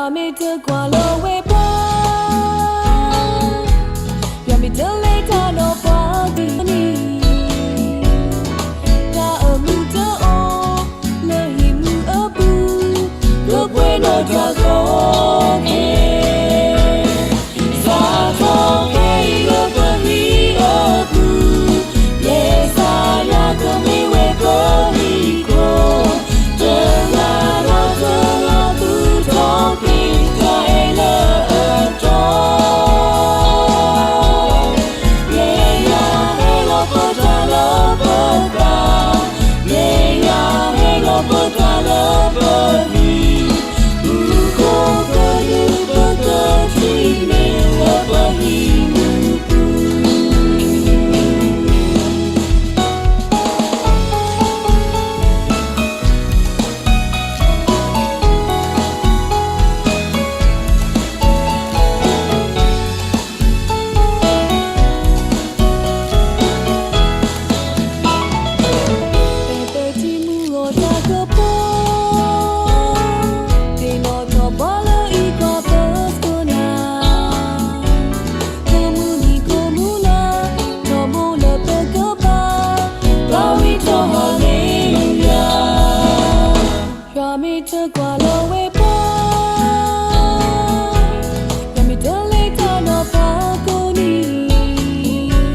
ယွၤမ့ၢ်တကွၢ်လၢဝဲပှၤ, ယွၤမ့ၢ်တလဲၤတၢ်ဒီးပှၤဂ့ၤန့ၣ်, တၢ်အမုာ်တအိၣ်လၢဟံၣ်မုာ်အပူၤ, ကပှဲၤဒီးတၢ်ကီခဲ, စးထီၣ်ခဲအံၤလၢပဟံၣ်အပူၤ, ကစၢ်ယွၤကမ့ၢ်ဝဲပဟံၣ်ခိၣ်, တဂၤဒီးတဂၤသူၣ်ထီၣ်က့ၤတၢ်အဲၣ်လၢအတီ, မ့ၢ်ယွၤဟ့ၣ်လီၤပတၢ်လၢပသး, မ့ၢ်ယွၤဟ့ၣ်လီၤပတၢ်လၢပဟံၣ်, မူခိၣ်ကဒုးပကထံၣ်န့ၢ် လၢပဟံၣ်မူပူၤ ပတထံၣ်မုၢ်ဂီၤတၢ်ကပီၤ, သ့ၣ်နီၣ်ထီၣ်ပှၤလၢအံးကီၢ်ပှၤကိးဂၤ, ကိးမုၢ်နံၤကိးမုၢ်နၤ, ထီဘိလၢပကဘၣ်, ဘၣ်ဝံထီၣ်ဟီၣ်လ့လူယၤ ယွၤမ့ၢ်တကွၢ်လၢဝဲပှၤ, ယွၤမ့ၢ်တလဲၤတၢ်ဒီးပှၤကိးနံၤ,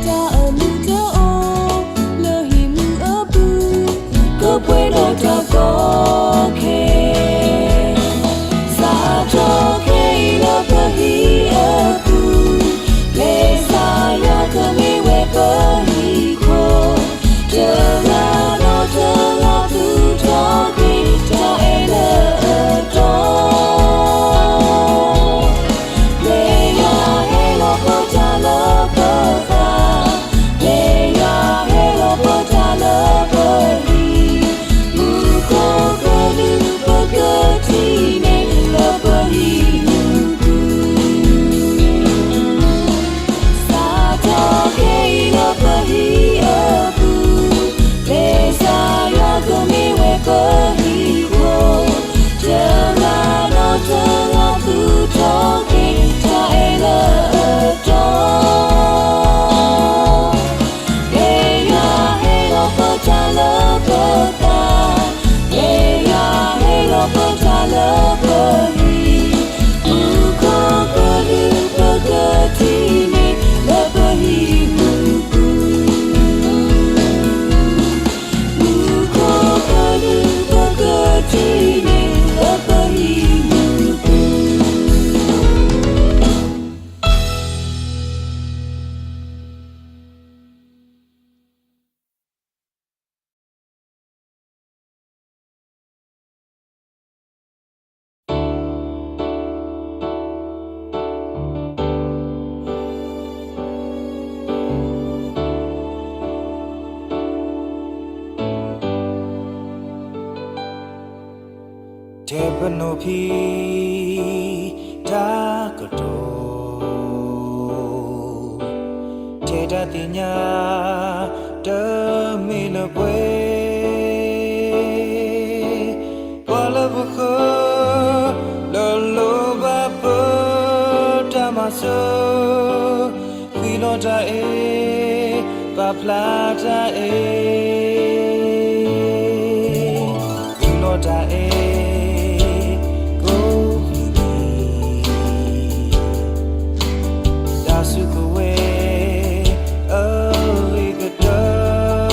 တၢ်အမုာ်တအိၣ်လၢဟံၣ်မုာ်အပူၤ, ကပှဲၤဒီးတၢ်ကီခဲ, စးထီၣ်ခဲအံၤလၢပဟံၣ်အပူၤ, မ့ၢ်ကစၢ်ယွၤကမ့ၢ်ဝဲပဟံၣ်ခိၣ်, တဂၤဒီးတဂၤသူၣ်ထီၣ်က့ၤတၢ်အဲၣ်လၢအတီ မ့ၢ်ယွၤဟ့ၣ်လီၤပတၢ်လၢပသး, မ့ၢ်ယွၤဟ့ၣ်လီၤပတၢ်လၢပဟံၣ်, မူခိၣ်ကဒုးပကထံၣ်န့ၢ် လၢပဟံၣ်မူပူၤ စးထီၣ်ခဲအံၤလၢပဟံၣ်အပူၤ, မ့ၢ်ကစၢ်ယွၤကမ့ၢ်ဝဲပဟံၣ်ခိၣ်, တဂၤဒီးတဂၤသူၣ်ထီၣ်က့ၤတၢ်အဲၣ်လၢအတီ မ့ၢ်ယွၤဟ့ၣ်လီၤပတၢ်လၢပသး, မ့ၢ်ယွၤဟ့ၣ်လီၤပတၢ်လၢပဟံၣ်, မူခိၣ်ကဒုးပကထံၣ်န့ၢ် လၢပဟံၣ်မူပူၤ, မူခိၣ်ကဒုးပကထံၣ်န့ၢ် လၢပဟံၣ်မူပူၤ ထဲပနိးဖံးတၢ်ကတိၤ, ထဲတၢ်သ့ၣ်ညါ တမ့ၢ်လၢပှဲၤ, ပှၤလၢပဃၢၤ လၢလိၣ်ဘၣ်ပတၢ်မၤစၢၤ, ဃံလီၤတၢ်အဲၣ်, ပာ်ဖျါတၢ်အဲၣ်, ဃံလီၤတၢ်အဲၣ် ကိးမံၤမံၤ, တၢ်စုကဝဲၤ အဂ့ၤကတၢၢ်,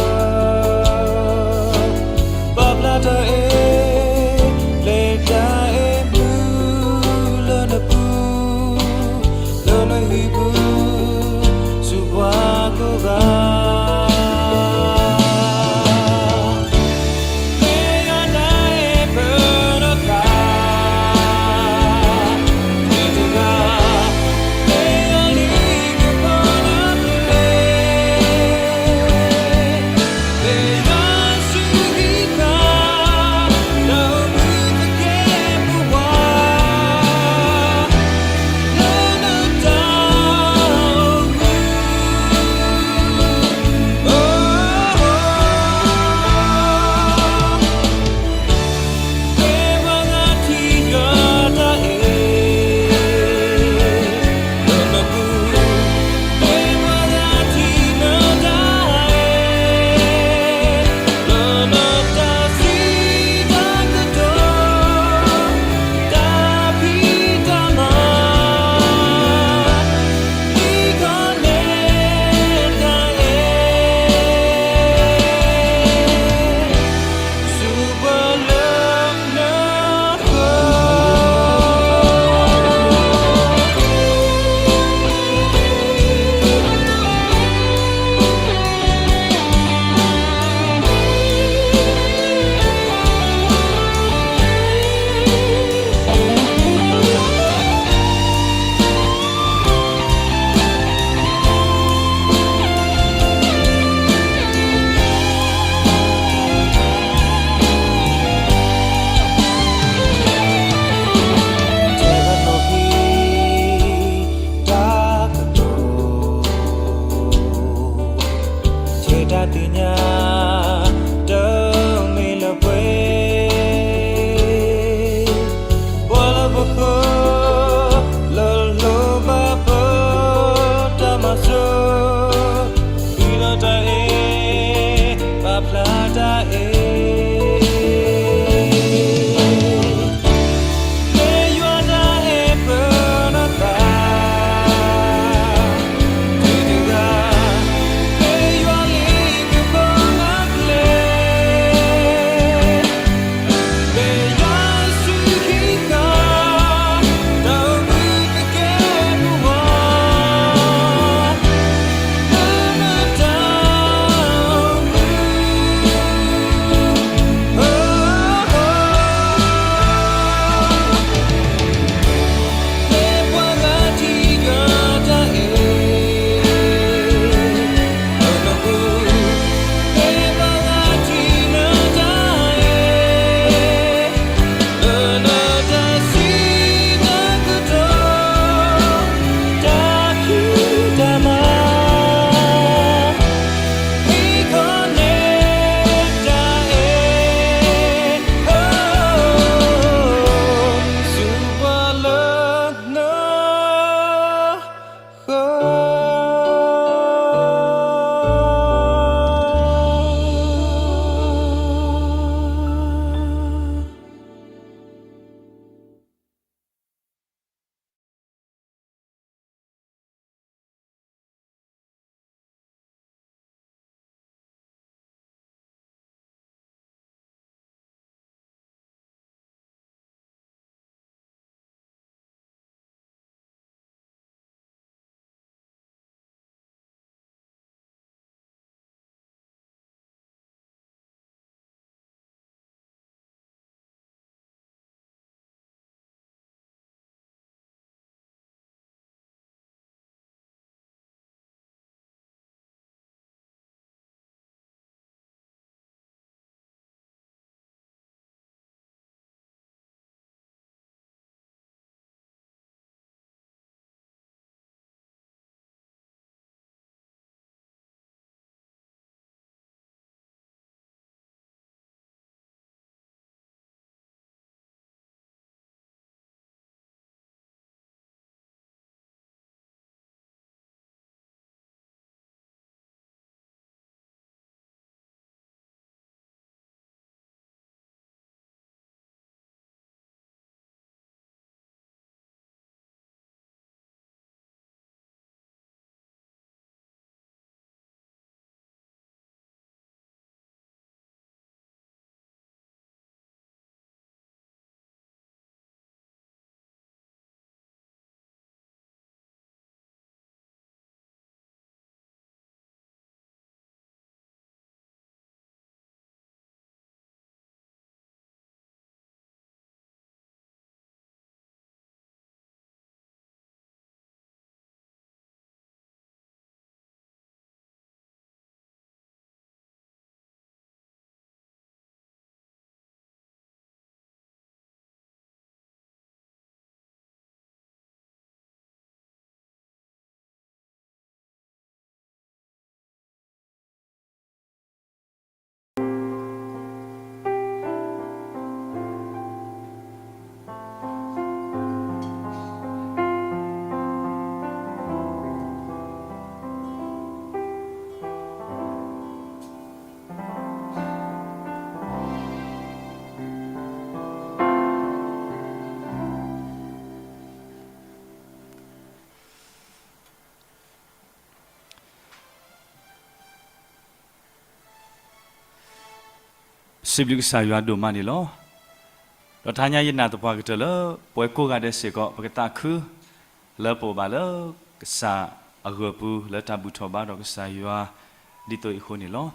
ပာ်ဖျါတၢ်အဲၣ်, ပျဲတၢ်အဲၣ်မုာ်လၢနပူၤ, လၢနဟံၣ်ပူၤ, ဆူပှၤကိးဂၤ, မ့ၢ်ယွၤတၢ်အဲၣ်ပၢၢ် စံးဘျုးကစၢ်ယွၤဒိၣ်မးန့ၣ်လီၤ. ဒီးတဟါညါယနာ်သပှၢ်ကတၢၢ်လၢ ပဝဲကိးဂၤဒဲးစ့ၢ်ကီး ပကသးခု လၢပအိၣ်ဘၣ်လၢ ကစၢ်အဂၢၢ်ပူၤလၢတၢ်ဘူၣ်ထီၣ်ဘါထီၣ်ကစၢ်ယွၤ ဒ်သိးအံၤအဃိန့ၣ်လီၤ.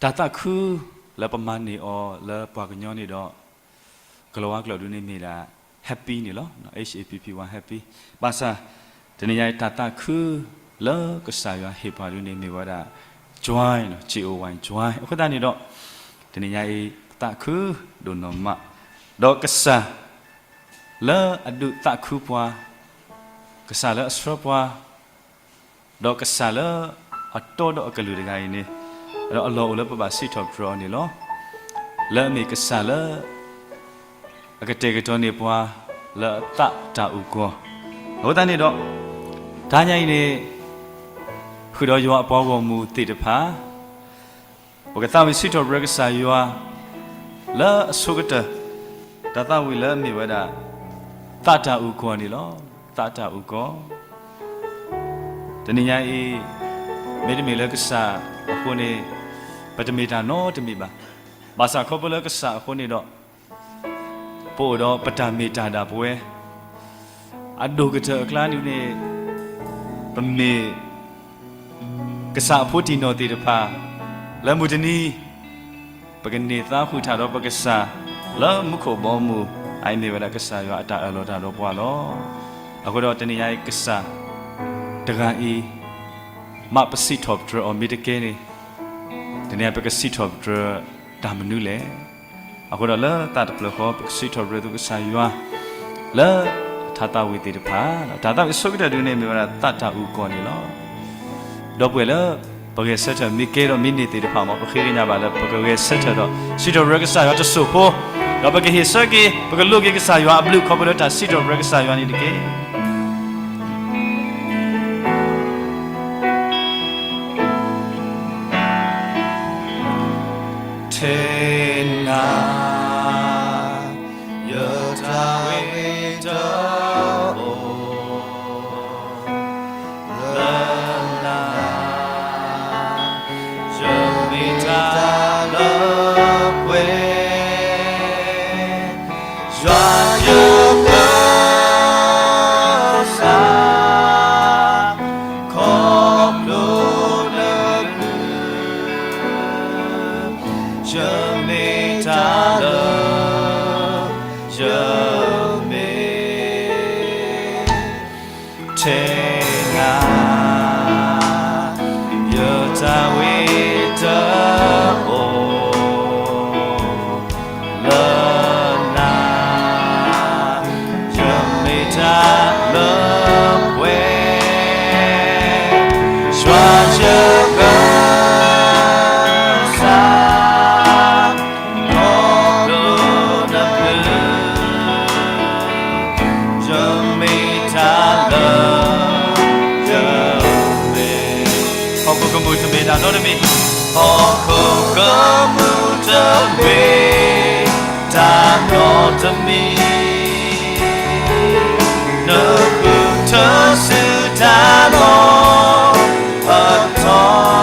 တၢ်သးခုလၢပမၤန့ၢ်အီၤလၢပှၤကညီန့ၣ်ဒီး ကလီၤဝါကျိာ်ဒုန့ၣ်မ့ၢ်ဒၣ် happy န့ၣ်လီၤ. H A P P Y happy. ဘၣ်ဆၣ် တနံၤညါအံၤတၢ်သးခုလၢကစၢ်ယွၤဟ့ၣ်ပှၤဒုန့ၣ်မ့ၢ်ဝဲဒၣ် joy န့ၣ်လီၤ. J O Y joy. အဃိသတးန့ၣ်ဒီး တနံၤညါအံၤ သးခုဒိၣ်နီၢ်မး ဒီးကစၢ်လၢအဒုးသးခုပှၤ, ကစၢ်လၢအဆှၢပှၤ, ဒီးကစၢ်လၢအတီဒီးအကလုၢ်တဂၤအံၤန့ၣ်, ဒီးအလီၢ်အိၣ်လၢပဘၣ်စံးထီၣ်ပတြၢၤအီၤန့ၣ်လီၤ. လၢအမ့ၢ်ကစၢ်လၢ အကတဲာ်ကတီၤန့ၢ်ပှၤ လၢအသးတၢ်အုၣ်ကီၤ, အဃိသတးန့ၣ်ဒီး တဟါညါအံၤန့ၣ် ဃုာ်ဒီးယွၤအပှၤဂီၢ်မုၢ်သ့ၣ်တဖၣ် ပကသးဝံၣ်စံးထီၣ်ပတြၢၤကစၢ်ယွၤ လၢအဆိကတၢၢ်, တၢ်သးဝံၣ်လၢအမ့ၢ်ဝဲဒၣ် သးတၢ်အုၣ်ကီၤန့ၣ်လီၤ. သးတၢ်အုၣ်ကီၤ တနံၤညါအံၤ မ့တမ့ၢ်လၢကစၢ်အဃိန့ၣ် ပတမ့ၢ်တၢ်နီတမံၤဘၣ်. ဘၣ်ဆၣ်ခီဖျိလၢကစၢ်အဃိန့ၣ်ဒီး ပအိၣ်ဒီးပတၢ်မ့ၢ်တၢ်ဒၣ်ပဝဲ, အဒိၣ်ကတၢၢ်အကျါန့ၣ် ပမ့ၢ် ကစၢ်အဖိတံၢ်နီၢ်သ့ၣ်တဖၣ် လၢမုၢ်တနံၤ ပကန့ၢ်သါဃုာ်ထီၣ်ဒီးပကစၢ် လၢမူခိၣ်ဘီမုၢ်, အအံၤမ့ၢ်ဝဲဒၣ်ကစၢ်ယွၤအတၢ်အၢၣ်လီၤတၢ်ဒီးပှၤလီၤ. အဃိဒီးတနံၤညါအံၤကစၢ် တဂၤအံၤ မ့ၢ်ပစံးထီၣ်ပတြၢၤအီၤမ့ၢ်တကဲန့ၣ်, တနံၤညါပကစံးထီၣ်ပတြၢၤတၢ်မနုၤလဲၣ်. အဃိဒီးလၢသးတဖျၢၣ်ဃီ ပကစံးထီၣ်ပတြၢၤသုကစၢ်ယွၤ လၢအထါသးဝံၣ်သ့ၣ်တဖၣ်, တၢ်သးဝံၣ်ဆိကတၢၢ်ဒုန့ၣ်မ့ၢ်ဝဲဒၣ်သးတၢ်အုၣ်ကီၤန့ၣ်လီၤ. ဒီပုၢ်ဝဲၢ်လၢ ပဂဲၤဆၢထၢၣ်မ့ၢ်ကဲဒီးမ့ၢ်န့ၢ်သ့ၣ်တဖၣ်မ့ၢ် ပဃ့ကညးဘၣ်လၢပကဂဲၤဆၢထၢၣ်ဒီး စံးထီၣ်ပတြၢၤကစၢ်ယွၤတစိၢ်ဖိ, ဒီးပကဟ့ၣ်ဆၢက့ၤ ပကလိးက့ၤကစၢ်ယွၤအဘျုးခီဖျိလၢတၢ်စံးထီၣ်ပတြၢၤကစၢ်ယွၤန့ၣ်တက့ၢ်. ထဲနၤ ယတၢ်ဝံတၢ်အိၣ် လၢနၤ ယမ့ၢ်တၢ်လၢပှဲၤ ယွၤယကစၢ် ခီဖျိနဘျုး ယမ့ၢ်တၢ်လၢ ယမ့ၢ် ထဲနၤ ယတၢ်ဝံတၢ်အိၣ် လၢနၤ ယမ့ၢ်တၢ်လၢပှဲၤ ယွၤယကစၢ် ခီဖျိနဘျုး ယမ့ၢ်တၢ်လၢ ယမ့ၢ် ဟီၣ်ခိၣ်ကမူၣ်တမ့ၢ်တၢ်နီတမံၤ, ဟီၣ်ခိၣ်ကမူၣ်တမ့ၢ်တၢ်နီတမံၤ, နဃုထၢဆူတၢ်လီၢ်အထီ,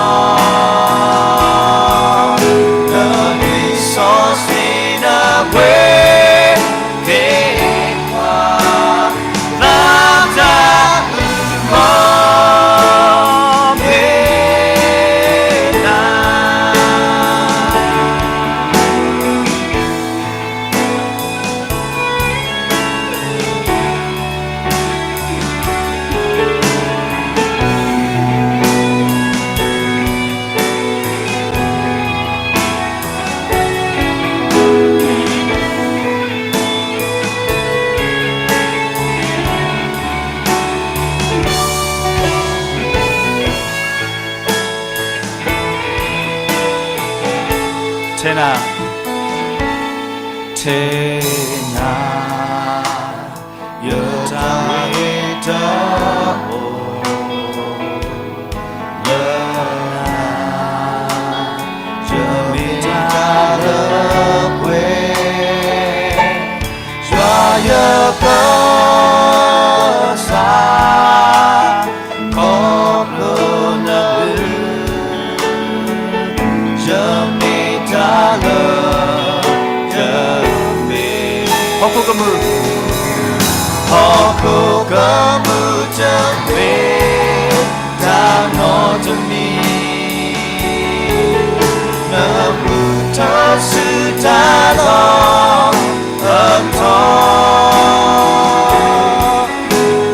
နလံာ်စီဆှံနပှ့ၤ က့ၤကွၢ် သးတၢ်အုၣ်ကီၤမ့ၢ်နၤ. ထဲနၤ, ထဲနၤ ယတၢ်ဝံတၢ်အိၣ် လၢနၤ, ယမ့ၢ်တၢ်လၢပှဲၤ ယွၤယကစၢ် ခီဖျိနဘျုး ယ ဟီၣ်ခိၣ်ကမူၣ်, ဟီၣ်ခိၣ်ကမူၣ်တမ့ၢ်တၢ်နီတမံၤ, နဃုထၢဆူတၢ်လီၢ်အထီ,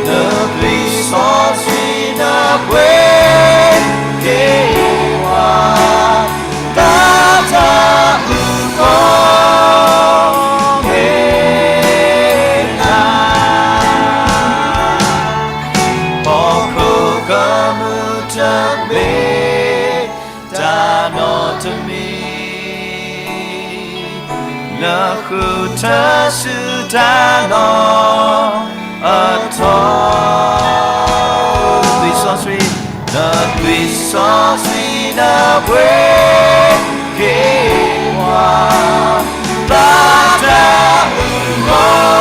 နသွံၣ်စီဆှံနပှ့ၤက့ၤဝဲ ဘၣ်တၢ်အုၣ်ကီၤ မ့ၢ်နၤ, ဟီၣ်ခိၣ်ကမူၣ်တမ့ၢ်တၢ်နီတမံၤ, နဃုထၢဆူတၢ်လီၢ်အထီ, သွံၣ်စီဆှံ, နသွံၣ်စီဆှံနပှ့ၤက့ၤဝဲ ဘၣ်တၢ်အုၣ်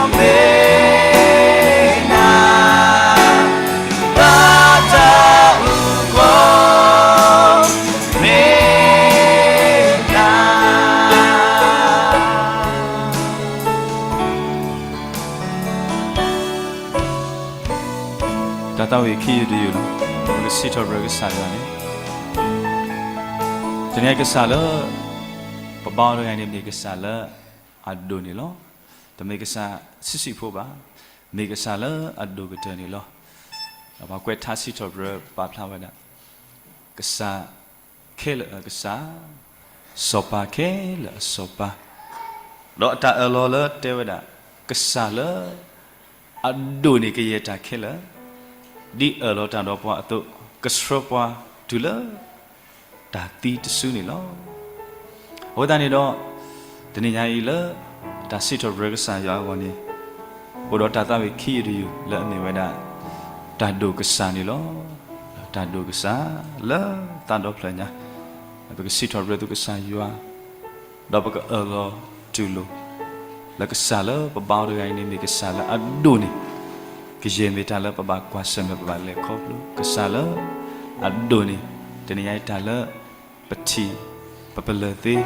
ကီၤ မ့ၢ်နၤ, ဘၣ်တၢ်အုၣ်ကီၤ မ့ၢ်နၤ. တၢ်သးဝံၣ်ခံယုၢ်တယုၢ်လီၤ. ပကစံးထီၣ်ပတြၢၤကစၢ်ယွၤန့ၣ်, တနံၤအံၤကစၢ်လၢ ပဘါအီၤတဂၤန့ၣ် မ့ၢ်ကစၢ်လၢအဒိၣ်န့ၣ်လီၤ. တမ့ၢ်ကစၢ်ဆံးဆံးဖိဘၣ်, မ့ၢ်ကစၢ်လၢအဒိၣ်ကတၢၢ်န့ၣ်လီၤ. ဒီးပှၤကွဲးထါစံးထီၣ်ပတြၢၤပာ်ဖျါဝဲဒၣ်, ကစၢ်ခဲလၢာ်အကစၢ်, စီၤပၤခဲလၢာ်အစီၤပၤ, ဒီးအတၢ်အၢၣ်လီၤလၢတဲဝဲဒၣ်, ကစၢ်လၢအဒိၣ်န့ၢ်ကယဲၢ်တၢ်ခဲလၢာ်, ဒ်အၢၣ်လီၤတၢ်ဒီးပှၤအသိး, ကဆှၢပှၤတုၤလၢ တၢ်သံတစုန့ၣ်လီၤ. အဃိသတးန့ၣ်ဒီး, တနံၤညါအံၤလၢ တၢ်စံးထီၣ်ပတြၢၤကစၢ်ယွၤအဂီၢ်န့ၣ်, အိၣ်ဒီးတၢ်သးဝံၣ်ခံယုၢ်တယုၢ်လၢအမ့ၢ်ဝဲဒၣ်, တၢ်ဒိၣ်ကစၢ်န့ၣ်လီၤ. တၢ်ဒိၣ်ကစၢ်လၢသးဒီဖျၢၣ်ညါ, ပကစံးထီၣ်ပတြၢၤသုကစၢ်ယွၤ, ဒီးပကအၢၣ်လီၤတူၢ်လိာ် လၢကစၢ်လၢပဘါအီၤတဂၤအံၤန့ၣ် မ့ၢ်ကစၢ်လၢအဒိၣ်န့ၢ် ကယဲၢ်မ့ၢ်တၢ်လၢပဘၣ်ကွၢ်ဆၢၣ်မဲာ် ပဘၣ်လဲၤခီဖျိ, ကစၢ်လၢအဒိၣ်န့ၢ် တနံၤညါအံၤတၢ်လၢပထံၣ် ပပလၢၢ်သ့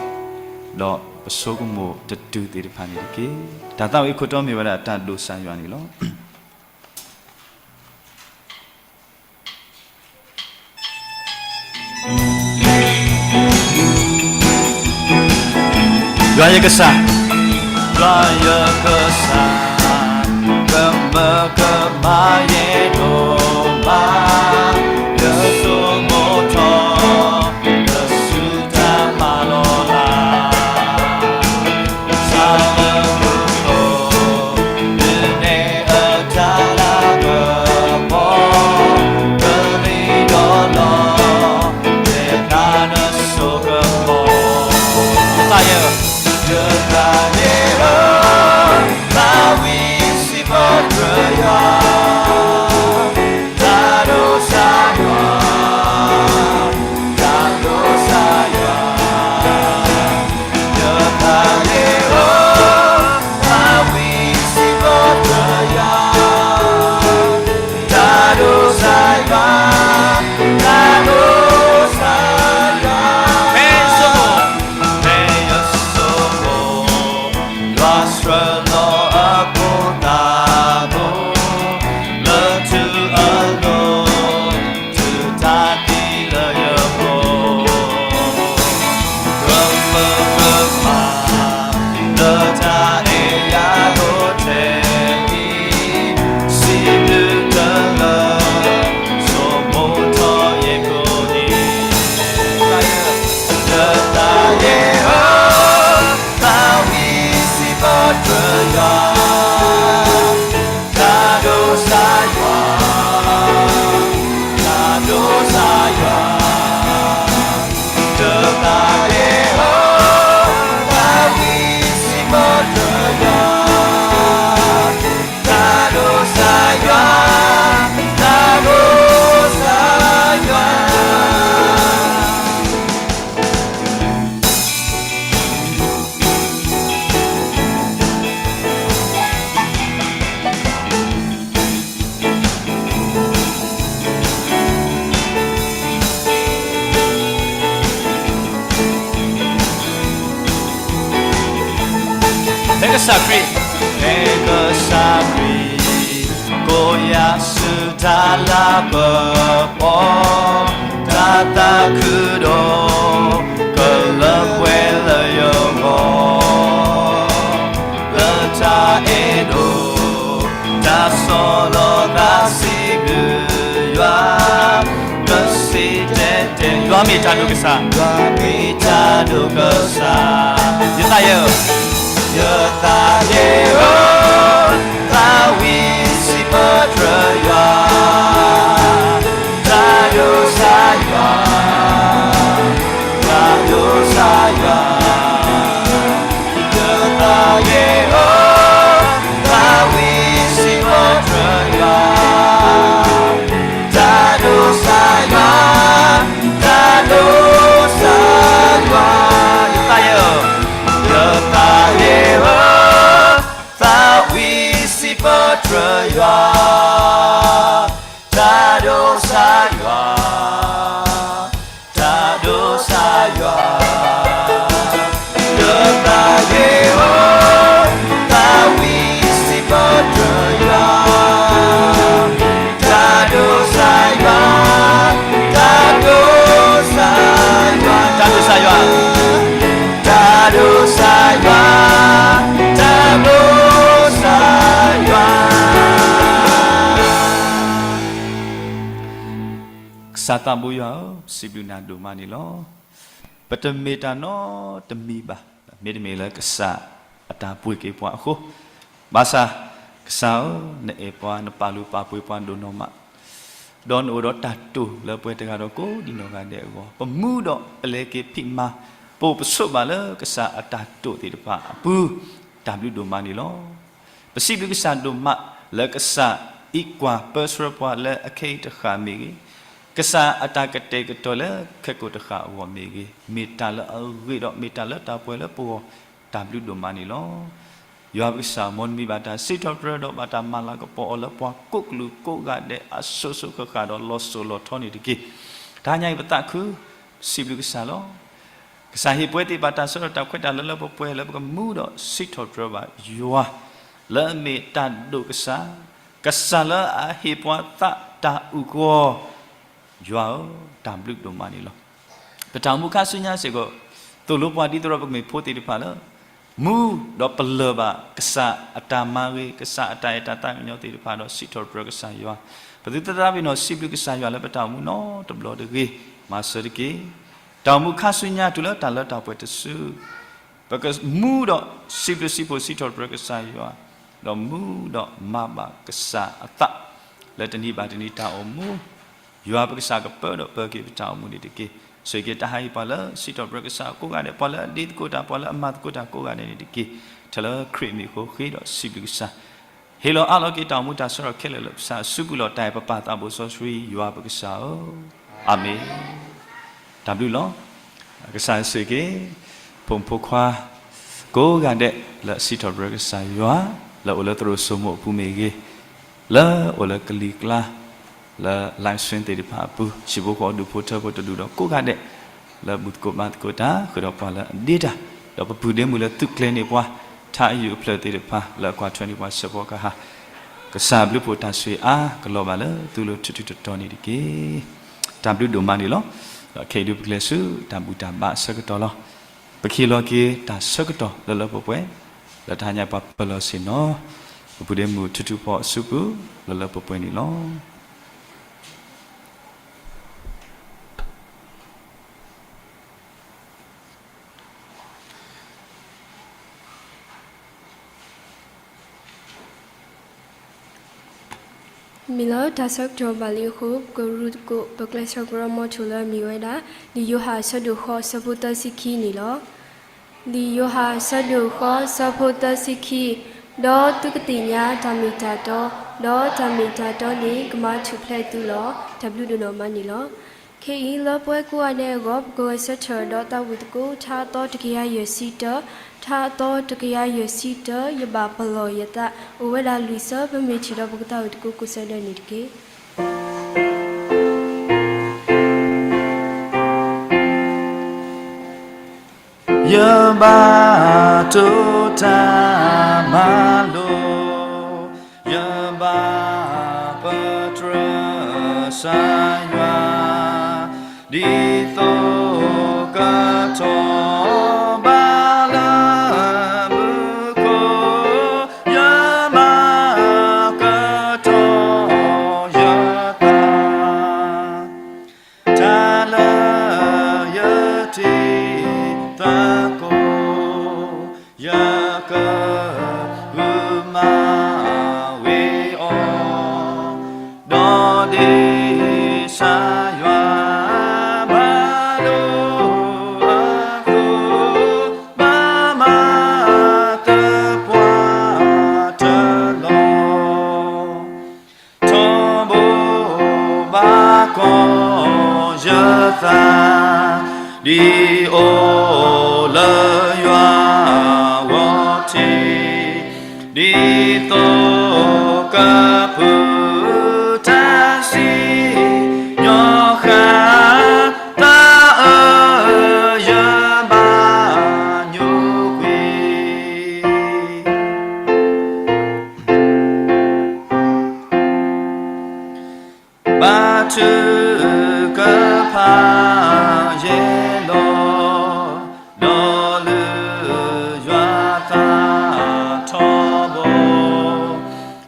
ဒီးပဆိကမိၣ်တတုၤသ့ၣ်တဖၣ်န့ၣ်တက့ၢ်. တၢ်သးဝံၣ်အခိၣ်တီမ့ၢ်ဝဲဒၣ်တၢ်ဒိၣ်ကစၢ်ယွၤန့ၣ်လီၤ. ယွၤယကစၢ်, ယွၤယကစၢ်, ကမၢကမၣ်ယဲဒိၣ်မး, ယဆိကမိၣ်ထီၣ် လၢစုတၢ်မၤလီၤလး တၢ်လၢမူခိၣ်, နနဲၣ်အတၢ်လၤကပီၤ, ကလံၤဒီးလီၤ, တဲဖျါနစိကမီၤ, တၢ်ယဲ, တၢ်ယဲဧၢ, သးဝံၣ်စံးဘီတြၢၤယွၤ, တၢ်ဒိၣ်ကစၢ်ယွၤ, တၢ်ဒိၣ်ကစၢ်ယွၤ, တၢ်ယဲဧၢ, သးဝံၣ်စံးဘီတြၢၤယွၤ, တၢ်ဒိၣ်ကစၢ်ယွၤ, တၢ်ဒိၣ်ကစၢ်ယွၤ, ဖဲယဆိကမိၣ်, ဖဲယဆိကမိၣ်, ယွၤဆှၢလီၤအဖိသၣ်မုၣ်, လၢထူအလိၤ, ထူတၢ်သံလၢယပူၤ, ကမၢကမၣ်, လၢတၢ်အဲၣ်ယၤဒိၣ်ထဲအံၤ, စံးဘျုးတလၢ, ဆိကမိၣ်ထီၣ်ယဲကိးနံၤ, တၢ်ယဲဧၢ, သးဝံၣ်စံးဘီတြၢၤယွၤ, ဖဲကစၢ်ခရံာ်, ဖဲကစၢ်ခရံာ် ကိးယၤဆူတၢ်လၤကပီၤ, တၢ်သးခုဒီး ကလၢပှဲၤလၢယဂီၢ်, လၢတၢ်အဲၣ်ဒိး တၢ်ဆီၣ်လီၤသးစံးဘျုးယွၤ, ကစံးတဲတဲ ယွၤမ့ၢ်တၢ်ဒိၣ်ကစၢ်, ယွၤမ့ၢ်တၢ်ဒိၣ်ကစၢ်, ယသးယဲၢ်ဧၢ, ယသးယဲၢ်ဧၢ, သးဝံၣ်စံးပတြၢၤယွၤ, တၢ်ဒိၣ်ကစၢ်ယွၤ, တၢ်ဒိၣ်ကစၢ်ယွၤ ယသးယဲၢ်ဧၢ, သးဝံၣ်စံးပတြၢၤယွၤ, တၢ်ဒိၣ်ကစၢ်ယွၤ, တၢ်ဒိၣ်ကစၢ်ယွၤ, ယသးယဲၢ်ဧၢ, ယသးယဲၢ်ဧၢ, သးဝံၣ်စံးပတြၢၤယွၤ, တၢ်ဒိၣ်ကစၢ်ယွၤ တၢ်ဒိၣ်ကစၢ်ယွၤ, ယသးယဲၢ်ဧၢ, သးဝံၣ်စံးပတြၢၤယွၤ, တၢ်ဒိၣ်ကစၢ်ယွၤ, တၢ်ဒိၣ်ကစၢ်ယွၤ, တၢ်ဒိၣ်ကစၢ်ယွၤ, တၢ်ဒိၣ်ကစၢ်ယွၤ, တၢ်ဒိၣ်ကစၢ်ယွၤ ကစၢ်သးဘိယွၤဧၢ, ပစံးဘျုးနၤဒိၣ်မးန့ၣ်လီၤ. ပတမ့ၢ်တၢ်နီတမံၤဘၣ်, မ့တမ့ၢ်လၢကစၢ်အတၢ်ပှ့ၤက့ၤပှၤအဃိ, ဘၣ်ဆၣ်ကစၢ်ဧၢ, နအဲၣ်ပှၤ နပာ်လုၢ်ပာ်ပှ့ၤပှၤဒိၣ်နီၢ်မး, ဒီးနအိၣ်ဒီးတၢ်တိာ်လၢပှၤတဂၤဒီးကိးဒံနီၢ်ဂၤဒဲးအဂီၢ်, ပမူဒီးပလဲၤက့ၤဖံးမၤ, ပအိၣ်ပဆိးဘၣ်လၢကစၢ်အတၢ်တိာ်သ့ၣ်တဖၣ်အပူၤ, တၢ်ဘျုးဒိၣ်မးန့ၣ်လီၤ. ပစံးဘျုးကစၢ်ဒိၣ်မးလၢကစၢ်အံးကွၢ်ပၢဆှၢပှၤလၢအခဲအံၤတဃၣ်မ့ၢ်ဂ့ၤ, ကစၢ်အတၢ်ကတဲာ်ကတီၤလၢခဲကိာ်တဃၣ်အဂီၢ်မ့ၢ်ဂ့ၤ, မ့ၢ်တၢ်လၢအဂ့ၤဒီးမ့ၢ်တၢ်လၢတၢ်ပှဲၤလၢပဂီၢ်, တၢ်ဘျုးဒိၣ်မးန့ၣ်လီၤ. ယွၤပကစၢ် မ်နမံၤဘၣ်တၢ်စံးထီၣ်ပတြၢၤဒီးဘၣ်တၢ်မၤလၤကပီၤအီၤလၢပှၤကိးကလုာ်ကိးဂၤဒဲးအစိၤစိၤဃၣ်ဃၣ်ဒီးလီၤစိၤလီၤထီန့ၣ်တက့ၢ်. တဟါညါအံၤပသးခု စံးဘျုးကစၢ်လီၤ. ကစၢ်ဟ့ၣ်ပှဲၤသ့ၣ်ဘၣ်တၢ်ဆၢထၢၣ်တၢ်ခွဲးတၢ်ယာ်လၢလၢပှဲၤပှဲၤလၢပကမူဒီးစံးထီၣ်ပတြၢၤဘၣ်ယွၤ လၢအမ့ၢ်တၢ်ဒိၣ်ကစၢ်, ကစၢ်လၢအဟ့ၣ်ပှၤသးတၢ်အုၣ်ကီၤ, ယွၤဧၢ, တၢ်ဘျုးဒိၣ်မးန့ၣ်လီၤ. ပတၢ်အိၣ်မူခါဆူညါစ့ၢ်ကီး သိၣ်လိပှၤဒ်သိးဒီးပမ့ၢ်ဖိသ့ၣ်တဖၣ်လၢ မူဒီးပလၢၢ်ဘၣ်ကစၢ်အတၢ်မၤဂ့ၤ, ကစၢ်အတၢ်အဲၣ်တၢ်သးကညီၤသ့ၣ်တဖၣ်ဒီးစံးထီၣ်ပတြၢၤကစၢ်ယွၤ, ပသုသရၣ်ပ့ၤနီၣ်စံးဘျုးကစၢ်ယွၤလၢပတၢ်အိၣ်မူနီတဘျီတဂ့ၤ, မၤစၢၤတက့ၢ်. တၢ်အိၣ်မူခါဆူညါတုၤလၢတၢ်လၢတၢ်ပှဲၤတစု ပကမူဒီးစံးဘျုးစံးဖှိၣ်စံးထီၣ်ပတြၢၤကစၢ်ယွၤ, ဒီးမူဒီးမၤဘၣ်ကစၢ်အသး လၢတနံၤဘၣ်တနံၤတၢ်အိၣ်မူ, ယွၤပကစၢ်ကပၢဒီးပၢက့ၤပတၢ်အိၣ်မူန့ၣ်တက့ၢ်. ဆိၣ်ဂ့ၤက့ၤတၢ်ဟးဟ့ၣ်ပှၤလၢစံးထီၣ်ပတြၢၤကစၢ်ကိးဂၤဒဲး, ပှၤလၢအဒ့သကိးတၢ်, ပှၤလၢအမၤသကိးတၢ်ကိးဂၤဒဲးန့ၣ်တက့ၢ်. ထဲလၢခရံာ်မံၤအဃိ ဃ့ဒီးစံးဘျုးကစၢ်, ဟ့ၣ်လီၤအးလီၤက့ၤတၢ်အိၣ်မူတၢ်ဆၢထီၣ်ခဲလၢာ်လၢပစံးဆူပူၤလီၤ. တၢ်အဲၣ်ပပၢ်သးဘိစီဆှံယွၤပကစၢ်ဧၢ, အၤမ့ၣ်. တၢ်ဘျုးလီၤ. ကစၢ်ဆိၣ်ဂ့ၤက့ၤ ဖိမုၣ်ဖိခွါ ကိးဂၤဒဲး လၢအစံးထီၣ်ပတြၢၤကစၢ်ယွၤ, လၢအိၣ်လၢသရိာ်စိမိၤအပူၤမ့ၢ်ဂ့ၤ, လၢအိၣ်လၢကလံၤကျါ, လၢ live stream သ့ၣ်တဖၣ်အပူၤ, ဟံၣ်ဖိဃီဖိဒူၣ်ဖိထၢဖိတဒူၣ်ဒီးကိးဂၤဒဲး, လၢဘူၣ်သကိးဘါသကိးတၢ်, ဃုာ်ဒီးပှၤလၢအဒ့တၢ်, ဒီးပပုၢ်ဒ့မုၣ်လၢသုးကျဲၤန့ၢ်ပှၤ, ထါအယုၢ်အဖျၢၣ်သ့ၣ်တဖၣ် လၢအကွၢ်ထွဲန့ၢ်ပှၤဆၢဖိကဟါ, ကစၢ်ဘျုးဖှိၣ်တၢ်ဆိၣ်ဂ့ၤအါကလီၤဘၣ်လၢသုလိၤထူးထူးတီၤတီၤန့ၣ်တက့ၢ်. တၢ်ဘျုးဒိၣ်မးန့ၣ်လီၤ. ဒီးခဲအံၤဒုးပကလဲၤဆူတၢ်ဘူၣ်တၢ်ဘါအဆၢကတီၢ်လီၤ. ပကဟ့ၣ်လီၤက့ၤတၢ်ဆၢကတီၢ်လၢလၢပှဲၤပှဲၤ, လၢတဟါညါပှၤပၢၤလီၤဆ့ၣ်နီၤ ပပုၢ်ဒ့မုၣ်ထူထူဖီအစုပူၤ လၢလၢပှဲၤပှဲၤန့ၣ်လီၤ. မ့ၢ်လၢတၢ်ဆၢကတီၢ်ဘၣ်လံအဃိ ပကရူၢ်သကိး ပကျဲးစၢးကရၢမိၤထူၣ်လၢအမ့ၢ်ဝဲဒၣ် လံာ်ယိၤဟၣ်အဆၢဒိၣ်ဃိးအဆၢဖိသၢဆံခံန့ၣ်လီၤ. လံာ်ယိၤဟၣ်အဆၢဒိၣ်ဃိး အဆၢဖိသၢဆံခံ, ဒီးသုကသ့ၣ်ညါတၢ်မ့ၢ်တၢ်တီ, ဒီးတၢ်မ့ၢ်တၢ်တီန့ၣ် ကမၤထူၣ်ဖျဲးသုလီၤ. တၢ်ဘျုးဒိၣ်နီၢ်မးန့ၣ်လီၤ. ခဲအံၤလၢပှၤကိးဂၤဒဲးအဂီၢ် ပကဂဲၤဆၢထၢၣ်ဒီးသးဝံၣ်သကိး ထါအသီတကယၤယဲၢ်ဆံတၢ, ထါအသီတကယၤယဲၢ်ဆံတၢ, ယဘၣ်ပလီၢ်ယသး, အိၣ်ဝဲဒၣ်လွံၢ်ဆၢ ပမ့ၢ်ထံၣ်ဒီးပကသးဝံၣ်သကိးကိးဆၢဒၢန့ၣ်တက့ၢ်. ယဘၣ်တိၢ်တၢ် ကဂုာ်မၤဝ့ၤအီၤ, ဒီးဒ်ကစၢ်ယွၤမၤလိာ်အသိး, ဘၣ်မၤသပှၢ်တၢၢ်လီၤ. ထီဘိဘၣ်ကီၢ်ယသး, ဒ်အိၣ်လၢယွၤဂီၢ်ထံး, ဒ်သိးကပုၢ်တၢ်စံၣ်ညီၣ်ဃာ်, သးအၢယဘၣ်ညိကွံာ် ဘါထုကဖၣ်ယဲလီၤ, ဒီးလုၢ်ယွၤသးထီဘိ,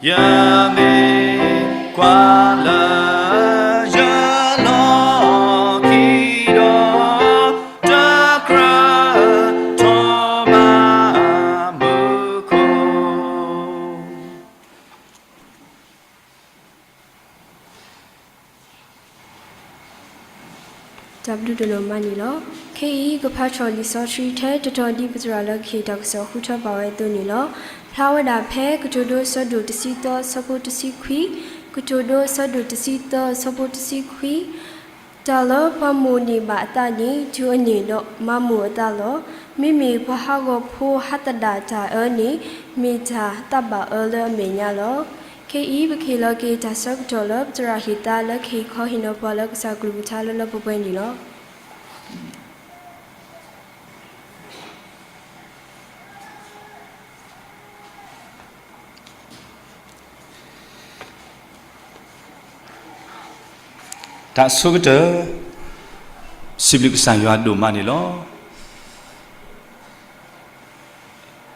ယမ့ၢ်ကွၢ်လၢယလီၢ်ခံဒီး, တကြၢးထီၣ်ဘၣ်မူခိၣ် တၢ်ဘျုးတနီၤမးန့ၣ်လီၤ. ခဲအံၤ ကဖးထီၣ်လံာ်စီဆှံထဲတတီၤ ဒ်ပသရၣ်လၢကဟ့ၣ်တၢ်ကစီၣ်ဃုထၢပာ်ဝဲအသိးန့ၣ်လီၤ. ဖျါဝဲဒၣ်ဖဲကတိၤဒိအဆၢဒိၣ်တဆံသၢအဆၢဖိတဆံခွံ, ကတိၤဒိအဆၢဒိၣ်တဆံသၢအဆၢဖိတဆံခွံ, တၢ်လၢပှၤမိၣ်န့ၢ်ဘၣ်အသးန့ၣ် တုၤအန့ၣ်ဒီးမၤမုာ်အသးလီၤ. မ့မ့ၢ်ပှၤဟးဂီၤဖိဟးသဒၣ်တၢ်အၢန့ၣ် မ့ၢ်တၢ်သးဘၣ်အၢလၢအမဲာ်ညါလီၤ. ခဲအံၤ ပကဟ့ၣ်လီၤက့ၤတၢ်ဆၢကတီၢ်လၢပသရၣ်ဟ့ၣ်သါလၢကဟ့ၣ်ခီဟ့ၣ်နီၤပှၤလၢကစၢ်ကလုၢ်ကထါလၢလၢပှဲၤပှဲၤန့ၣ်လီၤ. တၢ်ဆိကတၢၢ် စံးဘျုးကစၢ်ယွၤဒိၣ်မးန့ၣ်လီၤ.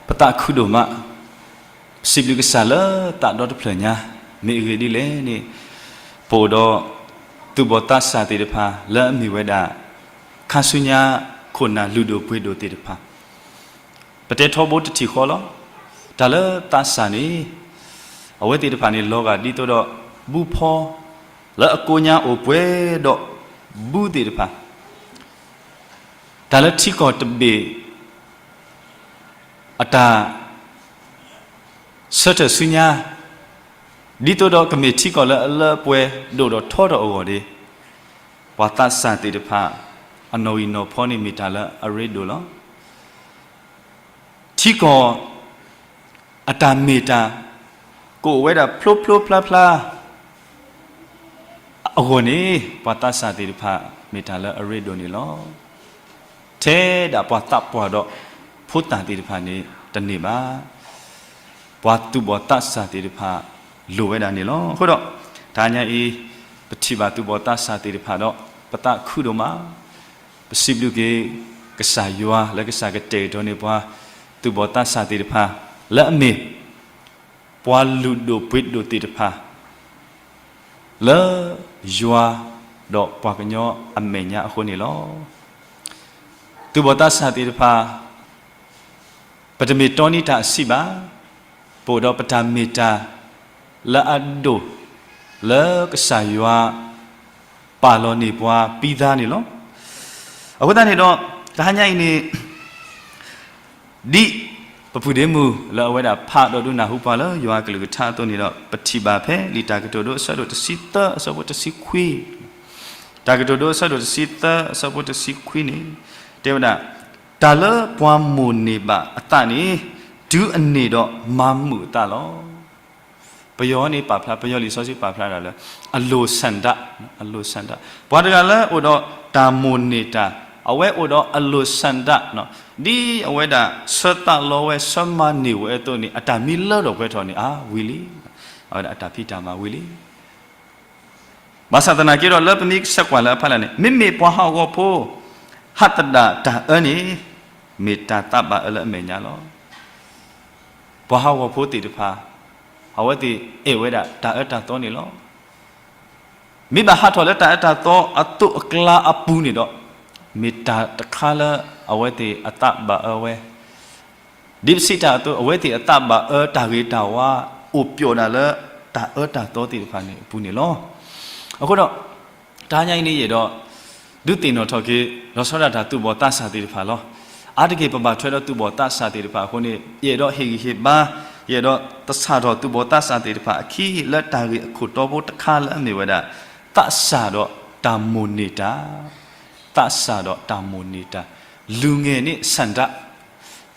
ပသးခုဒိၣ်မး, ပစံးဘျုးကစၢ်လၢသးဒီတဖျၢၣ်ညါ, မ့ၢ်အဂ့ၢ်ဒ်လဲၣ်န့ၣ်, ပအိၣ်ဒီးသူၣ်ဘီၣ်သးစၢ်သ့ၣ်တဖၣ် လၢအမ့ၢ်ဝဲဒၣ် ခါဆူညါခိၣ်နၢ်လုၢ်ဒိၣ်ပှ့ၤဒိၣ်သ့ၣ်တဖၣ် ပတဲထီဘိတထံၣ်ဃီလီၤ. တၢ်လၢသးစၢ်န့ၣ် အဝဲသ့ၣ်တဖၣ်န့ၣ် လီၤဂာ်ဒ်သိးဒီး ဘုဖီ လၢအကိးညါအိၣ်ပှဲၤဒီးဘုသ့ၣ်တဖၣ်, တၢ်လၢထံကီၢ်တဘ့ၣ် အတၢ်ဆၢထၢၣ်ဆူညါ ဒ်သိးဒီးကမ့ၢ်ထံကီၢ်လၢအလၢအပှဲၤဒိၣ်ဒီးထီထီၣ်အဂီၢ်န့ၣ်, ပှၤသးစၢ်သ့ၣ်တဖၣ် အနီၣ်ဂံၢ်နီၣ်ဖီန့ၣ်မ့ၢ်တၢ်လၢအရ့ဒိၣ်လီၤ. ထံကီၢ်အတၢ်မ့ၢ်တၢ် ကအိၣ်ဝဲဒၣ်ဖျိဖျိဖျါဖျါ အဂီၢ်န့ၣ် ပှၤသးစၢ်သ့ၣ်တဖၣ် မ့ၢ်တၢ်လၢအရ့ဒိၣ်န့ၣ်လီၤ. ထဲဒၣ်ပှၤသးပှၢ်ဒီးဖိသၣ်သ့ၣ်တဖၣ်န့ၣ် တန့ၢ်ဘၣ်. ပှၤသူၣ်ဘီၣ်သးစၢ်သ့ၣ်တဖၣ် လိၣ်ဝဲဒၣ်န့ၣ်လီၤ. အဃိဒီး တဟါညါအံၤ ပထံၣ်ဘၣ်သူၣ်ဘီၣ်သးစၢ်သ့ၣ်တဖၣ်ဒီး ပသးခုဒိၣ်မး, ပစံးဘျုးက့ၤ ကစၢ်ယွၤလၢကစၢ်ကတဲာ်ကတီၤန့ၢ်ပှၤ သူၣ်ဘီၣ်သးစၢ်သ့ၣ်တဖၣ် လၢအမ့ၢ် ပှၤလုၢ်ဒိၣ်ပှ့ၤဒိၣ်သ့ၣ်တဖၣ် လၢယွၤ ဒီးပှၤကညီအမဲာ်ညါအဃိန့ၣ်လီၤ. သူၣ်ဘီၣ်သးစၢ်သ့ၣ်တဖၣ် ပတမ့ၢ်တီန့ၢ်တၢ်အဆံးဘၣ်, ပအိၣ်ဒီးပတၢ်မ့ၢ်တၢ် လၢအဒိၣ် လၢကစၢ်ယွၤ ပာ်လီၤန့ၢ်ပှၤပံသါန့ၣ်လီၤ. အဃိသတးန့ၣ်ဒီး တဟါညါအံၤန့ၣ် ဒ်ပပုၢ်ဒ့မုၣ်လၢအဝဲဒၣ်ဖးဒီးဒုးနၢ်ဟူပှၤလၢယွၤအကလုၢ်ကထါအသိးန့ၣ်ဒီး ပထံၣ်ဘၣ်ဖဲလံာ်တၢ်ကတိၤဒိအဆၢဒိၣ်တဆံသၢအဆၢဖိတဆံခွံ, တၢ်ကတိၤဒိအဆၢဒိၣ်တဆံသၢအဆၢဖိတဆံခွံန့ၣ် တဲဝဲဒၣ်, တၢ်လၢပှၤမိၣ်န့ၢ်ဘၣ်အသးန့ၣ် တုၤအန့ၣ်ဒီးမၤမုာ်အသးလီၤ. ပယီၤန့ၣ်ပာ်ဖျါ, ပယီၤလံာ်စီဆှံပာ်ဖျါဒၣ်လၢ အလိုဆန္ဒ, အလိုဆန္ဒ, ပှၤတဂၤလၢအိၣ်ဒီးတၢ်မိၣ်န့ၢ်တၢ်, အဝဲအိၣ်ဒီးအလိုဆန္ဒ, ဒ်အဝဲဒၣ်ဆၢသးလီဝဲဆၢမၤန့ၢ်ဝဲအသိးန့ၣ် အတၢ်မံလၢထီၣ်ပှဲၤထီၣ်န့ၣ် အါဝံၤလံ, အဝဲဒၣ်အတၢ်ဖံးတၢ်မၤဝံၤလံ. ဘၣ်ဆၣ်သနာ်က့ဒီး လၢပမ့ၢ်ဆဲးကွၢ်လၢအဖီလာ်န့ၣ် မ့မ့ၢ်ပှၤဟးဂီၤဖိ ဟးသဒၣ်တၢ်အၢန့ၣ် မ့ၢ်တၢ်သးဘၣ်အၢလၢအမဲာ်ညါလီၤ. ပှၤဟးဂီၤဖိသ့ၣ်တဖၣ် အဝဲသ့ၣ်အဲၣ်ဝဲဒၣ်တၢ်အၢတၢ်သီန့ၣ်လီၤ. မ့ၢ်ဘၣ်ဟးထီၣ်လၢတၢ်အၢတၢ်သီအသိးအကျါအပူၤန့ၣ်ဒီး မ့ၢ်တၢ်တခါလၢအဝဲသ့ၣ်အသးဘၣ်အၢဝဲ, ဒ်ပစံးတၢ်အသိး အဝဲသ့ၣ်အသးဘၣ်အၢတၢ်ဂ့ၤတၢ်ဝါ အိၣ်ပျီၣ်ဒၣ်လၢတၢ်အၢတၢ်သီသ့ၣ်တဖၣ်န့ၣ်အပူၤန့ၣ်လီၤ. အဃိဒီး တဟါညါအံၤန့ၣ်ယအဲၣ်ဒိး ဒုးသ့ၣ်နီၣ်ထီၣ်က့ၤ လီၤဆီဒၣ်တၢ်သူၣ်ဘီၣ်သးစၢ်သ့ၣ်တဖၣ်လီၤ. အါတက့ၢ်ပဘၣ်ထွဲဒီးသူၣ်ဘီၣ်သးစၢ်သ့ၣ်တဖၣ်အဃိန့ၣ် ယအဲၣ်ဒိးဟ့ၣ်ဂံၢ်ဟ့ၣ်ဘါ, ယအဲၣ်ဒိးသဆၣ်ထီၣ်သူၣ်ဘီၣ်သးစၢ်သ့ၣ်တဖၣ်အခံ လၢတၢ်ဂ့ၢ်အခိၣ်တီဖိတခါလၢအမ့ၢ်ဝဲဒၣ် သးစၢ်ဒီးတၢ်မိၣ်န့ၢ်တၢ်, သးစၢ်ဒီးတၢ်မိၣ်န့ၢ်တၢ်, လူၤငယ်န့ၣ်ဆန္ဒ,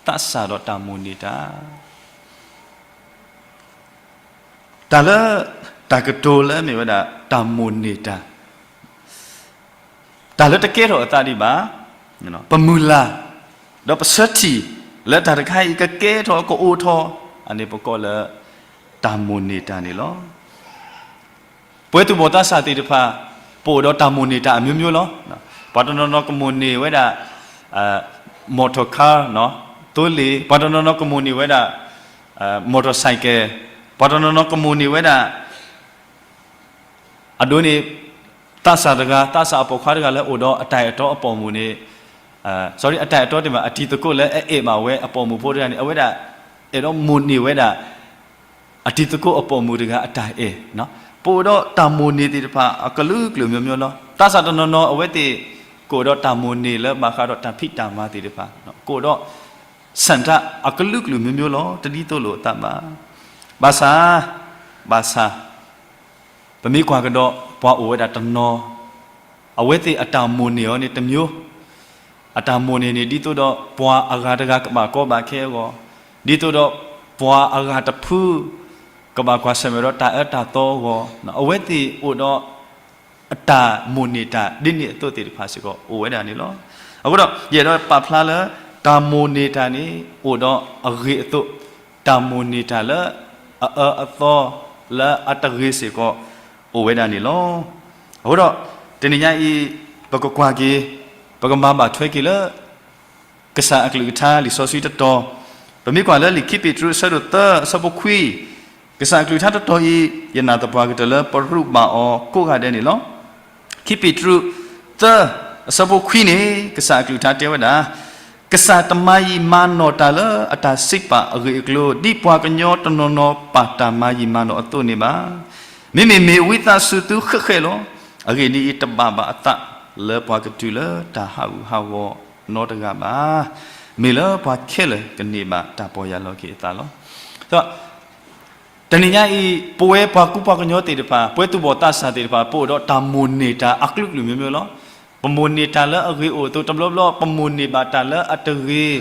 သးစၢ်ဒီးတၢ်မိၣ်န့ၢ်တၢ် တၢ်လၢ တၢ်ကတိၤလၢအမ့ၢ်ဝဲဒၣ် တၢ်မိၣ်န့ၢ်တၢ်, တၢ်လၢတကဲထီၣ်အသးဒံးဘၣ်, ပမုၢ်လၢ်, ဒီးပဆၢထံၣ် လၢတၢ်တခါအံၤကကဲထီၣ်ကအိၣ်ထီၣ်, အန့ၣ်ပကိးလၢ တၢ်မိၣ်န့ၢ်တၢ်န့ၣ်လီၤ. ပဝဲသူၣ်ဘီၣ်သးစၢ်သ့ၣ်တဖၣ် ပအိၣ်ဒီးတၢ်မိၣ်န့ၢ်တၢ်အမျိုးမျိုးလီၤ. ပှၤတနီၤနီၤကမိၣ်န့ၢ်ဝဲဒၣ် မော်တော်ကား, သိလ့ၣ်, ပှၤတနီၤနီၤကမိၣ်န့ၢ်ဝဲဒၣ် မော်တော်ဆိုင်ကယ်, ပှၤတနီၤနီၤကမိၣ်န့ၢ်ဝဲဒၣ် အဒိန့ၣ် သးစၢ်တဂၤ သးစၢ်အပိာ်ခွါတဂၤလၢအိၣ်ဒီးအတၢ်အဲၣ်တီအပိာ်မုၣ်န့ၣ်, sorry အတၢ်အဲၣ်တီတမ့ၢ် အတံၤသကိးလၢအအဲၣ်ဘၣ်ဝဲအပိာ်မုၣ်ဖိတဂၤန့ၣ် အဝဲဒၣ် အဲၣ်ဒိးမိၣ်န့ၢ်ဝဲဒၣ် အတံၤသကိးအပိာ်မုၣ်တဂၤအတၢ်အဲၣ်, ပအိၣ်ဒီးတၢ်မိၣ်န့ၢ်သ့ၣ်တဖၣ် အကလုာ်ကလုာ်မျိုးမျိုးလီၤ. သးစၢ်တနီၤနီၤအဝဲသ့ၣ် ကအိၣ်ဒီးတၢ်မိၣ်န့ၢ်လၢဘၣ်ဃးဒီးတၢ်ဖံးတၢ်မၤသ့ၣ်တဖၣ်, ကအိၣ်ဒီး ဆန္ဒ အကလုာ်ကလုာ်မျိုးမျိုးလီၤ. တဒ်သိးလိာ်အသးဘၣ်. ဘၣ်ဆၣ်, ဘၣ်ဆၣ် ပမ့ၢ်ကွၢ်ကဒီး ပှၤအိၣ်ဝဲဒၣ်တနီၤ အဝဲသ့ၣ်အတၢ်မိၣ်န့ၢ်အီၤန့ၣ်တမျိုး, အတၢ်မိၣ်န့ၢ်န့ၣ် ဒ်သိးဒီးပှၤအဂၤတဂၤကဘၣ်ကီဘၣ်ခဲအဂီၢ်, ဒ်သိးဒီးပှၤအဂၤတဖု ကဘၣ်ကွၢ်ဆၢၣ်မဲာ်ဒီးတၢ်အၢတၢ်သီအဂီၢ်, အဝဲသ့ၣ်အိၣ်ဒီး အတၢ်မိၣ်န့ၢ်တၢ်ဒ်န့ၣ်အသိးသ့ၣ်တဖၣ်စ့ၢ်ကီးအိၣ်ဝဲဒၣ်န့ၣ်လီၤ. အဃိဒီး ယအဲၣ်ဒိးပာ်ဖျါလၢ တၢ်မိၣ်န့ၢ်တၢ်န့ၣ် အိၣ်ဒီးအဂ့ၤအသိး, တၢ်မိၣ်န့ၢ်တၢ်လၢအအၢအသီ လၢအတဂ့ၤစ့ၢ်ကီး အိၣ်ဝဲဒၣ်န့ၣ်လီၤ. အဃိဒီး တနံၤညါအံၤ ပကကွၢ်က့ၤ, ပကမၤဘၣ်ထွဲက့ၤလၢ ကစၢ်အကလုၢ်ကထါလံာ်စီဆှံတတီၤ, ပမ့ၢ်ကွၢ်လၢလံာ်ခံပ့းတရူးအဆၢဒိၣ်သၢအဆၢဖိခွံ, ကစၢ်အကလုၢ်ကထါတတီၤအံၤ ယနာ်သပှၢ်ကတၢၢ်လၢပရူးဘၣ်အီၤကိးဂၤဒဲးန့ၣ်လီၤ. ခံပ့းတရူး သၢ အဆၢဖိခွံန့ၣ် ကစၢ်အကလုၢ်ကထါတဲဝဲဒၣ်, ကစၢ်တမၤယံာ်မၤနီၣ်တၢ်လၢအတၢ်စံးပာ်အဂ့ၢ်အကျိၤ ဒ်ပှၤကညီတနီၤနီၤပာ်တၢ်မၤယံာ်မၤနီၣ်အသိးန့ၣ်ဘၣ်. မ့မ့ၢ်မ့ၢ်ဝံသးစူၤသုဃဲးဃဲးလီၤ. အဂ့ၢ်ဒ်အံၤ, တဘၣ်ဘၣ်အသးလၢပှၤကတုၤလၢတၢ်ဟးဂူာ်ဟးဂီၤနီတဂၤဘၣ်. မ့ၢ်လၢပှၤခဲလၢာ်ကန့ၢ်ဘၣ်တၢ်ပီၢ်ယၢ်လီၤက့ၤအသးလီၤ. ဒီး တနံၤညါအံၤ ပဝဲပှၤကူပှၤကညီသ့ၣ်တဖၣ်, ပဝဲသူၣ်ဘီၣ်သးစၢ်သ့ၣ်တဖၣ် ပအိၣ်ဒီးတၢ်မိၣ်န့ၢ်တၢ်အကလုာ်ကလုာ်မျိုးမျိုးလီၤ. ပမိၣ်န့ၢ်တၢ်လၢအဂ့ၤအိၣ်အသိး တဘျီဘျီ ပမိၣ်န့ၢ်ဘၣ်တၢ်လၢအတဂ့ၤ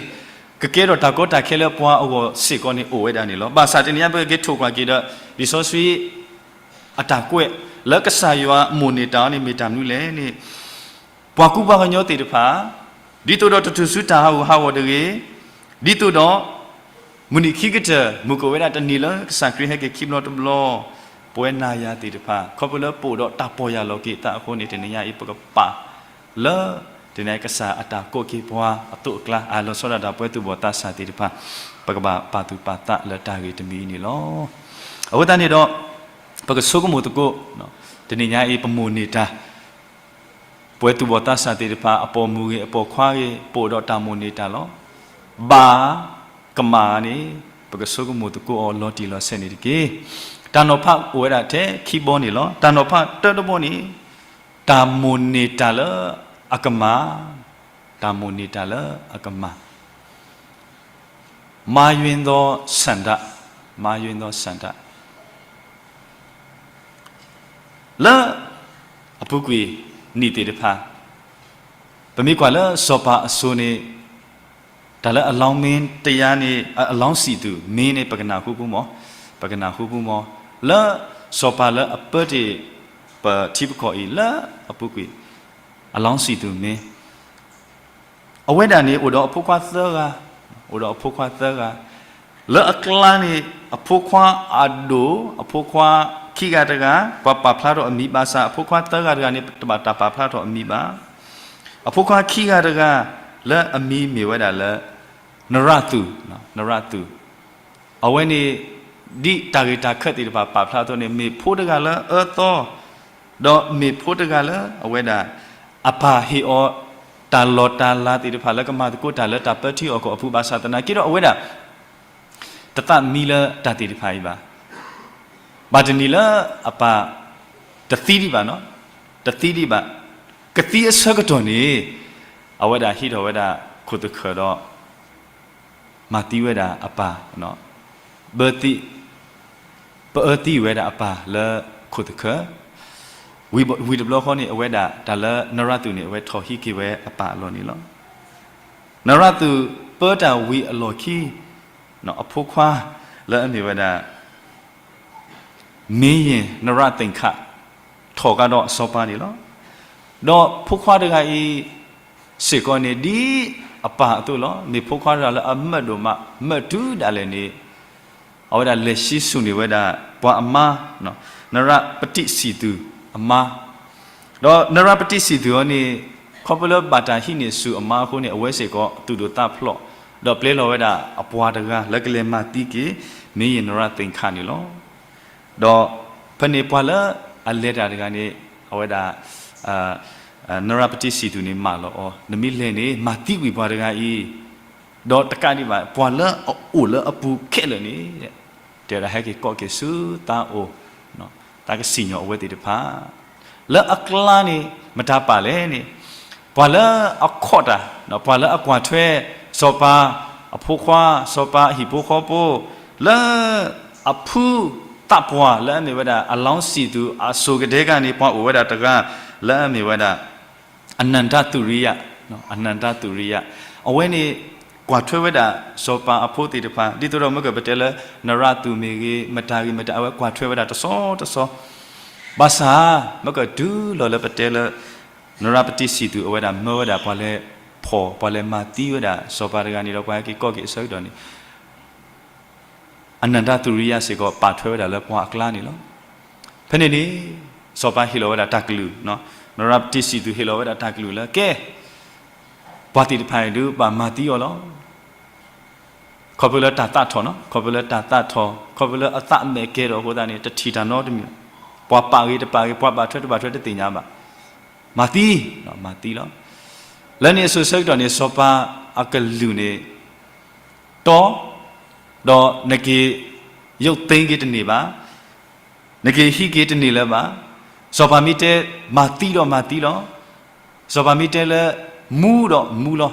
ကကဲထီၣ်တၢ်ကီတၢ်ခဲလၢပှၤအဂီၢ်စ့ၢ်ကီးန့ၣ် အိၣ်ဝဲဒၣ်န့ၣ်လီၤ. ဘၣ်ဆၣ်တနံၤညါ ပကက့ၤထိၣ်ကွၢ်က့ၤဒီး လံာ်စီဆှံ အတၢ်ကွဲး လၢကစၢ်ယွၤမိၣ်န့ၢ်တၢ်အီၤန့ၣ် မ့ၢ်တၢ်မနုၤလဲၣ်န့ၣ် ပှၤကူပှၤကညီသ့ၣ်တဖၣ် ဒ်သိးဒီးတတုၤဆူတၢ်ဟးဂူာ်ဟးဂီၤတဂ့ၤ, ဒ်သိးဒီး မုၢ်နံၤခံကတၢၢ် မုၢ်ကအိၣ်ဝဲဒၣ်တနံၤလၢကစၢ်ခရံာ်ဟဲက့ၤခံဘျီတဘျီ, ပဝဲနၤယၤသ့ၣ်တဖၣ် ခီဖျိလၢပအိၣ်ဒီးတၢ်ပီၢ်ယၢ်လီၤက့ၤအသးအဃိန့ၣ် တနံၤညါအံၤ ပကပာ်လၢ တနံၤညါအံၤ ကစၢ်အတၢ်ကိးက့ၤပှၤအသိးအကျါ အလီၤဆီဒၣ်တၢ်ပဝဲသူၣ်ဘီၣ်သးစၢ်သ့ၣ်တဖၣ် ပကဘၣ်ပာ်သူၣ်ပာ်သးလၢတၢ်ဂ့ၢ်တမံၤအံၤန့ၣ်လီၤ. အဃိသတးန့ၣ်ဒီး ပကဆိကမိၣ်သကိး တနံၤညါအံၤ ပမိၣ်န့ၢ်တၢ် ပဝဲသူၣ်ဘီၣ်သးစၢ်သ့ၣ်တဖၣ် အပိာ်မုၣ်ဂ့ၤ အပိာ်ခွါဂ့ၤ ပအိၣ်ဒီးတၢ်မိၣ်န့ၢ်တၢ်လီၤ. ဘၣ် ကမၣ်န့ၣ် ပကဆိကမိၣ်သကိးအီၤလီၤတံၢ်လီၤဆဲးန့ၣ်တက့ၢ်. တၢ်နီၤဖးအိၣ်ဝဲဒၣ်ထဲခံဘီန့ၣ်လီၤ. တၢ်နီၤဖးတၢတဘီန့ၣ် တၢ်မိၣ်န့ၢ်တၢ်လၢအကမၣ်, တၢ်မိၣ်န့ၢ်တၢ်လၢအကမၣ် မၤယွ့ၤသောဆန္ဒ, မၤယွ့ၤသောဆန္ဒ လၢအပူၤကွံာ်နံၣ်သ့ၣ်တဖၣ် ပမ့ၢ်ကွၢ်လၢစီၤပၤအစိၤန့ၣ် တၢ်လၢအလောင်းမင်းတရားန့ၣ် အလောင်းစံၣ်သူၣ် မင်းန့ၣ် ပကနၢ်ဟူပူမီၢ်, ပကနၢ်ဟူပူမီၢ် လၢစီၤပၤလၢအပၢတ့ၢ်ပထံပကီၢ်အံၤလၢအပူၤကွံာ် အလောင်းစံၣ်သူၣ် မင်း အဝဲဒၣ်န့ၣ် အိၣ်ဒီးအဖိခွါသၢဂၤ, အိၣ်ဒီးအဖိခွါသၢဂၤ, လၢအကျါန့ၣ် အဖိခွါအဒိၣ် အဖိခွါခံဂၤတဂၤ ပှၤပာ်ဖျါထီၣ်အမံၤဘၣ်ဆၣ် အဖိခွါသၢဂၤတဂၤန့ၣ် တဘၣ်တၢ်ပာ်ဖျါထီၣ်အမံၤဘၣ်. အဖိခွါခံဂၤတဂၤ လၢအမံၤမ့ၢ်ဝဲဒၣ်လၢ နရၣ်သူၣ်, နရၣ်သူၣ် အဝဲန့ၣ် ဒ်တၢ်ဂ့ၢ်တၢ်ခၢၣ်သ့ၣ်တဖၣ်ပာ်ဖျါအသိးန့ၣ် မ့ၢ်ဖိတဂၤလၢအအၢအသီ, ဒီးမ့ၢ်ဖိတဂၤလၢအဝဲဒၣ် အပၢ်ဟ့ၣ်အီၤ တၢ်လီၢ်တၢ်လၤသ့ၣ်တဖၣ်လၢကမၤသကိးတၢ်လၢတၢ်ပၢထံအီၣ်ကီၢ်အပူၤဘၣ်ဆၣ်သနာ်က့ဒီး အဝဲဒၣ် တသးမံလၢတၢ်သ့ၣ်တဖၣ်အံၤဘၣ်. ဘၣ်တနံၤလၢအပၢ်တသံဒံးဘၣ်နီၤ, တသံဒံးဘၣ်. ကသံအဆၢကတီၢ်န့ၣ် အဝဲဒၣ်ဟံးထီၣ်ဝဲဒၣ်ခိၣ်သခၢၣ်ဒီး မၤသံဝဲဒၣ်အပၢ်, ပၢသံ, ပၢသံဝဲဒၣ်အပၢ်လၢခိၣ်သခၢၣ်, ဝံၤတဘျီဃီန့ၣ် အဝဲဒၣ်တၢ်လၢနရၣ်သူၣ်န့ၣ် အဝဲထီၣ်ဟံးက့ၤဝဲအပၢ်အလီၢ်န့ၣ်လီၤ. နရၣ်သူၣ်ပၢတၢ်ဝံၤအလီၢ်ခံ အဖိခွါလၢအမ့ၢ်ဝဲဒၣ် မင်းရင်နရသင်္ခ ထီၣ်ကဒီးစီၤပၤန့ၣ်လီၤ. ဒီးဖိခွါတဂၤအံၤစ့ၢ်ကီးန့ၣ် ဒ်အပၢ်အသိးလီၤ. မ့ၢ်ဖိခွါတဂၤလၢအမၢဒိၣ်မး, မၢတုၤဒၣ်လဲာ်န့ၣ် အဝဲဒၣ်လဲၤဆံးဆူၣ်န့ၢ်ဝဲဒၣ်ပှၤအမါ, နရပတံစံၣ်သူၣ်အမါ ဒီးနရပတံစံၣ်သူၣ်အီၤန့ၣ် ခီဖျိလၢဘၣ်တၢ်ဟံးန့ၢ်ဆူၣ်အမါအဃိန့ၣ် အဝဲစ့ၢ်ကီးသူၣ်ဒိၣ်သးဖျိး, ဒီးပျဲလီၤဝဲဒၣ်အပှၤတဂၤလၢကလဲၤမၤသံက့ၤ မင်းရင်နရသင်္ခန့ၣ်လီၤ. ဒီးဖဲန့ၣ်ပှၤလၢအလဲၤတၢ်တဂၤန့ၣ် အဝဲဒၣ် နရပတံစံၣ်သူၣ်န့ၣ်မၢလီၤအီၤ, နမ့ၢ်လဲၤန့ၣ် မၤသံကွံာ်ပှၤတဂၤအံၤ, ဒီးတကးဒံးဘၣ် ပှၤလၢအအိၣ်လၢအပူၤခဲလၢာ်န့ၣ် တဲဝဲဒၣ်ဟဲက့ၤကိးက့ၤဆူသးအိၣ်, သးကစံၣ်ညီၣ်အဝဲသ့ၣ်တဖၣ် လၢအကျါန့ၣ် မတၤပာ်လဲၣ်န့ၣ်, ပှၤလၢအခီၣ်တၢ်, ပှၤလၢအကွၢ်ထွဲ စီၤပၤအဖိခွါ, စီၤပၤအဟံၣ်ဖိဃီဖိ, လၢအဖုသးပှၢ်လၢအမ့ၢ်ဝဲဒၣ် အလောင်းစံၣ်သူၣ်အစိၤကဒဲကန့ၣ် ပှၤအိၣ်ဝဲဒၣ်တဂၤ လၢအမ့ၢ်ဝဲဒၣ် အနန္ဒသုရိယ, အနန္ဒသုရိယ, အဝဲန့ၣ် ကွၢ်ထွဲဝဲဒၣ် စီၤပၤအဖိသ့ၣ်တဖၣ် ဒ်သိးဒီးမ့ၢ်ကပတဲလၢ နရၣ်သူၣ်မ့ၢ်ဂ့ၤ မတၤဂ့ၤမတၤ အဝဲကွၢ်ထွဲဝဲဒၣ်တဆီတဆီ, ဘၣ်ဆၣ် မ့ၢ်ကတုၤလီၤလၢပတဲလၢ နရပတံစံၣ်သူၣ်အဝဲဒၣ်မၢဝဲဒၣ်ပှၤလဲၤဖီၣ် ပှၤလဲၤမၤသံဝဲဒၣ် စီၤပၤတဂၤန့ၣ်ဒီး ပှၤဟဲက့ၤကိးက့ၤအဆၢကတီၢ်န့ၣ် အနန္ဒသုရိယစ့ၢ်ကီး ပာ်ထွဲဝဲဒၣ်လၢပှၤအကျါန့ၣ်လီၤ. ဖဲန့ၣ်န့ၣ် စီၤပၤဟ့ၣ်လီၤဝဲဒၣ်တၢ်ကလုၢ်, နရပတံစံၣ်သူၣ်ဟ့ၣ်လီၤဝဲဒၣ်တၢ်ကလုၢ်လၢ ကဲ ပှၤသ့ၣ်တဖၣ်အံၤဒုးဘၣ်မၤသံအီၤလီၤ. ခီဖျိလၢတၢ်သးထီၣ်နီၤ, ခီဖျိလၢတၢ်သးထီၣ်, ခီဖျိလၢအသးမဲာ်ကဲထီၣ်အဃိသတးန့ၣ် တထံၣ်တၢ်နီတမံၤ, ပှၤပာ်ဂ့ၤတပာ်ဂ့ၤ, ပှၤဘၣ်ထွဲတဘၣ်ထွဲတသ့ၣ်ညါဘၣ်, မၤသံ, မၤသံလီၤ. လၢန့ၣ်အစိၤဆၢကတီၢ်န့ၣ် စီၤပၤအကလုၢ်န့ၣ် တီ, ဒီးနက့ၤ ရုပ်သိမ်း က့ၤတန့ၢ်ဘၣ်, နက့ၤဟံးက့ၤတန့ၢ်လၢၤဘၣ်. စီၤပၤမ့ၢ်တဲ မၤသံဒီးမၤသံလီၤ. စီၤပၤမ့ၢ်တဲလၢ မူဒီးမူလီၤ.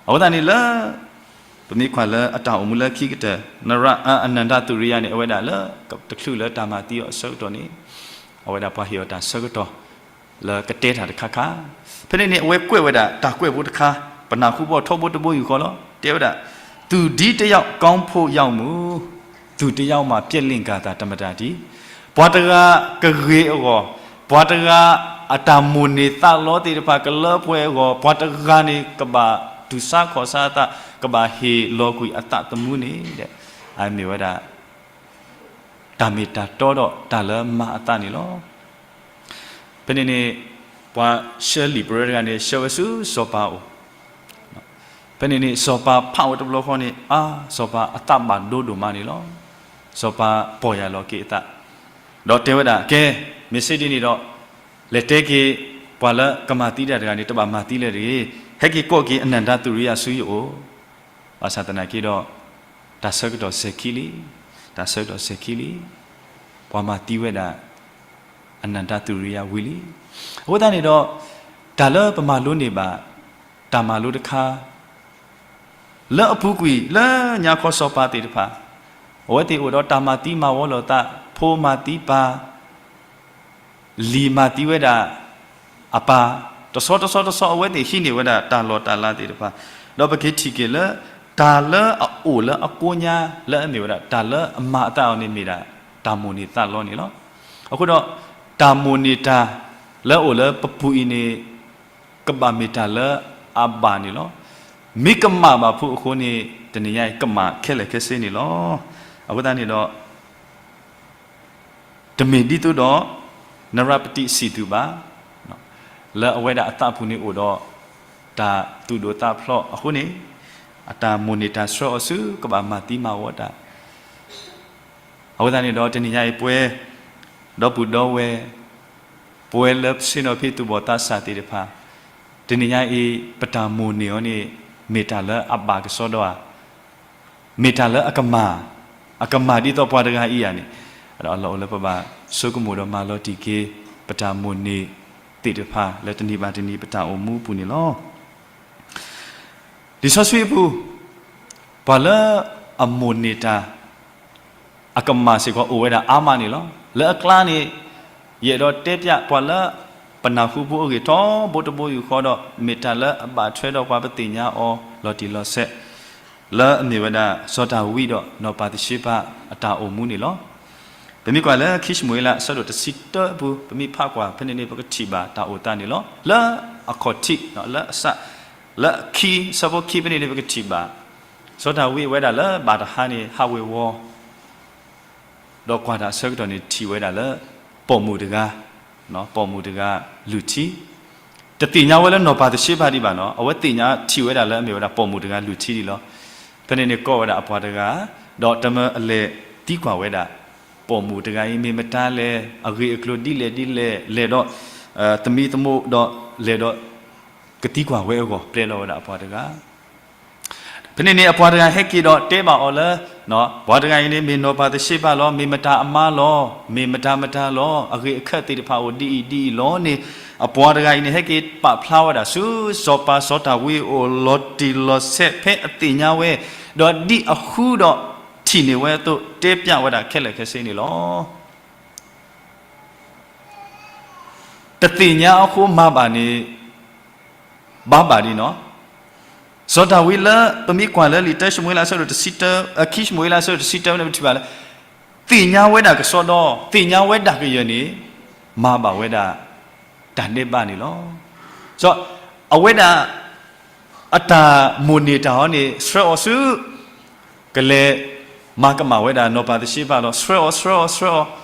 အဃိသတးန့ၣ်လၢ ပမ့ၢ်ကွၢ်လၢအတၢ်အိၣ်မူလၢခံကတၢၢ် နရ အနန္ဒသုရိယန့ၣ် အဝဲဒၣ်လၢ တချုးလၢတၢ်မၤသံအီၤအဆၢကတီၢ်န့ၣ် အဝဲဒၣ်ပှၤဟ့ၣ်အီၤတၢ်ဆၢကတီၢ် လၢကတဲတၢ်တခါခါ, ဖဲန့ၣ်န့ၣ် အဝဲကွဲးဝဲဒၣ်တၢ်ကွဲးဖိတခါ, ပနၢ်ဟူဘီၣ်ထီဘိတဘိယူၢ်ဃီလီၤ. တဲဝဲဒၣ်, သူဒံတယောက် ကောင်းဖို့ရောက်မူ, သူတယောက်မှာ ပျက်လင့်ဂါသာ တမတၤတည်း. ပှၤတဂၤကဂ့ၤအဂီၢ်, ပှၤတဂၤအတၢ်မိၣ်န့ၢ်သးလီသ့ၣ်တဖၣ်ကလၢပှဲၤအဂီၢ်, ပှၤတဂၤန့ၣ်ကဘၣ်တူၢ်ဆါခီၣ်ဆါအသး, ကဘၣ်ဟ့ၣ်လီၤကွံာ်အသးသမူန့ၣ်, အမ့ၢ်ဝဲဒၣ် တၢ်မ့ၢ်တၢ်တီဒီးတၢ်လၢမၤအသးန့ၣ်လီၤ. ဖဲန့ၣ်န့ၣ် ပှၤဆှၢလံာ်ပရၢတဂၤန့ၣ် ဆှၢဝဲဆူစီၤပၤအအိၣ်, ဖဲန့ၣ်န့ၣ် စီၤပၤဖးဝဲတဘျီဃီန့ၣ် အါ စီၤပၤအသးဘၣ်ဒိဒိၣ်မးန့ၣ်လီၤ. စီၤပၤပီၢ်ယၢ်လီၤက့ၤအသး, ဒီးတဲဝဲဒၣ် ကဲ မ့ၢ်စ့ဒ်န့ၣ်ဒီး လဲၤတဲက့ၤ ပှၤလၢကမၤသံတၢ်တဂၤန့ၣ် တဘၣ်မၤသံလၢၤတဂ့ၤ, ဟဲက့ၤကိးက့ၤအနန္ဒသုရိယဆူယအိၣ်, ဘၣ်ဆၣ်သနာ်က့ဒီး တၢ်ဆၢကတီၢ်စဲၤခံလံ, တၢ်ဆၢကတီၢ်စဲၤခံလံ, ပှၤမၤသံဝဲဒၣ် အနန္ဒသုရိယဝံၤလံ. အဃိသတးန့ၣ်ဒီး တၢ်လၢပမၤလိန့ၢ်ဘၣ် တၢ်မၤလိတခါ လၢအပူၤကွံာ်လၢညါခီစီၤပၤသ့ၣ်တဖၣ် အဝဲသ့ၣ်အိၣ်ဒီးတၢ်မၤသံမၤဝီလိာ်သး, ဖိမၤသံပၢ် လံၤမၤသံဝဲဒၣ်အပၢ်, တဆီတဆီတဆီ အဝဲသ့ၣ်ဟံးန့ၢ်ဝဲဒၣ်တၢ်လီၢ်တၢ်လၤသ့ၣ်တဖၣ်, ဒီးပက့ၤထံၣ်က့ၤလၢ တၢ်လၢအအိၣ်လၢအကိးညါ လၢအမ့ၢ်ဝဲဒၣ် တၢ်လၢအမၤအသးအီၤန့ၣ်မ့ၢ်ဒၣ် တၢ်မိၣ်န့ၢ်သးလီန့ၣ်လီၤ. အဃိဒီး တၢ်မိၣ်န့ၢ်တၢ်လၢအအိၣ်လၢပပူၤအံၤန့ၣ် ကဘၣ်မ့ၢ်တၢ်လၢအဘၣ်န့ၣ်လီၤ. မ့ၢ်ကမၣ်ဘၣ်ဖုးအဃိန့ၣ် တနံၤညါအံၤ ကမၣ်ခဲလၢာ်ခဲဆ့န့ၣ်လီၤ. အဃိသတးန့ၣ်ဒီး တမ့ၢ်ဒ်သိးဒီး နရပတံစံၣ်သူၣ်ဘၣ်, လၢအဝဲဒၣ်အသးပူၤန့ၣ်အိၣ်ဒီး တၢ်သူၣ်ဒိၣ်သးဖျိးအဃိန့ၣ်, အတၢ်မိၣ်န့ၢ်တၢ်ဆှၢအီၤဆူ ကဘၣ်မၤသံမၤဝီတၢ် အဃိသတးန့ၣ်ဒီး တနံၤညါအံၤပဝဲ ဒီပုၢ်ဒီဝဲၢ် ပဝဲလၢဆ့ၣ်နီၤဖံးသူၣ်ဘီၣ်သးစၢ်သ့ၣ်တဖၣ်, တနံၤညါအံၤ ပတၢ်မိၣ်န့ၢ်အီၤန့ၣ် မ့ၢ်တၢ်လၢအဘၣ်ကစီဒီဧါ, မ့ၢ်တၢ်လၢအကမၣ် အကမၢ်ဒ်သိးပှၤတဂၤအံၤဧါန့ၣ်, ဒီးအလီၢ်အိၣ်လၢပဘၣ်ဆိကမိၣ်ဒီးမၤလီၤတံၢ်က့ၤ ပတၢ်မိၣ်န့ၢ်သ့ၣ်တဖၣ်လၢတနံၤဘၣ်တနံၤပတၢ်အိၣ်မူအပူၤန့ၣ်လီၤ. လံာ်စီဆှံအပူၤ, ပှၤလၢအမိၣ်န့ၢ်တၢ် အကမၢ်စ့ၢ်ကီးအိၣ်ဝဲဒၣ်အါမးန့ၣ်လီၤ. လၢအကျါန့ၣ် ယအဲၣ်ဒိးတဲပျးပှၤလၢ ပနၢ်ဟူဖိအဂ့ၢ်ထီဘိတဘိယူၢ်ဃီဒီး မ့ၢ်တၢ်လၢအဘၣ်ထွဲဒီးပှၤပသ့ၣ်ညါအီၤလီၤတံၢ်လီၤဆဲး လၢအမ့ၢ်ဝဲဒၣ် စီၤဒၤဝံးဒီးနီၢ်ပၤသရှ့ဘၤအတၢ်အိၣ်မူန့ၣ်လီၤ. ပမ့ၢ်ကွၢ်လၢခံၡမူၤအ့လးအဆၢဒိၣ်တဆံတၢအပူၤ ပမ့ၢ်ဖးကွၢ်ဖဲန့ၣ်န့ၣ် ပကထံၣ်ဘၣ်တၢ်အိၣ်သးန့ၣ်လီၤ. လၢအခီၣ်ထံး လၢအစး လၢအခံ အဆၢဖိခံဖဲန့ၣ်န့ၣ် ပကထံၣ်ဘၣ် စီၤဒၤဝံးအဝဲဒၣ်လၢဘၣ်တဟါန့ၣ် ဟးဝ့ၤဝီၤ ဒီးကွၢ်တၢ်အဆၢကတီၢ်န့ၣ် ထံၣ်ဝဲဒၣ်လၢ ပိာ်မုၣ်တဂၤ, ပိာ်မုၣ်တဂၤလုၢ်ထံ, တသ့ၣ်ညါဝဲလၢနီၢ်ပၤသရှ့ဘၤဒံးဘၣ်နီၤ, အဝဲသ့ၣ်ညါထံၣ်ဝဲဒၣ်လၢအမ့ၢ်ဝဲဒၣ်ပိာ်မုၣ်တဂၤလုၢ်ထံဒံးလီၤ. ဖဲန့ၣ်န့ၣ်ကိးဝဲဒၣ်အပှၤတဂၤ, ဒီးတမၢအလဲၤသံကွၢ်ဝဲဒၣ် ပိာ်မုၣ်တဂၤအံၤမ့ၢ်မတၤလဲၣ်, အဂ့ၢ်အကျိၤဒ်လဲၣ်ဒ်လဲၣ်, လဲၤဒီး သမံသမိးဒီးလဲၤဒီး ကသံကွၢ်ဝဲအဂီၢ် ပျဲလီၤဝဲဒၣ်အပှၤတဂၤ ဖဲန့ၣ်န့ၣ် အပှၤတဂၤဟဲက့ၤဒီးတဲဘၣ်အီၤလၢ ပှၤတဂၤအံၤန့ၣ် မ့ၢ်နီၢ်ပၤသရှ့ဘၤလီၤ, မ့ၢ်မတၤအမါလီၤ, မ့ၢ်မတၤမတၤလီၤ, အဂ့ၢ်အခၢၣ်သ့ၣ်တဖၣ်အိၣ်ဒ်အံၤဒ်အံၤလီၤန့ၣ်, အပှၤတဂၤအံၤန့ၣ် ဟဲက့ၤပာ်ဖျါဝဲဒၣ်ဆူ စီၤပၤစီၤဒၤဝံးအအိၣ်လီၤတံၢ်လီၤဆဲးဖဲအသ့ၣ်ညါဝဲ, ဒီးဒ်အဃုဒီးထံၣ်န့ၢ်ဝဲအသိး တဲပျးဝဲဒၣ်ခဲလၢာ်ခဲဆ့န့ၣ်လီၤ. တသ့ၣ်ညါအဃိမၤဘၣ်န့ၣ် ဘၣ်ဘၣ်ဒ်နီၤ. စီၤဒၤဝံးလၢ ပမ့ၢ်ကွၢ်လၢလံာ်တၢၡမူၤအ့လးအဆၢဒိၣ်တဆံတၢ, အခံၡမူၤအ့လးအဆၢဒိၣ်တဆံတၢန့ၣ် ပထံၣ်ဘၣ်လၢ သ့ၣ်ညါဝဲဒၣ်ကစီဒီ, သ့ၣ်ညါဝဲဒၣ်ကယၢၢ်န့ၣ် မၤဘၣ်ဝဲဒၣ် တၢ်ဒဲးဘးန့ၣ်လီၤ. စီၤ အဝဲဒၣ် အတၢ်မိၣ်န့ၢ်တၢ်အီၤန့ၣ် ဆှၢအီၤဆူ ကလဲၤမၤကမၣ်ဝဲဒၣ်နီၢ်ပၤသရှ့ဘၤလီၤ. ဆှၢအီၤ ဆှၢအီၤ ဆှၢအီၤ,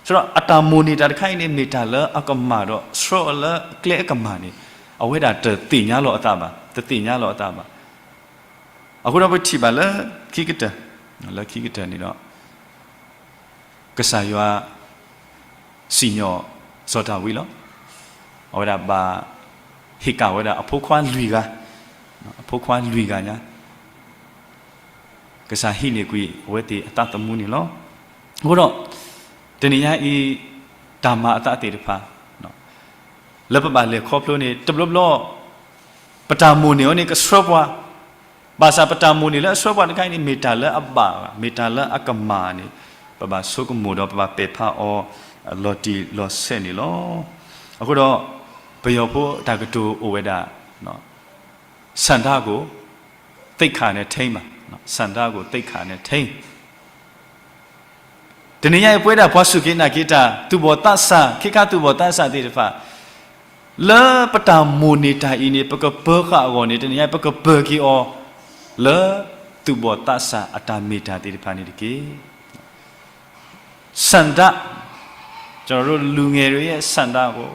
ဆှၢအီၤ အတၢ်မိၣ်န့ၢ်တၢ်တခါအံၤန့ၣ် မ့ၢ်တၢ်လၢအကမၣ်ဒီး ဆှၢအီၤလၢကျဲအကမၣ်န့ၣ် အဝဲဒၣ်တသ့ၣ်ညါလီၤအသးဘၣ်, တသ့ၣ်ညါလီၤအသးဘၣ်. အဃိဒီးပထံၣ်ဘၣ်လၢခံကတၢၢ်, လၢခံကတၢၢ်န့ၣ်ဒီး ကစၢ်ယွၤ စံၣ်ညီၣ်စီၤဒၤဝံးလီၤ. အဝဲဒၣ်ဘၣ်ဟ့ၣ်ကၣ်ဝဲဒၣ်အဖိခွါလွံၢ်ဂၤ, အဖိခွါလွံၢ်ဂၤညါ ကစၢ်ဟံးန့ၢ်ကွံာ်အဝဲသ့ၣ်အသးသမူန့ၣ်လီၤ. အဃိဒီး တနံၤညါအံၤ တၢ်မၤအသးသ့ၣ်တဖၣ် လၢပဘၣ်လဲၤခီဖျိန့ၣ် တဘျီဘျီ ပတၢ်မိၣ်န့ၢ်အီၤန့ၣ် ကဆှၢပှၤ, ဘၣ်ဆၣ်ပတၢ်မိၣ်န့ၢ်လၢအဆှၢပှၤတခါအံၤန့ၣ် မ့ၢ်တၢ်လၢအဘၣ်, မ့ၢ်တၢ်လၢအကမၣ်န့ၣ် ပဘၣ်ဆိကမိၣ်ဒီးပဘၣ်ပဲာ်ဖးအီၤ လီၤတံၢ်လီၤဆဲးန့ၣ်လီၤ. အဃိဒီး ပယီၤဖိတၢ်ကတိၤအိၣ်ဝဲဒၣ် ဆန္ဒကို သိက္ခာနဲ့ထိန်းဘၣ်, ဆန္ဒကို သိက္ခာနဲ့ထိန်း. တနံၤညါအံၤ ပဝဲဒၣ်ပှၤစူၢ်က့ၤနာ်က့ၤတၢ် သူၣ်ဘီၣ်သးစၢ်, ခ့ခါသူၣ်ဘီၣ်သးစၢ်သ့ၣ်တဖၣ် လၢပတၢ်မိၣ်န့ၢ်တၢ်အံၤန့ၣ် ပကပၢၤဃာ်အဂီၢ်န့ၣ် တနံၤညါအံၤ ပကပၢၤက့ၤအီၤ လၢသူၣ်ဘီၣ်သးစၢ်အတၢ်မ့ၢ်တၢ်သ့ၣ်တဖၣ်န့ၣ်တက့ၢ်. ဆန္ဒ, ကျွန်တော်တို့လူငယ်တွေရဲ့ဆန္ဒကို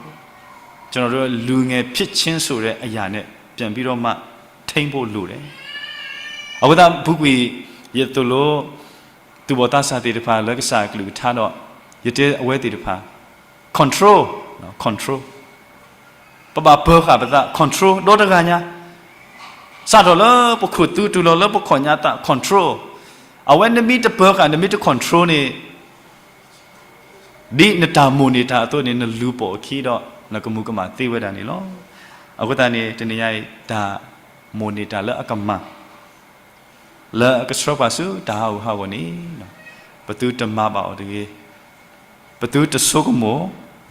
ကျွန်တော်တို့လူငယ်ဖြစ်ချင်းဆိုတဲ့အရာနဲ့ပြန်ပြီးတော့မှထိန်းဖို့လိုတယ်. အဝဲသ့ၣ်ပူၤကွံာ် ယသိၣ်လိ သူၣ်ဘီၣ်သးစၢ်သ့ၣ်တဖၣ်လၢကစၢ်အကလုၢ်ကထါဒီး ယတဲအဝဲသ့ၣ်တဖၣ် control, control ပဘၣ်ပၢၤဃာ်ပသး control ဒီတဂၤညါ, စးထီၣ်လၢပခိၣ်သူတုၤလီၤလၢပခီၣ်ညါသး control, အဝဲနမ့ၢ်တပၢၤဃာ် နမ့ၢ်တ control န့ၣ် ဒ်နတၢ်မိၣ်န့ၢ်တၢ်အသိးန့ၣ် နလူၤပိာ်အခံဒီး နကမူၤကမၣ်သ့ဝဲဒၣ်န့ၣ်လီၤ. အဃိသတးန့ၣ် တနံၤညါအံၤ တၢ်မိၣ်န့ၢ်တၢ်လၢအကမၣ် လၢအကဆှၢပှၤဆူတၢ်ဟးဂူာ်ဟးဂီၤန့ၣ် ပသုတမၤဘၣ်အီၤတဂ့ၤ, ပသုတဆိကမိၣ်,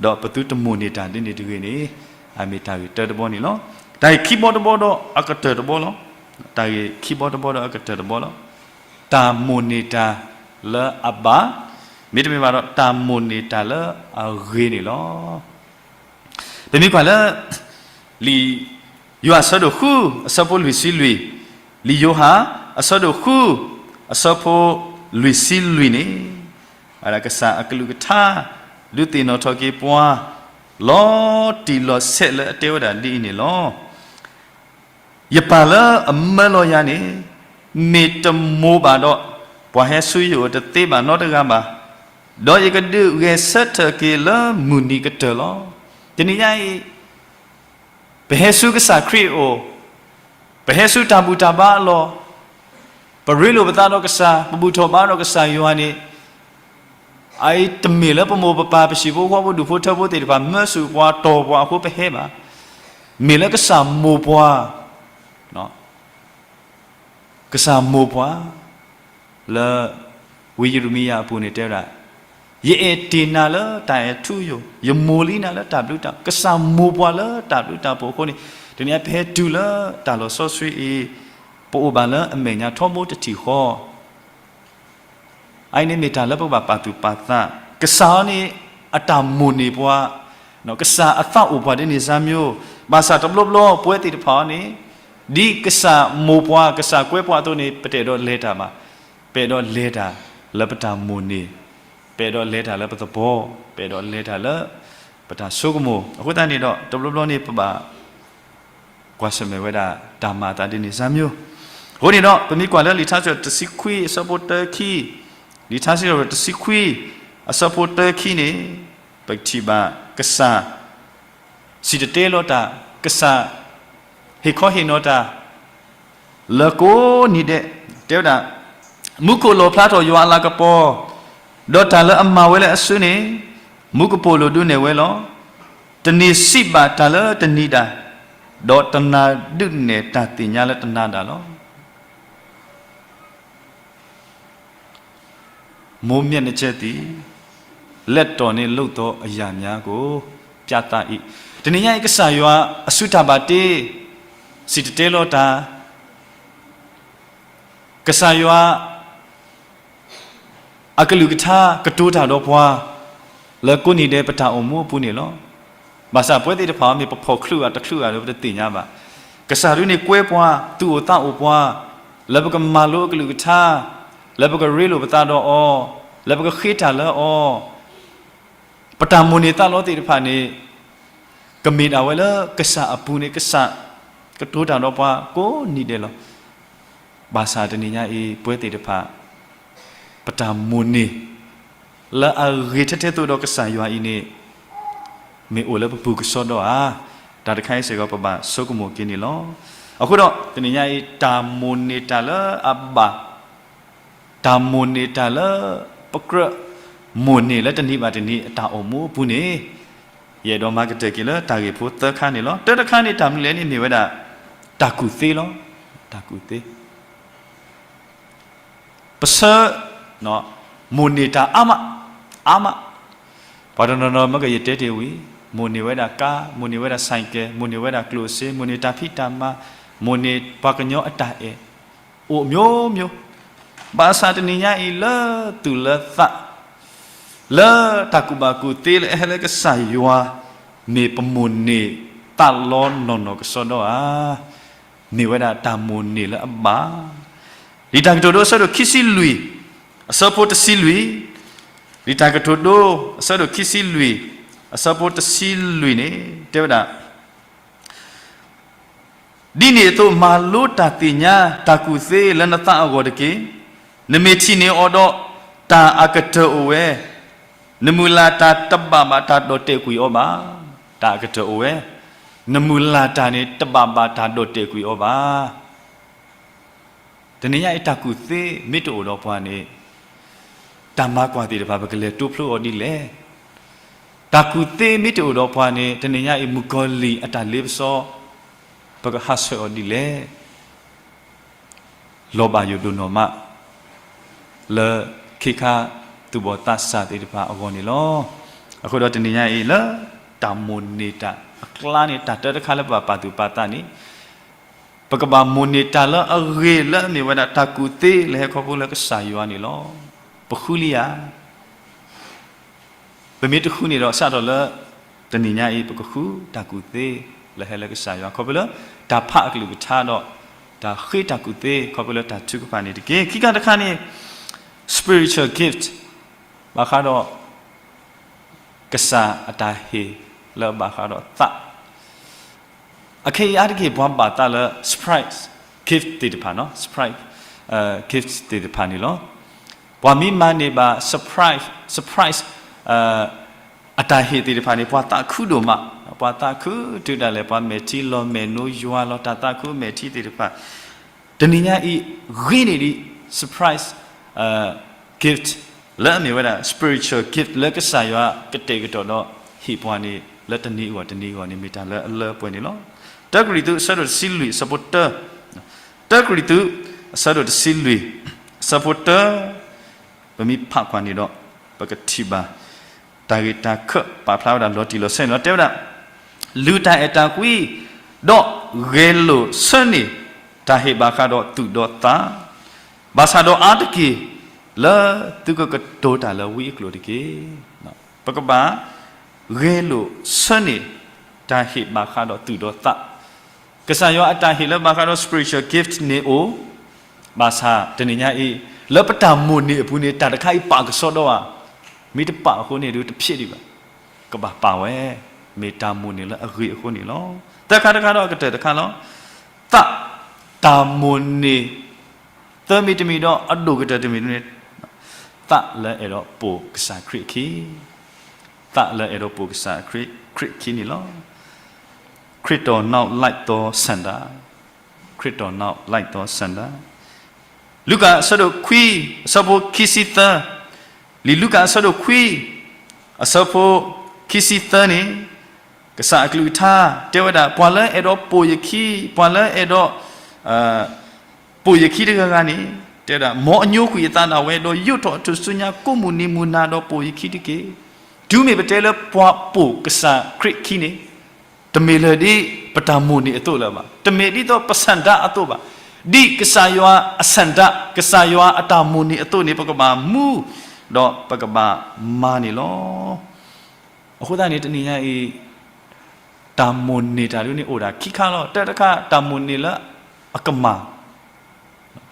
ဒီးပသုတမိၣ်န့ၢ်တၢ်ဒ်န့ၣ်တဂ့ၤန့ၣ် အမ့ၢ်တၢ်ဂ့ၢ်တၢတဘီန့ၣ်လီၤ. တၢ်ဂ့ၢ်ခံဘီတဘီဒီးအကတၢၢ်တဘီလီၤ. တၢ်ဂ့ၢ်ခံဘီတဘီဒီးအကတၢၢ်တဘီလီၤ. တၢ်မိၣ်န့ၢ်တၢ်လၢအဘၣ်, မ့တမ့ၢ်ဘၣ်ဒီး တၢ်မိၣ်န့ၢ်တၢ်လၢအဂ့ၤန့ၣ်လီၤ. ပမ့ၢ်ကွၢ်လၢ လံာ်ယိၤဟၣ်အဆၢဒိၣ်ဃု အဆၢဖိလွံၢ်ဆံလွံၢ်, လံာ်ယိၤဟၣ် အဆၢဒိၣ်ဃု အဆၢဖိလွံၢ်ဆံလွံၢ်န့ၣ်, ကစၢ်အကလုၢ်ကထါ ဒုးသ့ၣ်နီၣ်ထီၣ်က့ၤပှၤ လီၤတံၢ်လီၤဆဲးလၢအတဲဝဲဒၣ်ဒ်အံၤန့ၣ်လီၤ. ယပၢ်လၢအမၢလီၤယၤန့ၣ် မ့ၢ်တမိၢ်ဘၣ်ဒီး ပှၤဟဲဆူယအိၣ်တသ့ဘၣ်နီတဂၤဘၣ်, ဒီးယကဒုးဂဲၤဆၢထၢၣ်က့ၤလၢမုၢ်နံၤကတၢၢ်လီၤ. တနံၤညါအံၤ ပဟဲဆူကစၢ်ခရံာ်အအိၣ်, ပဟဲဆူတၢ်ဘူၣ်တၢ်ဘါအလီၢ်, ပရ့လိာ်ပသးဒီးကစၢ်, ပဘူၣ်ထီၣ်ဘါဒီးကစၢ်ယွၤန့ၣ်, အအံၤတမ့ၢ်လၢပမိၢ်ပပၢ်ပဟံၣ်ဖိဃီဖိဒူၣ်ဖိထၢဖိသ့ၣ်တဖၣ် မၢဆူၣ်ပှၤတီၢ်ပှၤအဃိပဟဲဘၣ်. မ့ၢ်လၢကစၢ်မိၢ်ပှၢ်, ကစၢ်မိၢ်ပှၢ်, လၢ ဝံယံးရမံယၤအပူၤန့ၣ်တဲဝဲဒၣ်, ယအဲၣ်တ့ၢ်နၤလၢတၢ်အဲၣ်ထူယိာ်, ယမိၢ်လံနၤလၢတၢ်ဘျုးတၢ်, ကစၢ်မိၢ်ပှၢ်လၢတၢ်ဘျုးတၢ်ဖှိၣ်အဃိန့ၣ်, တနံၤအံၤပဟဲတုၤလၢတၢ်လီၤစီဆှံအံၤ, ပအိၣ်ဘၣ်လၢအမဲာ်ညါထီဘိတထံၣ်ဃီ အအံၤန့ၣ်မ့ၢ်တၢ်လၢပကဘၣ်ပာ်သူၣ်ပာ်သး, ကစၢ်အံၤန့ၣ် အတၢ်မိၣ်န့ၢ်ပှၤ, ကစၢ်အသးအိၣ်ပှၤဒ်န့ၣ်စၢ်မျိုး, ဘၣ်ဆၣ်တဘျီဘျီပဝဲသ့ၣ်တဖၣ်အံၤန့ၣ်, ဒ်ကစၢ်မိၢ်ပှၢ် ကစၢ်ကွဲပှၤအသိးန့ၣ် ပတအဲၣ်ဒိးလဲၤတၢ်ဘၣ်, ပအဲၣ်ဒိးလဲၤတၢ်လၢပတၢ်မိၣ်န့ၢ်, ပအဲၣ်ဒိးလဲၤတၢ်လၢပသဘီ, ပအဲၣ်ဒိးလဲၤတၢ်လၢ ပတၢ်ဆိကမိၣ်, အဃိသတးန့ၣ်ဒီး တဘျီဘျီန့ၣ်ပဘၣ် ကွၢ်ဆၢၣ်မဲာ်ဝဲဒၣ်တၢ်မၤအသးဒ်န့ၣ်စၢ်မျိုး, အဃိန့ၣ်ဒီး ပမ့ၢ်ကွၢ်လၢလံာ်ထါစံးထီၣ်ပတြၢၤတဆံခွံအဆၢဖိတၢခံ, လံာ်ထါစံးထီၣ်ပတြၢၤတဆံခွံအဆၢဖိတၢခံန့ၣ်, ပကထံၣ်ဘၣ်ကစၢ် စံၣ်တဲၤတဲလီၤတၢ်, ကစၢ်ဟ့ၣ်ခီဟ့ၣ်နီၤတၢ် လၢကိးနံၤဒဲး, တဲဝဲဒၣ်, မူခိၣ်လီၣ်ဖျါထီၣ်ယွၤအလၤကပီၤ, ဒီးတၢ်လၢအမၤဝဲလၢအစုန့ၣ်, မူကပိာ်လိၤဒုးနဲၣ်ဝဲလီၤ. တနံၤစံးဘၣ်တၢ်လၢတနံၤဒၣ်, ဒီးတနၤဒုးနဲၣ်တၢ်သ့ၣ်ညါလၢတနၤဒၣ်လီၤ. မိုးမျှော်နှစ်ချက်သည်, လက်တော်နှင့်လုပ်သောအရာများကို ပြသ၏. တနံၤညါအံၤ ကစၢ်ယွၤအစုတၢ်ဘၣ်တ့, စံၣ်တဲၤတဲလီၤတၢ်, ကစၢ်ယွၤ အကလုၢ်ကထါကတိၤတၢ်ဒီးပှၤ လၢကိးနံၤဒဲးပတၢ်အိၣ်မူအပူၤန့ၣ်လီၤ. ဘၣ်ဆၣ်ပဝဲသ့ၣ်တဖၣ်မ့ၢ်ပဖီၣ်ချုးဧါတချုးဧါဒီးပတသ့ၣ်ညါဘၣ်. ကစၢ်ဒုးန့ၣ်ကွဲပှၤ သူၣ်အိၣ်သးအိၣ်ပှၤ လၢပကမၤလိအကလုၢ်ကထါ, လၢပကရ့လိာ်ပသးဒီးအီၤ, လၢပကဃ့တၢ်လၢအီၤ, ပတၢ်မိၣ်န့ၢ်သးလီသ့ၣ်တဖၣ်န့ၣ် ကမ့ၢ်ဒၣ်ဝဲလၢကစၢ်အပူၤန့ၣ် ကစၢ်ကတိၤတၢ်ဒီးပှၤကိးနံၤဒဲးလီၤ. ဘၣ်ဆၣ်တနံၤညါအံၤ ပဝဲသ့ၣ်တဖၣ် ပတၢ်မိၣ်န့ၢ် လၢအဂ့ၤထဲထဲသိးဒီးကစၢ်ယွၤအံၤန့ၣ် မ့ၢ်အိၣ်လၢပပူၤကစီဒီဧါ, တၢ်တခါအံၤစ့ၢ်ကီး ပဘၣ်ဆိကမိၣ်က့ၤန့ၣ်လီၤ. အဃိဒီး တနံၤညါအံၤ တၢ်မိၣ်န့ၢ်တၢ်လၢအဘၣ် တၢ်မိၣ်န့ၢ်တၢ်လၢ ပကြၢးမိၣ်န့ၢ်လၢတနံၤဘၣ်တနံၤအတၢ်အိၣ်မူအပူၤန့ၣ်, ယအဲၣ်ဒိးမၤကတၢၢ်က့ၤလၢတၢ်ဂ့ၢ်ဖိသၢခါန့ၣ်လီၤ. တၢတခါန့ၣ် တၢ်မနုၤလဲၣ်န့ၣ်မ့ၢ်ဝဲဒၣ် တၢ်ကူၣ်သ့လီၤ. တၢ်ကူၣ်သ့ ပဆၢ မိၣ်န့ၢ်တၢ်အါမး, အါမး, ပှၤတနီၤနီၤမ့ၢ်ကယတဲတ့ၢ်ဝံၤ, မိၣ်န့ၢ်ဝဲဒၣ်ကါ, မိၣ်န့ၢ်ဝဲဒၣ် ဆိုင်ကယ်, မိၣ်န့ၢ်ဝဲဒၣ်ကျိၣ်စ့, မိၣ်န့ၢ်တၢ်ဖံးတၢ်မၤ, မိၣ်န့ၢ်ပှၤကညီအတၢ်အဲၣ်, အိၣ်မျိုးမျိုး, ဘၣ်ဆၣ်တနံၤညါအံၤလၢသူၣ်လၢသး လၢတၢ်ကူၣ်ဘၣ်ကူၣ်သ့လၢအဟဲလၢကစၢ်ယွၤ မ့ၢ်ပမိၣ်န့ၢ်သးလီနီၢ်နီၢ်ကစီဒီဧါ, မ့ၢ်ဝဲဒၣ်တၢ်မိၣ်န့ၢ်လၢအဘၣ်. လံာ်တၢ်ကတိၤဒိအဆၢဒိၣ်ခံဆံလွံၢ် အဆၢဖိတဆံလွံၢ်, လံာ်တၢ်ကတိၤဒိ အဆၢဒိၣ်ခံဆံလွံၢ် အဆၢဖိတဆံလွံၢ်န့ၣ် တဲဝဲဒၣ် ဒ်န့ၣ်အသိး မၤလိတၢ်သ့ၣ်ညါ တၢ်ကူၣ်သ့လၢနသးအဂီၢ်တက့ၢ်. နမ့ၢ်ထံၣ်န့ၢ်အီၤဒီး တၢ်အကတၢၢ်အိၣ်ဝဲ, နမုၢ်လၢ်တၢ်တဘၣ်ဘၣ်တၢ်ဒီၣ်တဲာ်ကွံာ်အီၤဘၣ်. တၢ်အကတၢၢ်အိၣ်ဝဲ, နမုၢ်လၢ်တၢ်န့ၣ် တဘၣ်ဘၣ်တၢ်ဒီၣ်တဲာ်ကွံာ်အီၤဘၣ်. တနံၤညါအံၤ တၢ်ကူၣ်သ့မ့ၢ်တအိၣ်ဒီးပှၤန့ၣ် တၢ်မၤကွၢ်သ့ၣ်တဖၣ် ပကလဲၤတိဖျိအီၤဒ်လဲၣ်. တၢ်ကူၣ်သ့မ့ၢ်တအိၣ်ဒီးပှၤန့ၣ် တနံၤညါအံၤ မုၣ်ကီၤလံၢ်အတၢ်လ့ပစီ ပကဟးဆှဲးအီၤဒ်လဲၣ်. လီၤဘၣ်ယိၣ်ဒိၣ်နီၢ်မး လၢခ့ခါသူၣ်ဘီၣ်သးစၢ်သ့ၣ်တဖၣ်အဂီၢ်န့ၣ်လီၤ. အဃိဒီးတနံၤညါအံၤလၢ တၢ်မိၣ်န့ၢ်တၢ်အကျါန့ၣ် တၢ်တၢတခါလၢပဘၣ်ပာ်သူၣ်ပာ်သးန့ၣ် ပကဘၣ်မိၣ်န့ၢ်တၢ်လၢအဂ့ၤလၢအမ့ၢ်ဝဲဒၣ်တၢ်ကူၣ်သ့လၢဟဲခီဖျိလၢကစၢ်ယွၤန့ၣ်လီၤ. ပဃုလံဧါ. ပမ့ၢ်တဃုန့ၣ်ဒီး စးထီၣ်လၢတနံၤညါအံၤ ပကဃုတၢ်ကူၣ်သ့လၢဟဲလၢကစၢ်ယွၤ ခီဖျိလၢတၢ်ဖးအကလုၢ်ကထါဒီး တၢ်ဃ့တၢ်ကူၣ်သ့ ခီဖျိလၢတၢ်ထုကဖၣ်န့ၣ်တက့ၢ်. ခံခါတခါန့ၣ် spiritual gift ဘၣ်ဃးဒီး ကစၢ်အတၢ်ဟ့ၣ်လၢဘၣ်ဃးဒီးသး အခဲအံၤအါတက့ၢ် ပှၤဘၣ်သးလၢ surprise gift သ့ၣ်တဖၣ်နီၤ, surprise gift သ့ၣ်တဖၣ်န့ၣ်လီၤ. ပှၤမ့ၢ်မၤန့ၢ်ဘၣ် surprise, surprise အတၢ်ဟ့ၣ်သ့ၣ်တဖၣ်န့ၣ် ပှၤသးခုဒိၣ်မး, ပှၤသးခုတုၤဒၣ်လဲာ် ပှၤမဲာ်ထံလီၤမဲာ်နိယွၤလီၤ တၢ်သးခုမဲာ်ထံသ့ၣ်တဖၣ် တနံၤညါအံၤ ဂ့ၤန့ၢ်ဒံး surprise gift လၢအမ့ၢ်ဝဲဒၣ် spiritual gift လၢကစၢ်ယွၤကတဲာ်ကတီၤဒီးဟ့ၣ်ပှၤန့ၣ် လၢတနံၤအဂီၢ်တနံၤအဂီၢ်န့ၣ် မ့ၢ်တၢ်လၢအလၢပှဲၤန့ၣ်လီၤ. တၢကရံၣ်သူး အဆၢဒိၣ်တဆံလွံၢ် အဆၢဖိတၢ, တၢကရံၣ်သူး အဆၢဒိၣ်တဆံလွံၢ် အဆၢဖိတၢ ပမ့ၢ်ဖးကွၢ်န့ၣ်ဒီး ပကထံၣ်ဘၣ် တၢ်ဂ့ၢ်တၢ်ခၢၣ်ပာ်ဖျါဝဲဒၣ်လီၤတံၢ်လီၤဆဲးန့ၣ်လီၤ. တဲဝဲဒၣ်, လုၢ်တၢ်အဲၣ်တၢ်ကွံ ဒီးဂဲၤလိာ်ဆၢန့ၢ် တၢ်ဟ့ၣ်ဘၣ်ဃးဒီးသူၣ်ဒီးသး, ဘၣ်ဆၣ်ဒီးအါတက့ၢ် လၢသုကကတိၤတၢ်လၢဝံအကျိာ်တက့ၢ်. ပကဘၣ် ဂဲၤလိာ်ဆၢန့ၢ် တၢ်ဟ့ၣ်ဘၣ်ဃးဒီးသူၣ်ဒီးသး, ကစၢ်ယွၤအတၢ်ဟ့ၣ်လၢဘၣ်ဃးဒီး spiritual gift န့ၣ်အိၣ်, ဘၣ်ဆၣ်တနံၤညါအံၤ လၢပတၢ်မိၣ်န့ၢ်အပူၤန့ၣ် တၢ်တခါအံၤပာ်ကဆှီဒီးဧါ, မ့ၢ်တပာ်အဃိန့ၣ်ဒုးတဖျ့ဒံးဘၣ်, ကဘၣ်ပာ်ဝဲ, မ့ၢ်တၢ်မိၣ်န့ၢ်လၢအဂ့ၤအဃိန့ၣ်လီၤ. သၢခါတခါဒီးအကတၢၢ်တခါလီၤ. သး, တၢ်မိၣ်န့ၢ် သၢမံၤတမံၤဒီးအဒိၣ်ကတၢၢ်တမံၤန့ၣ်, သးလၢအဲၣ်ဒိးပိာ်ကစၢ်ခရံာ်အခံ, သးလၢအဲၣ်ဒိးပိာ်ကစၢ်ခရံာ်အခံန့ၣ်လီၤ. ခရစ်တော်နောက်လိုက်သောဆန္ဒ, ခရစ်တော်နောက်လိုက်သောဆန္ဒ, လူၤကၣ်အဆၢဒိၣ်ခွံ အဆၢဖိခံဆံသၢ, လံာ်လူၤကၣ်အဆၢဒိၣ်ခွံ အဆၢဖိခံဆံသၢန့ၣ်, ကစၢ်အကလုၢ်ကထါတဲဝဲဒၣ် ပှၤလၢအဲၣ်ဒိးပိာ်ယခံ, ပှၤလၢအဲၣ်ဒိး ပိာ်ယခံတဂၤဂၤန့ၣ်, တဲဝဲဒၣ် မ်အညိကွံာ်အသးဒၣ်ဝဲ ဒီးယိးထီၣ်အထူၣ်စုညါကိးမုၢ်နံၤမုၢ်နၤဒီးပိာ်ယခံတက့ၢ်. တုၤမ့ၢ်ပတဲလၢပှၤပိာ်ကစၢ်ခရံာ်ခံန့ၣ်, တမ့ၢ်လၢဒ်ပတၢ်မိၣ်န့ၢ်အသိးလၢၤဘၣ်, တမ့ၢ်ဒ်သိးပဆန္ဒအသိးဘၣ်, ဒ်ကစၢ်ယွၤအဆန္ဒ, ကစၢ်ယွၤအတၢ်မိၣ်န့ၢ်အသိးန့ၣ် ပကဘၣ်မူ ဒီးပကဘၣ်မၤန့ၣ်လီၤ. အဃိသတးန့ၣ် တနံၤညါအံၤ တၢ်မိၣ်န့ၢ်တၢ်ဒ်န့ၣ်အိၣ်ဒၣ်ခံခါလီၤ. တၢတခါ တၢ်မိၣ်န့ၢ်လၢအကမၣ်,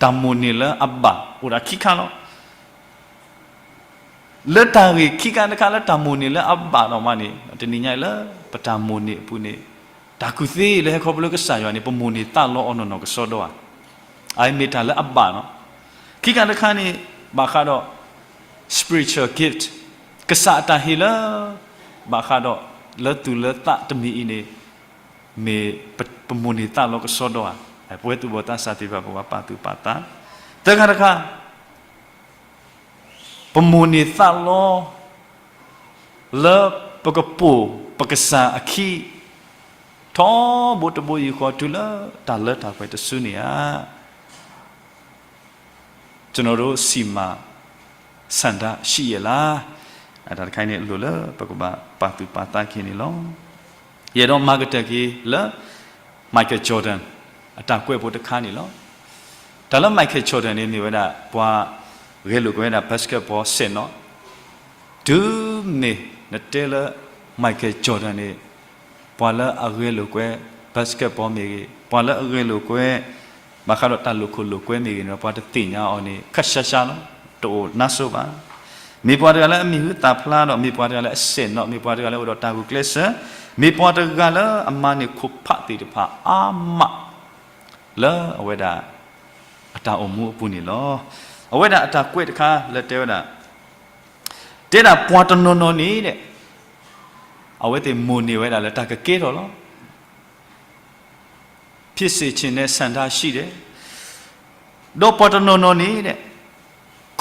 တၢ်မိၣ်န့ၢ်လၢအဘၣ် အိၣ်ဒၣ်ခံခါလီၤ. လၢတၢ်ဂ့ၢ်ခံခါတခါလၢတၢ်မိၣ်န့ၢ်လၢအဘၣ်ဒီးမးန့ၣ် တနံၤညါအံၤလၢပတၢ်မိၣ်န့ၢ်အပူၤန့ၣ် တၢ်ကူၣ်သ့လၢဟဲခီဖျိလၢကစၢ်ယွၤန့ၣ် ပမိၣ်န့ၢ်သးလီအီၤနီၢ်နီၢ်ကစီဒီဧါ. အအံၤမ့ၢ်တၢ်လၢအဘၣ်နီၤ. ခံခါတခါန့ၣ် ဘၣ်ဃးဒီး spiritual gift ကစၢ်အတၢ်ဟ့ၣ်လၢ ဘၣ်ဃးဒီး လၢသူၣ်လၢသးတမံၤအံၤန့ၣ် မ့ၢ်ပမိၣ်န့ၢ်သးလီကစီဒီဧါ. ပဝဲသူၣ်ဘီၣ်သးစၢ်သ့ၣ်တဖၣ် ပဘၣ်ပာ်သူၣ်ပာ်သး. သၢခါတခါ ပမိၣ်န့ၢ်သးလီ လၢပကပိာ်ပကစၢ်အခံ ထီဘိတဘိယူၢ်ဃီတုၤလၢတၢ်လၢတၢ်ပှဲၤတစုန့ၣ်ဧါ. ကျွန်တော်တို့ဆီမှာ ဆန္ဒရှိရဲ့လား. တၢ်တခါအံၤန့ၣ် အလိၣ်လၢပကဘၣ်ပာ်သူၣ်ပာ်သးက့ၤန့ၣ်လီၤ. ယအဲၣ်ဒိးမၤကတၢၢ်က့ၤလၢ Michael Jordan အတၢ်ကွဲးဖိတခါန့ၣ်လီၤ. တၢ်လၢ Michael Jordan န့ၣ်မ့ၢ်ဝဲဒၣ် ပှၤဂဲၤလိာ်ကွဲဝဲဒၣ် basketball စဲးနီၤ. တုၤမ့ၢ်နတဲလၢ Michael Jordan န့ၣ် ပှၤလၢအဂဲၤလိာ်ကွဲ basketball မ့ၢ်ဂ့ၤ, ပှၤလၢအဂဲၤလိာ်ကွဲ ဘၣ်ဃးဒီးတၢ်လိာ်ခိၣ်လိာ်ကွဲမ့ၢ်ဂ့ၤန့ၣ်ဒီး ပှၤတသ့ၣ်ညါအီၤန့ၣ် ခၣ်ရှါရှါလီၤ, တအိၣ်နါစိဘၣ်. မ့ၢ်ပှၤတဂၤလၢအမံၤဟူသၣ်ဖျါဒီး မ့ၢ်ပှၤတဂၤလၢအစဲးနီၤ, မ့ၢ်ပှၤတဂၤလၢအိၣ်ဒီးတၢ်ဂုာ်ကျဲးစၢး, မ့ၢ်ပှၤတဂၤလၢအမၤန့ၢ်ခိၣ်ဖးသ့ၣ်တဖၣ်အါမး လၢအဝဲဒၣ် အတၢ်အိၣ်မူအပူၤန့ၣ်လီၤ. အဝဲဒၣ်အတၢ်ကွဲးတခါလၢတဲဝဲဒၣ်, တဲဒၣ်ပှၤတနီၤနီၤန့ၣ်ဒီး အဝဲသ့ၣ်မိၣ်န့ၢ်ဝဲဒၣ်လၢတၢ်ကကဲထီၣ်လီၤ. ဖြစ်စေချင်တဲ့ဆန္ဒရှိတယ်, ဒီးပှၤတနီၤနီၤန့ၣ်ဒီး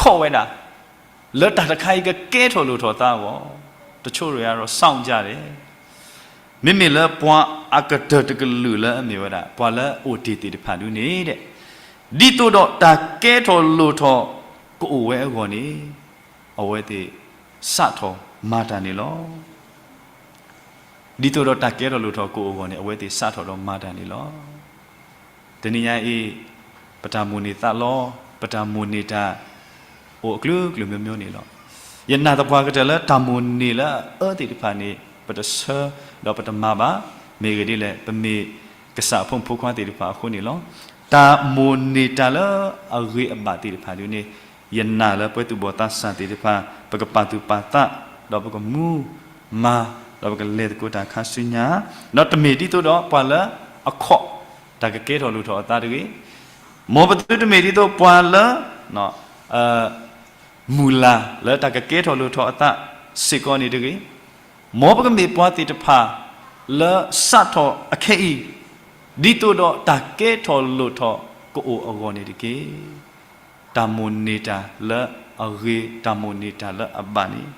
ခိးဝဲဒၣ် လၢတၢ်တခါအံၤကကဲထီၣ်လိၣ်ထီၣ်သးအဂီၢ်, တချို့တွေကတော့ စောင့်ကြတယ်. မ့မ့ၢ်လၢပှၤအကတၢၢ်တကလုာ်လၢအမ့ၢ်ဝဲဒၣ် ပှၤလၢအအိၣ်တ့ၢ်သ့ၣ်တဖၣ်ဒုန့ၣ်ဒီး ဒ်သိးဒီးတၢ်ကဲထီၣ်လိၣ်ထီၣ်ကအိၣ်ဝဲအဂီၢ်န့ၣ် အဝဲသ့ၣ်စးထီၣ်မၤတၢ်န့ၣ်လီၤ. ဒ်သိးဒီးတၢ်ကဲထီၣ်လိၣ်ထီၣ်ကအိၣ်အဂီၢ်န့ၣ် အဝဲသ့ၣ်စးထီၣ်ဒီးမၤတၢ်န့ၣ်လီၤ. တနံၤညါအံၤ ပတၢ်မိၣ်န့ၢ်သးလီ, ပတၢ်မိၣ်န့ၢ်တၢ် အိၣ်အကလုာ်ကလုာ်မျိုးမျိုးန့ၣ်လီၤ. ယနာ်သပှၢ်ကတၢၢ်လၢတၢ်မိၣ်န့ၢ်လၢအအၢသ့ၣ်တဖၣ်န့ၣ် ပတဆၢဒီးပတမၤဘၣ်. မ့ၢ်ဂ့ၢ်ဒ်လဲၣ်, ပမ့ၢ်ကစၢ်အဖိမုၣ်ဖိခွါသ့ၣ်တဖၣ်အဃိန့ၣ်လီၤ. တၢ်မိၣ်န့ၢ်တၢ်လၢအဂ့ၤအဘၣ်သ့ၣ်တဖၣ်ဒုန့ၣ် ယနာ်လၢပဝဲသူၣ်ဘီၣ်သးစၢ်သ့ၣ်တဖၣ် ပကပာ်သူၣ်ပာ်သး, ဒီးပကမူမၤ, ဒီးပကလဲၤသကိးတၢ်ခါဆူညါ, ဒီးတမ့ၢ်ဒ်သိးဒီးပှၤလၢအခီၣ်တၢ်ကကဲထီၣ်လိၣ်ထီၣ်အသးတဂ့ၤ, မ်ပသုတမ့ၢ်ဒ်သိးပှၤလၢ မုၢ်လၢ်လၢတၢ်ကကဲထီၣ်လိၣ်ထီၣ်အသးစ့ၢ်ကီးန့ၣ်တဂ့ၤ, မ်ပကမ့ၢ်ပှၤသ့ၣ်တဖၣ်လၢစးထီၣ်အခဲအံၤ ဒ်သိးဒီးတၢ်ကဲထီၣ်လိၣ်ထီၣ်ကအိၣ်အဂီၢ်န့ၣ်တက့ၢ်. တၢ်မိၣ်န့ၢ်တၢ်လၢအဂ့ၤ, တၢ်မိၣ်န့ၢ်တၢ်လၢအဘၣ်န့ၣ်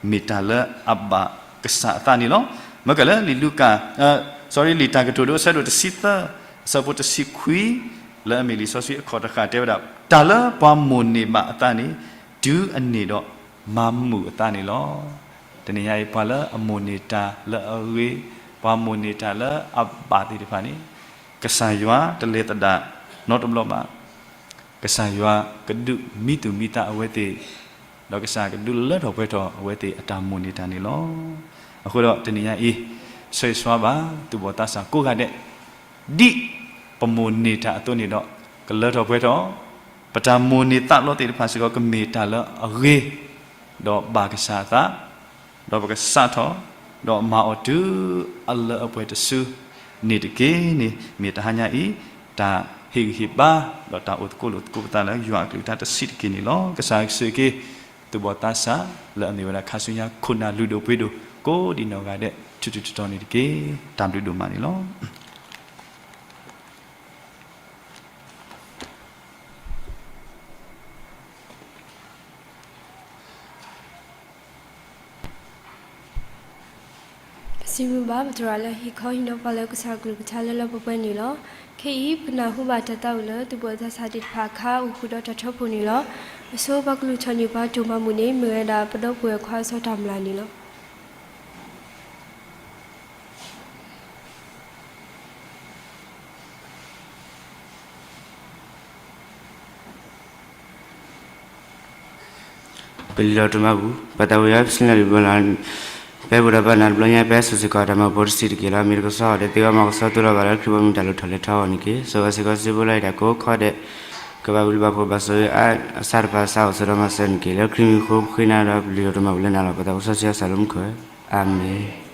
မ့ၢ်တၢ်လၢအဘၣ်ကစၢ်အသးန့ၣ်လီၤ. မ့ၢ်ကလၢလံာ်လူၤကၣ်, လံာ်တၢ်ကတိၤဒိအဆၢဒိၣ်တဆံသၢ, အဆၢဖိတဆံခွံ, လၢအမ့ၢ်လံာ်စီဆှံအခီၣ်တဃၣ်တဲဝဲဒၣ်, တၢ်လၢပှၤမိၣ်န့ၢ်ဘၣ်အသးန့ၣ် တုၤအန့ၢ်ဒီးမၤမုာ်အသးန့ၣ်လီၤ. တနံၤညါအံၤ ပှၤလၢအမိၣ်န့ၢ်တၢ်လၢအဂ့ၤ, ပှၤမိၣ်န့ၢ်တၢ်လၢအဘၣ်သ့ၣ်တဖၣ်န့ၣ်, ကစၢ်ယွၤတလဲၤသဒၣ်နီတဘျီဘၣ်. ကစၢ်ယွၤကဒုးမံသူၣ်မံသးအဝဲသ့ၣ်, ဒီးကစၢ်ကဒုးလၢထီၣ်ပှဲၤထီၣ်အဝဲသ့ၣ်အတၢ်မိၣ်န့ၢ်တၢ်န့ၣ်လီၤ. အဃိဒီးတနံၤညါအံၤ, ဆၢဂ့ၤဆၢဝါဘၣ်သူၣ်ဘီၣ်သးစၢ်ကိးဂၤဒဲး, ဒ်ပမိၣ်န့ၢ်တၢ်အသိးန့ၣ်ဒီး ကလၢထီၣ်ပှဲၤထီၣ်, ပတၢ်မိၣ်န့ၢ်သးလီသ့ၣ်တဖၣ်စ့ၢ်ကီး ကမ့ၢ်တၢ်လၢအဂ့ၤ, ဒီးဘၣ်ကစၢ်အသး, ဒီးပကစးထီၣ်, ဒီးမၤအီၤတုၤအလၢအပှဲၤတစုန့ၣ်တက့ၢ်န့ၣ် မ့ၢ်တဟါညါအံၤ တၢ်ဟ့ၣ်ဂံၢ်ဟ့ၣ်ဘါ, ဒီးတၢ်အိၣ်သကိးလိာ်သကိးပသးလၢယွၤအကလုၢ်ကထါတဆံးတက့ၢ်န့ၣ်လီၤ. ကစၢ်ယွၤကဆိၣ်ဂ့ၤက့ၤ သူၣ်ဘီၣ်သးစၢ် လၢအမ့ၢ်ဝဲဒၣ်ခါဆူညါခိၣ်နၢ်လုၢ်ဒိၣ်ပှ့ၤဒိၣ် ကိးဒံးနီၢ်ဂၤဒဲး ထူးထူးတီၤတီၤန့ၣ်တက့ၢ်. တၢ်ဘျုးဒိၣ်မးန့ၣ်လီၤ. ပစံးဘျုးဘၣ်ပသရၣ်လၢဟ့ၣ်ခီဟ့ၣ်နီၤပှၤလၢကစၢ်ကလုၢ်ကထါလၢလၢပှဲၤပှဲၤန့ၣ်လီၤ. ခဲအံၤ ပနၢ်ဟူဘၣ်တၢ်သးဝံၣ်လၢ သူၣ်ဘီၣ်သးစၢ်သ့ၣ်တဖၣ်အခါ အိၣ်ဃုာ်ဒီးတၢ်ထၢဖှိၣ်န့ၣ်လီၤ. အဆိပှၤကလုၢ်ထီၣ်န့ၢ်ပှၤတိၢ်မၤမုာ်န့ၣ် မ့ၢ်ဝဲဒၣ်ပဒီပုၢ်ဝဲၢ်ခွါစီၤတၢ်မျၢ်န့ၣ်လီၤ. ပလံာ်လီၤတိၢ်မၤပူၤ, ပသးဝံၣ်အီၤပစံးလီၤဒံးဘၣ်လီၤ. ပဟဲဘူးဒီးပနၢ်တဘျီညါ ပဟဲစိာ်စ့ၢ်ကီးတၢ်မၤပူၤတဆံးတက့ၢ်လီၤ. မ့ၢ်တကဆှီဒီးသ့ဝဲမၤကဆှီသိလီၤဘၣ်လၢခရံာ်ဘီမုၢ်တၢ်လိၣ်ထီၣ်လဲၤထီအဂီၢ်န့ၣ်တက့ၢ်. စိးဝဲစ့ၢ်ကီးစံးဘိလီၤအံၤတၢ်ကိးခီဒဲး, ကဘၣ်ဘျုးဘၣ်ဖှိၣ်ဘၣ်ဆိၣ်ဂ့ၤအါအဆၢတဖၣ် စးအိၣ်ဆိးဒီးမၤစၢၤန့ၣ်တက့ၢ်. လၢခရံာ်မံၤအဃိပဃ့နၤဒီးပလံာ်လီၤတိၢ်မၤပူၤလၢနၤလီၤ. ပသးပကစၢ်စံးအီၤစၢ်လၢမူခိၣ်, အၤမ့ၣ်.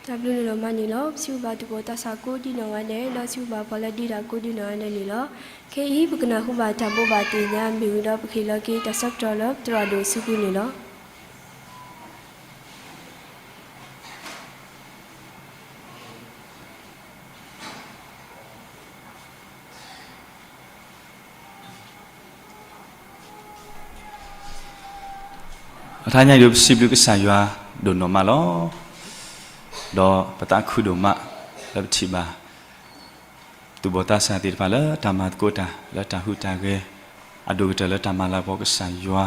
တၢ်ဘျုးဒိၣ်မးန့ၣ်လီၤ. ပစံးဘျုးဘၣ်သူၣ်ဘီၣ်သးစၢ်ကိးဒံနီၢ်ဂၤဒဲး ဒီးစံးဘျုးဘၣ်ပှၤလၢဒ့တၢ်ကိးဒံနီၢ်ဂၤဒဲးန့ၣ်လီၤ. ခဲအံၤ ပကနၢ်ဟူဘၣ်တၢ်ဘိးဘၣ်သ့ၣ်ညါ မ့ၢ်ဝံၤဒီးပကဟ့ၣ်လီၤက့ၤတၢ်ဆၢကတီၢ်လၢသရၣ်ဒိၣ်စုပူၤန့ၣ်လီၤ. အတဟါညါအံၤဒုး ပစံးဘျုးကစၢ်ယွၤဒိၣ်နီၢ်မးလီၤ. ဒီးပသးခုဒိၣ်မးလၢပထံၣ်ဘၣ် သူၣ်ဘီၣ်သးစၢ်သ့ၣ်တဖၣ်လၢတၢ်မၤသကိးတၢ်လၢတၢ်ဟူးတၢ်ဂဲၤ အဒိၣ်ကတၢၢ်လၢတၢ်မၤလၤကပီၤကစၢ်ယွၤ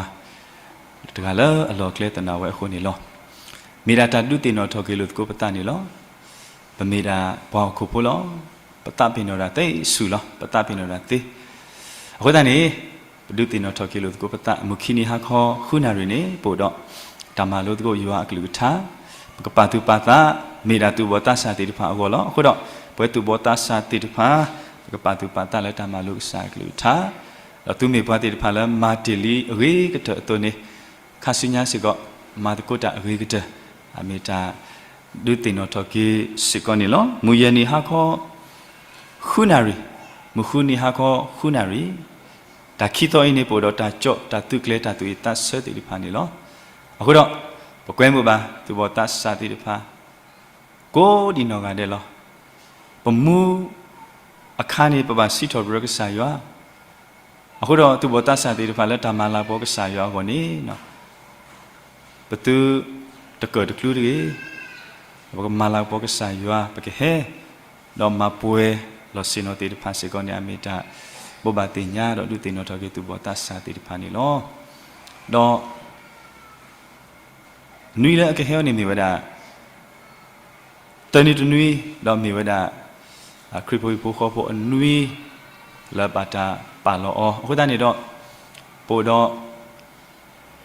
တဂၤလၢအလီၢ်ကျဲသနာ်ဝဲအဃိန့ၣ်လီၤ. မ့ၢ်ဒၣ်တၢ်ဒုးသ့ၣ်နီၣ်ထီၣ်က့ၤလိာ်သကိးပသးန့ၣ်လီၤ. ပမ့ၢ်ဒၣ်ပှၤဟီၣ်ခိၣ်ဖိလီၤ. ပသးပ့ၤနီၣ်ဒၣ်သ့ဆူၣ်လီၤ. ပသးပ့ၤနီၣ်ဒၣ်သ့ အဃိသတးန့ၣ် ပဒုးသ့ၣ်နီၣ်ထီၣ်က့ၤလိာ်သကိးပသး မုၢ်ခံနံၤဟါခီဃုနၣ်ရံၣ်န့ၣ် ပအိၣ်ဒီးတၢ်မၤလိသကိးယွၤအကလုၢ်ကထါ, ပကပာ်သူၣ်ပာ်သး, မ့ၢ်ဒၣ်သူၣ်ဘီၣ်သးစၢ်သ့ၣ်တဖၣ်အဂီၢ်လီၤ. အဃိဒီး ပဝဲသူၣ်ဘီၣ်သးစၢ်သ့ၣ်တဖၣ် ပကပာ်သူၣ်ပာ်သးလၢတၢ်မၤလိကစၢ်အကလုၢ်ကထါ, ဒီးသုမ့ၢ်ပှၤသ့ၣ်တဖၣ်လၢမၤတ့ၢ်လံအဂ့ၤကတၢၢ်အသိးန့ၣ် ခါဆူညါစ့ၢ်ကီး မၤသကိးတၢ်အဂ့ၤကတၢၢ် အမ့ၢ်တၢ်ဒုးသ့ၣ်နီၣ်ထီၣ်က့ၤစ့ၢ်ကီးန့ၣ်လီၤ. မုၢ်ယဲၢ်နံၤဟါခီ ဃုနၣ်ရံၣ်, မုၢ်ဃုနံၤဟါခီဃုနၣ်ရံၣ်, တၢ်ခံသီအံၤန့ၣ် ပအိၣ်ဒီးတၢ်ကၠီၣ်တၢ်သုးကျဲၤတၢ်သူၣ်ဝံၣ်သးဆၢသ့ၣ်တဖၣ်န့ၣ်လီၤ. အဃိဒီး ပကွဲမုာ်ဘၣ်သူၣ်ဘီၣ်သးစၢ်သ့ၣ်တဖၣ် ကိးဒံနီၢ်ဂၤဒဲးလီၤ. ပမူအခါန့ၣ် ပဘၣ်စံးထီၣ်ပတြၢၤကစၢ်ယွၤ, အဃိဒီးသူၣ်ဘီၣ်သးစၢ်သ့ၣ်တဖၣ် လၢတၢ်မၤလၤကပီၤကစၢ်ယွၤအဂီၢ်န့ၣ် ပသုတကၢၣ်တကျူတဂ့ၤ, ပကမၤလၤကပီၤကစၢ်ယွၤ ပကဟဲ ဒီးမၤပှဲၤလီၤဆ့ၣ်နီၤသ့ၣ်တဖၣ်စ့ၢ်ကီးန့ၣ် အမ့ၢ်တၢ်ဘိးဘၣ်သ့ၣ်ညါ ဒီးဒုးသ့ၣ်နီၣ်ထီၣ်က့ၤသူၣ်ဘီၣ်သးစၢ်သ့ၣ်တဖၣ်န့ၣ်လီၤ. ဒီး နွံလၢအကဟဲအီၤန့ၣ်မ့ၢ်ဝဲဒၣ် တနွံတနွံ ဒီးမ့ၢ်ဝဲဒၣ် ခရံာ်ဖိဟံၣ်ဖိဃီဖိအနွံ လၢဘၣ်တၢ်ပာ်လီၤအီၤ အဃိသတးန့ၣ်ဒီး ပအိၣ်ဒီး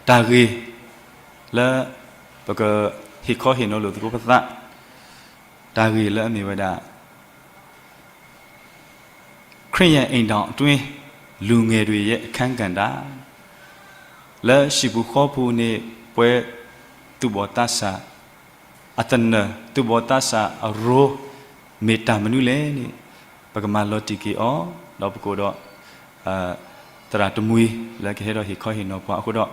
တၢ်ဂ့ၢ် လၢ ပကဟ့ၣ်ခီဟ့ၣ်နီၤလိာ်သကိးပသး တၢ်ဂ့ၢ်လၢအမ့ၢ်ဝဲဒၣ် ခရစ်ယာန်အိမ်ထောင်အတွင်း လူငယ်တွေရဲ့အခန်းကဏ္ဍ လၢဟံၣ်ပူၤဃီပူၤန့ၣ် ပှၤသူၣ်ဘီၣ်သးစၢ် အသနၢၣ် သူၣ်ဘီၣ်သးစၢ်အရိ မ့ၢ်တၢ်မနုၤလဲၣ်န့ၣ် ပကမၤလီၤတံၢ်က့ၤအီၤ ဒီးပကအိၣ်ဒီး သရၣ်တမှံၤလၢကဟဲဒီးဟ့ၣ်ခီဟ့ၣ်နီၤပှၤအဃိဒီး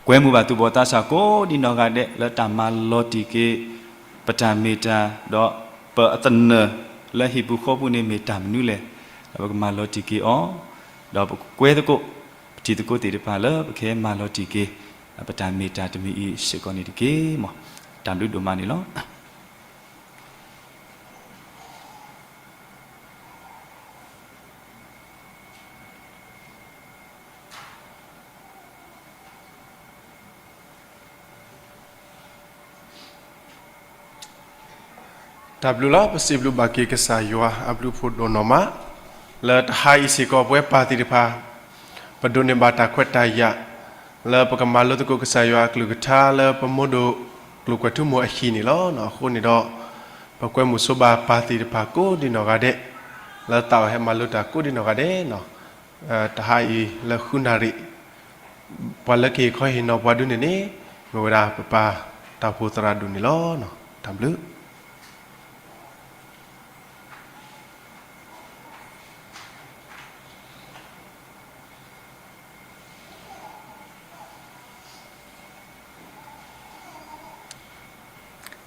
ကွဲမုာ်ဘၣ်သူၣ်ဘီၣ်သးစၢ်ကိးဒံနီၢ်ဂၤဒဲး လၢတၢ်မၤလီၤတံၢ်က့ၤ ပတၢ်မ့ၢ်တၢ် ဒီးပအသနၢၣ်လၢဟံၣ်ပူၤဃီပူၤန့ၣ်မ့ၢ်တၢ်မနုၤလဲၣ် ဒီးပကမၤလီၤတံၢ်က့ၤအီၤ ဒီးပကကွဲသကိး ပတံၤသကိးသ့ၣ်တဖၣ်လၢပကဟဲမၤလီၤတံၢ်က့ၤ ပတၢ်မ့ၢ်တၢ်တမံၤအံၤစ့ၢ်ကီးန့ၣ်တက့ၢ်. တၢ်ဘျုးဒိၣ်မးန့ၣ်လီၤ. တၢ်ဘျုးလီၤ. ပစံးဘျုးဘၣ်က့ၤကစၢ်ယွၤအဘျုးအဖှိၣ်ဒိၣ်နီၢ်မး လၢတဟါအံၤစ့ၢ်ကီး ပဝဲပၢ်သ့ၣ်တဖၣ် ပဒိးန့ၢ်ဘၣ်တၢ်ခွဲးတၢ်ယာ် လၢပကမၤလိသကိးကစၢ်ယွၤအကလုၢ်ကထါ လၢပမိၢ်ဒိၣ်ကျိၤကွဲးထူမိၢ်အဟံၣ်န့ၣ်လီၤ. အဃိန့ၣ်ဒီး ပကွဲမုာ်ဆိဘၣ်ပၢ်သ့ၣ်တဖၣ်ကိးဒံနီၢ်ဂၤဒဲး လၢသးအိၣ်ဟဲမၤလိတၢ်ကိးဒံနီၢ်ဂၤဒဲး တဟါအံၤလၢဃုနၣ်ရံၣ် ပှၤလၢကဟ့ၣ်ခီဟ့ၣ်နီၤပှၤဒုန့ၣ်န့ၣ် မ့ၢ်ဝဲဒၣ်ပပၢ်တၢ်အိၣ်ဖှိၣ်သရၣ်ဒိၣ်န့ၣ်လီၤ. တၢ်ဘျုး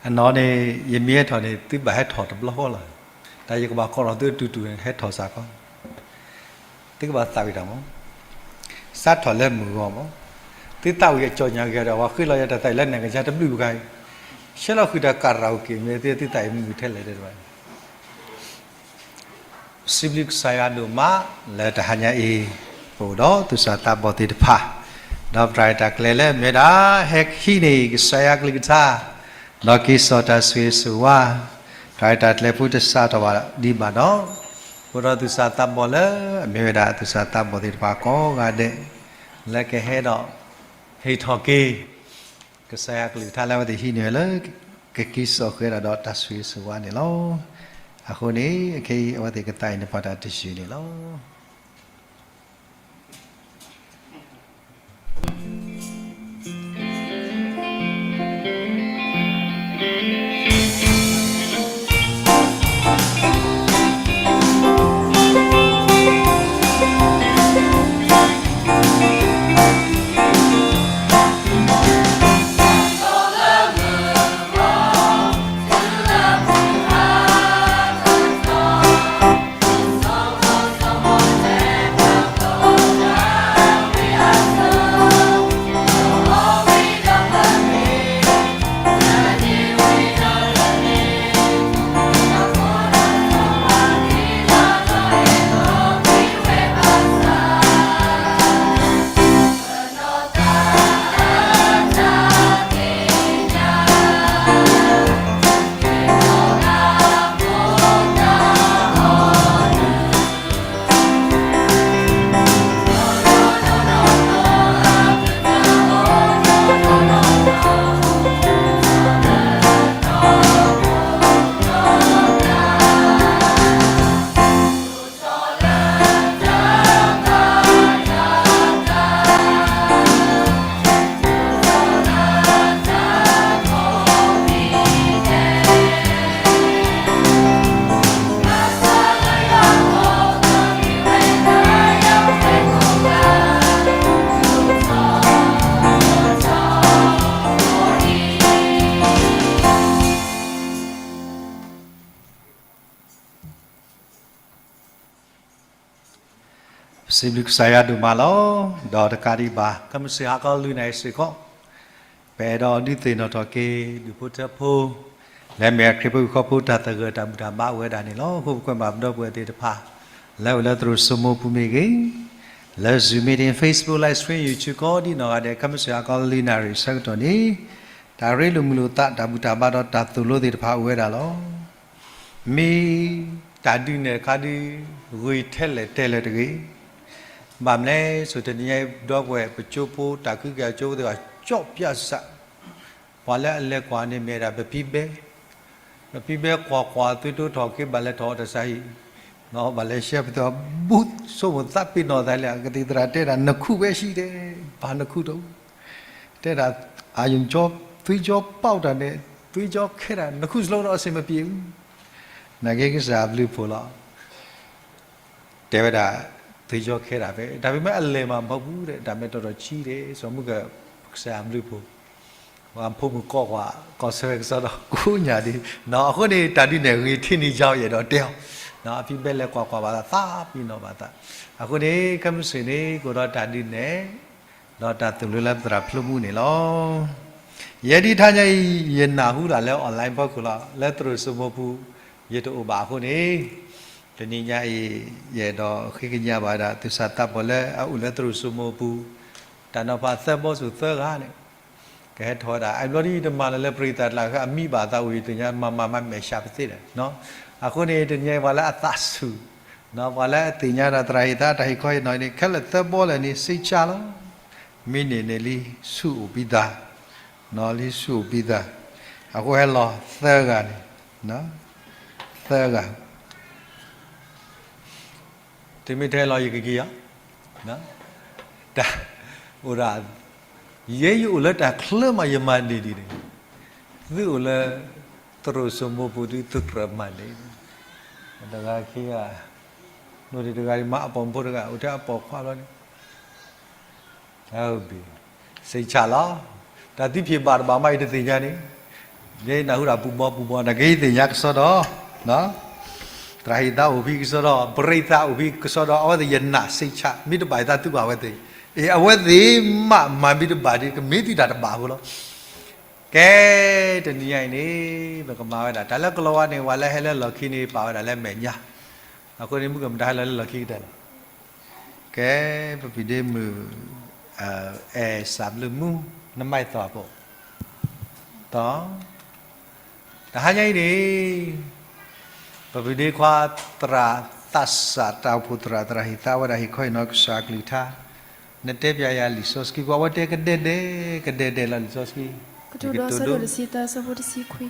အနီၢ်န့ၣ် ယမ့ၢ်ဟဲထီၣ်န့ၣ် သုဘၣ်ဟဲထီၣ်တဘျီဃီလီၤ. တၢ်ယကဘၣ်ကိးထီၣ်သုတူၢ်တူၢ်န့ၣ် ဟဲထီၣ်စ့ၢ်ကီး သုကဘၣ်သးဝံၣ်တၢ်မး, စးထီၣ်လၢမုၢ်ဂီၤမး, သုသးဝံၣ်အကၠီၣ်ညါဂ့ၤဒီး ပှၤဃ့လီၤယၤတၢ်သးဝံၣ်လၢနကစၢ်တဘျုးဘၣ်, ဆဲးလီၤဃုာ်တၢ်ကရၢၢ်အိၣ်က့ၤမ့ၢ်သ့ သုသးဝံၣ်မုာ်ထဲလဲၣ်တဲတဘၣ် စံးဘျုးကစၢ်ယွၤဒိၣ်မး လၢတဟါညါအံၤ ပအိၣ်ဒီးသူၣ်စၢ်သးဘီၣ်သ့ၣ်တဖၣ်, ဒီးပတၢ်ရဲၣ်တၢ်ကျဲၤလၢမ့ၢ်ဝဲဒၣ် ဟဲဟံးန့ၢ်ကစၢ်ယွၤကလုၢ်ကထါ, ဒီးက့ၤစိာ်တၢ်ဆိၣ်ဂ့ၤဆိၣ်ဝါ, တၢ်ရဲၣ်တၢ်ကျဲၤဖိတစးထီၣ်ဘၣ်ဒံးဘၣ်ဒီး, ပအိၣ်ဒီးသူၣ်စၢ်သးဘီၣ်လၢ အမ့ၢ်ဝဲဒၣ်သူၣ်စၢ်သးဘီၣ်သ့ၣ်တဖၣ်ကိးဂၤဒဲး လၢကဟဲဒီး ဟ့ၣ်ထီၣ်က့ၤ ကစၢ်ယွၤကလုၢ်ကထါလၢအဝဲသ့ၣ်ဟံးန့ၢ်ဝဲလၢ ကက့ၤစိာ်ဃဲၤဒီးတၢ်ဆိၣ်ဂ့ၤဆိၣ်ဝါန့ၣ်လီၤ. အဃိန့ၣ် ခဲအံၤ အဝဲသ့ၣ်ကသးဝံၣ်န့ၢ်ပှၤတၢ်တယုၢ်န့ၣ်လီၤ. ပစံးဘျုးကစၢ်ယွၤဒိၣ်မးလီၤ. ဒီးတကးဒံးဘၣ် ခဲမုၢ်ဆ့ၣ်ဟါခီလွံၢ်နၣ်ရံၣ်စ့ၢ်ကီး ပအဲၣ်ဒိးဒုးသ့ၣ်နီၣ်ထီၣ်က့ၤ ဒူၣ်ဖိထၢဖိ လၢအမ့ၢ်အခရံာ်ဖိဃီဖိတၢ်သဂၢၢ်တၢ်ဘူၣ်တၢ်ဘါအိၣ်ဝဲဒၣ်န့ၣ်လီၤ. အဃိပကွဲးဘၣ်ပဒီပုၢ်ဝဲၢ်သ့ၣ်တဖၣ် လၢအိၣ်လၢသရိာ်စိမိပူၤမ့ၢ်ဂ့ၤ, လၢ Zoom meeting, Facebook live stream, YouTube ကိးဒ်နီၢ်ဂၤဒဲး ခဲမုၢ်ဆ့ၣ်ဟါခီလွံၢ်နၣ်ရံၣ်ဆၢကတီၢ်န့ၣ် တၢ်ရ့လိာ်မုာ်လိာ်သး တၢ်ဘူၣ်တၢ်ဘါဒီးတၢ်သိၣ်လိသ့ၣ်တဖၣ်အိၣ်ဝဲဒၣ်လီၤ. မ့ၢ်တၢ်ဒုးနဲၣ်တခါဒုး ဂ့ၤထဲလဲၣ်တဲလဲၣ်တဂ့ၤ. ဘၣ်မနုၤလဲၣ်, ဆိတနံၤညါအံၤ ဒီပုၢ်ဝဲၢ်ပကၠိဖိ တၢ်ခုက့ၤအကၠိဖိသ့ၣ်တဖၣ် ကၠီၣ်ပၠၣ်စး, ပှၤလၢအလဲၤကွၢ်န့ၣ်မ့ၢ်ဝဲဒၣ် ပဖံဘဲ, ပဖံဘဲကွၢ်ကွၢ် သွံၣ်တိၢ်ထီၣ်က့ၤ ဘၣ်လဲၤထီၣ်အီၤတစၢ်ဟံၣ်, ဘၣ်လဲၤရှဲပသး ဘူးဆိကမိၣ်သးပ့ၤနီၣ်သးလၢ ကသံၣ်သရၣ်တဲဒၣ် နခူၣ်ဝဲဆံးတဲ, ဘၣ်နခူၣ်တအိၣ်, တဲဒၣ် အယုံကၠီ သွံၣ်ကၠီပာ်တၢ်န့ၣ် သွံၣ်ကၠီခဲဒၣ် နခူၣ်စလိဒီးအစ့မပံၤအူ, နာ်က့ကစၢ်အဘျုးအဖှိၣ်လီၤ. တဲဝဲဒၣ် သွံၣ်ကၠီခဲဒၣ်ဖဲ တၢ်ဖဲမ့ၢ်အလဲၤမးမဟီၣ်ပူၤဒီး တၢ်မ့ၢ်တီၢ်တီၢ်ဆံးတဲ စီၤမုၢ်က ကစၢ်အဘျုးအဖှိၣ်, ပှၤဖိမုၣ်ကီၢ်ကွၢ် ကီၢ်ဆၢဝဲကစီဒီကိးညါဒ်, အဃိန့ၣ် တၢ်ဒုးနဲၣ်ဂ့ၤထံနံၤယါယဲၢ်ဒီးတဲအီၤ, အဖံဘဲလဲၤကွၢ်ကွၢ်ဘၣ်သး သးပ့ၤနီၣ်ဘၣ်သး, အဃိန့ၣ် ခဲမုၢ်ဆ့ၣ်န့ၣ် ကအိၣ်ဒီးတၢ်ဒုးနဲၣ် ဒီးတၢ်သိၣ်လိလၢပသရၣ်ဖျိမူန့ၣ်လီၤ. ယဲဒ်တဟါညါအံၤ ယနၢ်ဟူဒၣ်လၢ online ဖီခိၣ်လီၤ. လၢသရိာ်စိမိပူၤ ယတအိၣ်ဘၣ်အဃိန့ၣ် တနံၤညါအံၤ ယအဲၣ်ဒိးဃ့ကညးဘၣ်ဝဲဒၣ် သူၣ်စၢ်သးဘီၣ်လၢအအိၣ်လၢသရိာ်စိမိပူၤ တၢ်နီၤဖးသၢဘီဆူၣ်သၢဂၤန့ၣ် ကဟဲထီၣ်ဝဲဒၣ် အဘျီဒ်တမၤလၢၤလၢပရံသးကျါ အမံဘၣ်သးအိၣ်အံၤ သ့ၣ်ညါ မၤမၤမၤမဲာ်ဆှးပသ့ဒီး အဃိန့ၣ် တနံၤညါအံၤ ပှၤလၢအသးဆူၣ် ပှၤလၢအသ့ၣ်ညါတၢ်သရၣ်ဟ့ၣ်သါ တၢ်ဟ့ၣ်ခီဟ့ၣ်နီၤန့ၣ် ခဲလၢာ်သၢဘီလၢာ်န့ၣ် စ့ဆၢလီၤ. မ့ၢ်န့ၢ်န့ၣ်လံဆူၣ်အိၣ်ပံသး, လံဆူၣ်အိၣ်ပံသး, အဃိဟဲလီၤသၢဂၤန့ၣ်, သၢဂၤ သုမ့ၢ်ထဲလီၤယကက့ၤယီၤ, တၢ်, အိၣ်ဒၣ်, ယဲယအိၣ်လၢတၢ်ချၢမး ယမၤန့ၢ်ဒ်န့ၣ်, သုအိၣ်လၢ သရိာ်စိမိပူၤဒုး သုကြၢးမၤန့ၢ်, တဂၤခံဂၤ, နိၣ်ဒံးတဂၤဒံး မၤအပိာ်မုၣ်ဖိတဂၤ အိၣ်ထဲအပိာ်ခွါလီၤန့ၣ် စ့ဆၢလီၤ. တၢ်သံဖံးဘၣ်တဘၣ်မးအံၤတသ့ၣ်ညါန့ၣ်, ယဲနၢ်ဟူဒၣ်ပူၤဘီပူၤဘီ နာ်က့ယသ့ၣ်ညါကစီဒီ, သရၣ်ဟ့ၣ်သါအိၣ်ဖဲကစီဒီ, ပရံသးအိၣ်ဖဲကစီဒီ အဝဲသ့ၣ်ယနာ်စ့ဆၢ မ့ၢ်တဘၣ်ယသးသုဘၣ်အဝဲသ့ၣ်, အဝဲသ့ၣ်မးမၤမ့ၢ်တဘၣ်ဒ် ကမ့ၢ်သုတၢ်တဘၣ်အဃိလီၤ. ကဲ, တနံၤညါအံၤန့ၣ် ပကမၤဝဲဒၣ် တၢ်လၢကလီၤဝါန့ၣ် ပှၤလၢဟဲလၢလီၢ်ခံန့ၣ် ပာ်ဝဲဒၣ်လၢမဲာ်ညါ, အဃိန့ၣ် မုၢ်ကမတၤဟဲလၢလီၢ်ခံကတၢၢ်လီၤ. ကဲ, ပဖံးဒ့မုၣ်, အဲၣ်စးဘျုးမူ, နမၤအသီၣ်ဖိ, သီၣ်, တဟါညါအံၤန့ၣ် ပဖံးဒ့ခွါသရၣ်သးစၢ်တၢ်အိၣ်ဖှိၣ်သရၣ် သရၣ်ဟ့ၣ်သါဝဲဒၣ်ဟ့ၣ်ခီဟ့ၣ်နီၤကစၢ်အကလုၢ်ကထါ, နတဲပျးယၤလံာ်စီဆှံကွၢ် အဝဲတဲကဒဲဒဲ, ကဒဲဒဲလီၤလံာ်စီဆှံ, ကတိၤဒိ ကတိၤဒိ ဆၢဒိၣ်တဆံသၢ ဆၢဖိတဆံခွံ,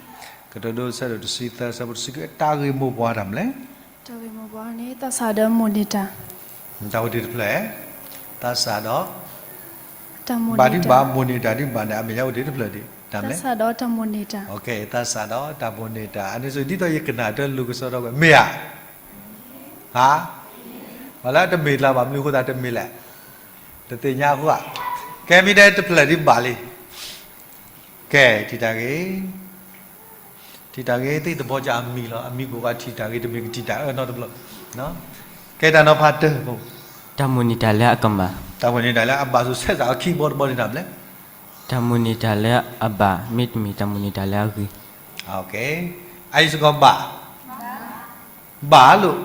ကတိၤဒိ ဆၢဒိၣ်တဆံသၢ ဆၢဖိတဆံခွံ တၢ်ဂ့ၢ်မိၢ်ပှၢ်တၢ်မနုၤလဲၣ်. တၢ်ဂ့ၢ်မိၢ်ပှၢ်န့ၣ် သးစၢ်ဒီးမိၢ်န့ၢ်တၢ်, တၢ်အိၣ်တ့ၢ်တဖျၢၣ်, သးစၢ်ဒီး တၢ်မိၢ်န့ၢ်တၢ်, ဘၣ်ဒံးဘၣ် မိၢ်န့ၢ်တၢ်ဒံးဘၣ်န့ၣ် အမဲာ်ညါအိၣ်တ့ၢ်တဖျၢၣ်ဒံး တၢ်မနုၤလဲၣ်. သးစၢ်ဒီးတၢ်မိၢ်န့ၢ်တၢ်, သးစၢ်ဒီးတၢ်မိၢ်န့ၢ်တၢ်, အန့ၣ်စိၤ ဒ်သိးယကနၣ်တၢ်လိၤကစီဒီကွဲး မ့ၢ်ဧါ, ဟါ, ပှၤလၢတမ့ၢ်တၢ်ဘၣ်မနုၤအဃိသတးတမ့ၢ်လဲၣ်, တသ့ၣ်ညါအဃိဧါ, ကဲမ့ၢ်တဲတဖျၢၣ်ဒံးဘၣ်လံ, ကဲ, ထံၣ်တၢ်ဂ့ၢ် ထံၣ်တၢ်ဂ့ၢ်သ့ၣ်တဘီကၢ်အမံၤလီၤ, အမံၤကိးဂၤထံၣ်တၢ်ဂ့ၢ် တမ့ၢ်ကထံၣ်တၢ်အၢနီတဘျီ, ကဲတၢ်နီၤဖးတၢ်ဖိ, တၢ်မိၢ်န့ၢ်တၢ်လၢအကမၣ်, တၢ်မိၢ်န့ၢ်တၢ်လၢအဘၣ်ဆိၣ်ဆဲးစးအခံဘီတဘီန့ၣ်တၢ်မနုၤလဲၣ်, တၢ်မိၢ်န့ၢ်တၢ်လၢအဘၣ် မ့တမ့ၢ်တၢ်မိၢ်န့ၢ်တၢ်လၢအဂ့ၤ, အအံၤစ့ၢ်ကီးဘၣ်, ဘၣ်လိာ်,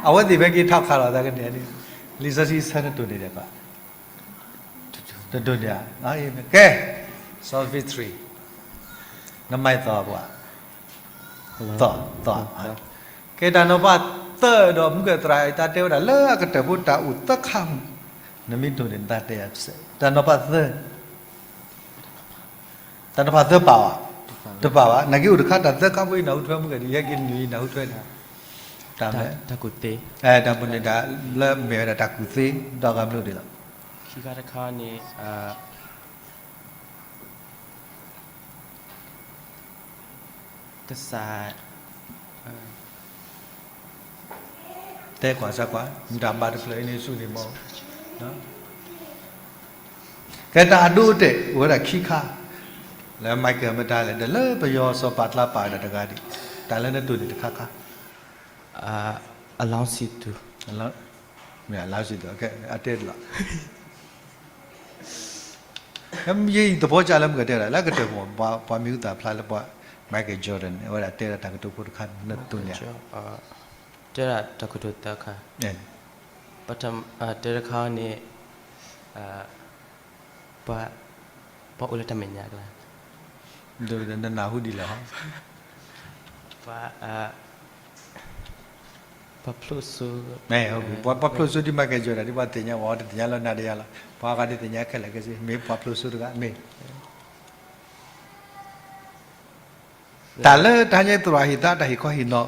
အဝဲသ့ၣ်ဖဲက့ၤထီၣ်ခးလီၤသးကန့ၣ်, လံာ်စီဆှံဆၢနတိၢ်န့ၣ်ဒဲးဘၣ် တဒိးန့ၣ်ဧါ, ကဲ, Psalm fifty-three, နမၤအသီၣ်ပှၤ, သီၣ်, သီၣ်, ကဲတၢ်နီၤဖးသၢဒီး မုၢ်ကသရၣ်အတၢ်တဲဝဲဒၣ်လၢအကတၢၢ်ဖိတၢ်အိၣ်သၢခါမူ, နမ့ၢ်တိၢ်န့ၣ် နတၢ်တဲယၤတစဲး, တၢ်နီၤဖးသၢ တၢ်နီၤဖးသၢပာ်ဘၣ်, တပာ်ဘၣ်, နာ်က့အိၣ်တခါတၢ်သၢခါဖိအံၤနၢ်ဟူထွဲမုၢ်ကဒံး ယဟဲက့ၤနုာ်အံၤနၢ်ဟူထွဲန့ၣ်, တၢ်မ့ၢ်, တၢ်မိၢ်န့ၢ်တၢ်, လၢမ့ၢ်ဝဲဒၣ်တၢ်ကူၣ်သ့, ဒီးဂၤမနုၤဒ်လီၤ, ခံခါတခါန့ၣ် ကစၢ် တဲကွၢ်စၢ်ကွၢ် မတၤဘၣ်တဖျၢၣ်အံၤန့ၣ်ဆူၣ်န့ၣ်မီၢ်, ကဲတၢ်အဒိအတဲာ်အိၣ်ဝဲဒၣ်ခံခါ, လၢ Michael မတၤလဲၣ် ဒီးလၢပယီၤစီၤပၤကျါပာ်ဝဲဒၣ်တဂၤဒံး, တၢ်လၢနတိၢ်န့ၣ်တခါခါ, အလီၤဆံးတူၢ် လါစံးသိး အတဲတလီၤ. ယဲယသဖီကၢ်လၢမုၢ်ကတဲဒၣ် လၢကတၢၢ်မး ပှၤမံၤဟူသၣ်ဖျါလၢပှၤ Michael Jordan အဝဲဒၣ်တဲဒၣ်တၢ်ကတိၤဖိတခါ နတိၢ်န့ၣ်ဧါ. တဲဒၣ်တၢ်ကတိၤသၢခါ, တဲတခါန့ၣ် ပှၤ ပှၤအိၣ်လၢတၢ်မဲာ်ညါအကျါ, နနၢ်ဟူဒ်လဲၣ်, ပှၤ ပှၤဖျိၣ်စိ, ပှၤဖျိၣ်စိဒ် Michael Jordan ဒ်ပှၤသ့ၣ်ညါ ပှၤတသ့ၣ်ညါလၢနၤဒီးယၤလီၤ, ပှၤဂၤဒ်သ့ၣ်ညါခဲလၢာ်ခဲဆ့ မ့ၢ်ပှၤဖျိၣ်စိတဂၤမ့ၢ် တၢ်လၢတဟါညါသရၣ်ဟ့ၣ်သါတၢ်ဟ့ၣ်ခီဟ့ၣ်နီၤ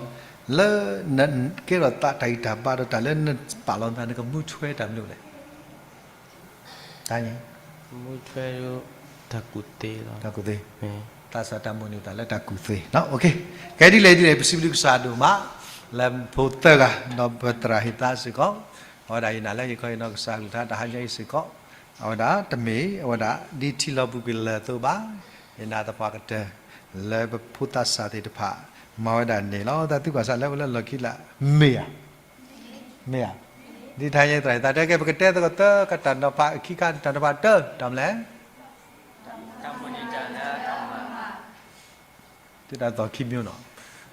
လၢနကဲထီၣ်သးတၢ်ဂံၢ်တၢ်ဘါဒီး တၢ်လၢနပာ်လီၤနသး နကမူထွဲတၢ်မနုၤလဲၣ်. တၢ် တၢ်ကူၣ်သ့, သးစၢ်တၢ်မိၣ်န့ၢ်သးလၢတၢ်ကူၣ်သ့, ကဲဒ်လဲၣ်ဒ်လဲၣ် ပစံးဘျုးကစၢ်ဒိၣ်မး လၢဖိသၢဂၤ ဒီးပသရၣ်ဟ့ၣ်သါစ့ၢ်ကီး, အဝဲဒၣ်ယနာ်လၢဟ့ၣ်ခီဟ့ၣ်နီၤကစၢ်အကလုၢ်ကထါတဟါညါအံၤစ့ၢ်ကီး, အဝဲဒၣ်တမ့ၢ် အဝဲဒၣ်ဒ်ထံလီၤပူၤကွံာ်လၢာ်အသိးဘၣ်, ယနာ်သပှၢ်ကတၢၢ် လၢပဖိသၣ်စၢ်သ့ၣ်တဖၣ် မၤဝဲဒၣ်န့ၣ်လီၤ. တၢ်သံကွၢ်စၢ်လၢပလၢလီၢ်ခံလၢ မ့ၢ်ဧါ, မ့ၢ်ဧါ, ဒ်တဟါညါသရၣ်ဟ့ၣ်သါတဲကဲ ပကတဲသကိးသၢခါတၢ်နီၤဖး ခံခါတၢ်နီၤဖးတၢ် တၢ်မနုၤလဲၣ် သုတၢ်သီၣ်ခံမံၤနီၤ,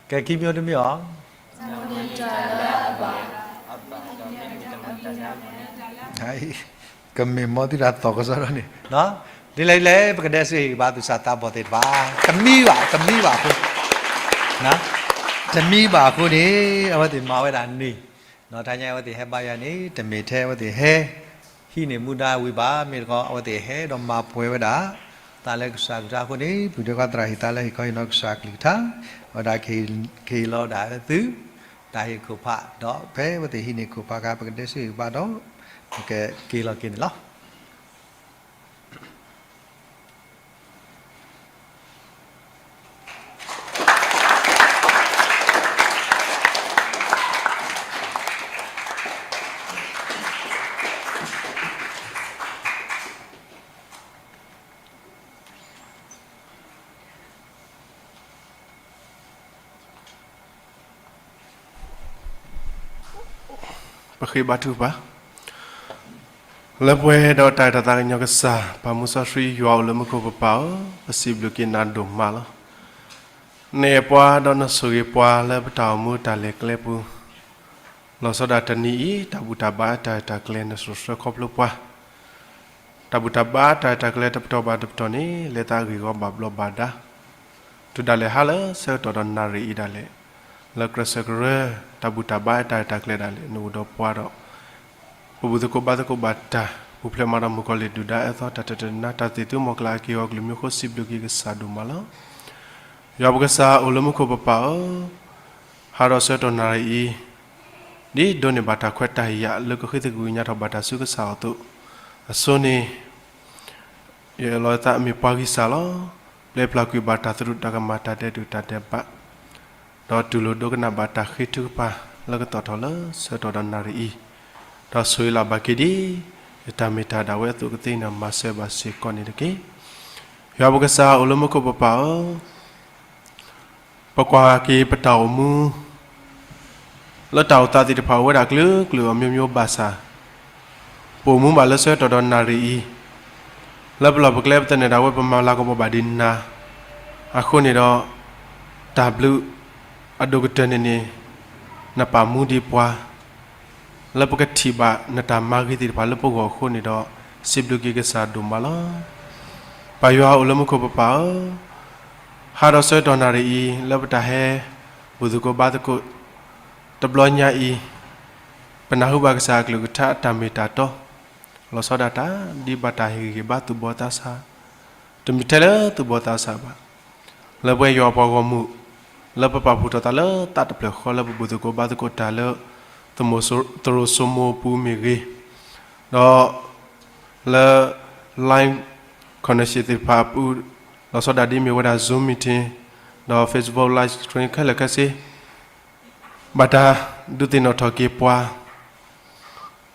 ကဲခံမံၤတမံၤအီၤ, ကမ့ၢ်မ်သုတၢ်သီၣ်ကစီဒီန့ၣ်, ဒ်လဲၣ်ဒ်လဲၣ် ပကဒဲးစ့ၢ်ကီးဘၣ်သူၣ်စၢ်သးဘီၣ်သ့ၣ်တဖၣ်, တမံဘၣ် တမံဘၣ်အဃိ, တမံဘၣ်အဃိန့ၣ် အဝဲသ့ၣ်မၤဝဲဒၣ်န့ၣ်, တဟါညါအဝဲသ့ၣ်ဟဲဘါယွၤန့ၣ် တမ့ၢ်ထဲအဝဲသ့ၣ်ဟဲ ဟံးန့ၢ်မူဒါဝံၤဘၣ်, မ့ၢ်တခီ အဝဲသ့ၣ်ဟဲဒီးမၤပှဲၤဝဲဒၣ် သးလၢကစၢ်ကလုၢ်ကထါအဃိန့ၣ် ပုၢ်ဒဲးခွါသရၣ်ဟ့ၣ်သါလၢဟ့ၣ်ခီဟ့ၣ်နီၤကစၢ်အကလုၢ်ကထါ, အဝဲဒၣ်ကဟ့ၣ်လီၤဝဲဒၣ်သု တၢ်ဟ့ၣ်ခိၣ်ဖး, ဒီးဖဲအဝဲသ့ၣ်ဟံးန့ၢ်ခိၣ်ဖးအခါ ပကဒဲးစ့ၢ်ကီးဘၣ်ဒီး ပကက့ၤလီၤက့ၤန့ၣ်လီၤ. ပဃ့ဘါထုကဖၣ်, လၢပှဲၤဒီးတၢ်အဲၣ်တၢ်သးကညီၤကစၢ် ပၢ်မူစီဆှံယွၤအိၣ်လၢမူခိၣ်ပပၢ်ဧၢ, ပစံးဘျုးက့ၤနၤဒိၣ်မးလီၤ. နအဲၣ်ပှၤဒီးနဆိၣ်ဂ့ၤပှၤလၢပတၢ်အိၣ်မူတၢ်လဲၤကျဲပူၤ, လီၤဆီဒၣ်တနံၤအံၤ တၢ်ဘူၣ်တၢ်ဘါတၢ်ရဲၣ်တၢ်ကျဲၤ နစိၤဆှၢခီဖျိပှၤ တၢ်ဘူၣ်တၢ်ဘါတၢ်ရဲၣ်တၢ်ကျဲၤတပတီၢ်ဘၣ်တပတီၢ်န့ၣ် လဲၤသးဂ့ၢ်ဂီၤဘၣ်ဘျီးဘၣ်ဒါ, တုၤဒၣ်လဲာ်ဟါလၢဆၢကတီၢ်ဒီးနၣ်ရံၣ်အံၤဒၣ်လဲာ်, လၢကြၢးဆၢကရၢ တၢ်ဘူၣ်တၢ်ဘါတၢ်ရဲၣ်တၢ်ကျဲၤဒၣ်လဲာ် နအိၣ်ဒီးပှၤဒီး ပဘူၣ်သကိးဘါသကိးဘၣ်တၢ် ပူၤဖျဲးမၤဒီးမုၣ်ကီၤလံၢ်ဒုၣ်ဒါအၢသီ တၢ်တတနါ တၢ်သ့ၣ်သုမီၤကျၢ်အက့ၢ်အဂီၤကလုၢ်မံၤအဃိ စံးဘျုးက့ၤကစၢ်ဒိၣ်မးလီၤ. ယွၤပကစၢ်အိၣ်လၢမူခိၣ်ပပၢ်ဧၢ, ဟါဒီးဆၢကတီၢ်နၣ်ရံၣ်အံၤ ဒ်ဒိးန့ၢ်ဘၣ်တၢ်ခွဲးတၢ်ယာ်လၢကဃ့သကွံာ်ကညးထီၣ်ဘၣ်တၢ်ဆူကစၢ်အီၤအသိး, အဆိန့ၣ် ယအၢၣ်လီၤယသးမ့ၢ်ပှၤဂံၢ်စၢ်လီၤ. ပျဲပျၢ်ကွံာ်ဘၣ်တၢ်သရူးတၢ်ကမၣ် တၢ်ဒဲးဒိၣ်တၢ်ဒဲးဘး, ဒီးတူၢ်လိာ်ဒိကနၣ်ဘၣ်တၢ်ဃ့ထုကဖၣ်လၢကတီၢ်ထီၣ်လၢဆၢကတီၢ်ဒီးနၣ်ရံၣ်အံၤ, ဒီးဆိၣ်ဂ့ၤလၢ်ဘၣ်က့ၤဒ် ယတၢ်မ့ၢ်တၢ်ဒၣ်ဝဲအသိးကသ့န့ၣ် မၤစၢၤဘၣ်စ့ၢ်ကီးန့ၣ်တက့ၢ်. ယွၤပကစၢ်အိၣ်လၢမူခိၣ်ပပၢ်ဧၢ, ပကွၢ်က့ၤပတၢ်အိၣ်မူ လၢတၢ်အိၣ်သးသ့ၣ်တဖၣ်အိၣ်ဝဲဒၣ်ကလုာ်ကလုာ်အမျိုးမျိုးဘၣ်ဆၣ်, ပအိၣ်မူဘၣ်လၢဆၢကတီၢ်ဒီးနၣ်ရံၣ်အံၤ, လၢပလီၢ်ပကျဲပသန့ၤဒၣ်ဝဲပမၤလၤကပီၤဘၣ်ဒ်နၤ, အဃိန့ၣ်ဒီး တၢ်ဘျုးအဒိၣ်ကတၢၢ်န့ၣ်န့ၣ် နပာ်မူဒံးပှၤ လၢပကထံၣ်ဘၣ်နတၢ်မၤဂ့ၤသ့ၣ်တဖၣ်လၢပဂီၢ်အဃိန့ၣ်ဒီး စံးဘျုးက့ၤကစၢ်ဒိၣ်မးလီၤ. ပၢ်ယွၤအိၣ်လၢမူခိၣ်ပပၢ်ဧၢ, ဟါဒီးဆၢကတီၢ်နၣ်ရံၣ်အံၤ လၢပတၢ်ဟဲ ဘူၣ်သကိးဘါသကိး တဘျီညါအံၤ, ပနၢ်ဟူဘၣ်ကစၢ်အကလုၢ်ကထါအတၢ်မ့ၢ်တၢ်တီ, လီၤဆီဒၣ်တၢ် ဒ်ဘၣ်တၢ်ဟ့ၣ်ဂံၢ်ဟ့ၣ်ဘါသူၣ်ဘီၣ်သးစၢ်, တမ့ၢ်ထဲလၢသူၣ်ဘီၣ်သးစၢ်ဘၣ်, လၢပဝဲယွၤအပှၤဂီၢ်မုၢ်, လၢပပာ်ဖှိၣ်ထီၣ်သးလၢသးတဖျၢၣ်ဃီလၢပဘူၣ်သကိးဘါသကိးတၢ်လၢ သရိာ်စိမိၤအပူၤမ့ၢ်ဂ့ၤ, ဒီး လၢ live connection သ့ၣ်တဖၣ်အပူၤ, လီၤဆီဒၣ်ဒ်မ့ၢ်ဝဲဒၣ် Zoom meeting, ဒီး Facebook live stream ခဲလၢာ်ခဲဆ့, ဘၣ်တၢ်ဒုးသ့ၣ်နီၣ်ထီၣ်က့ၤပှၤ,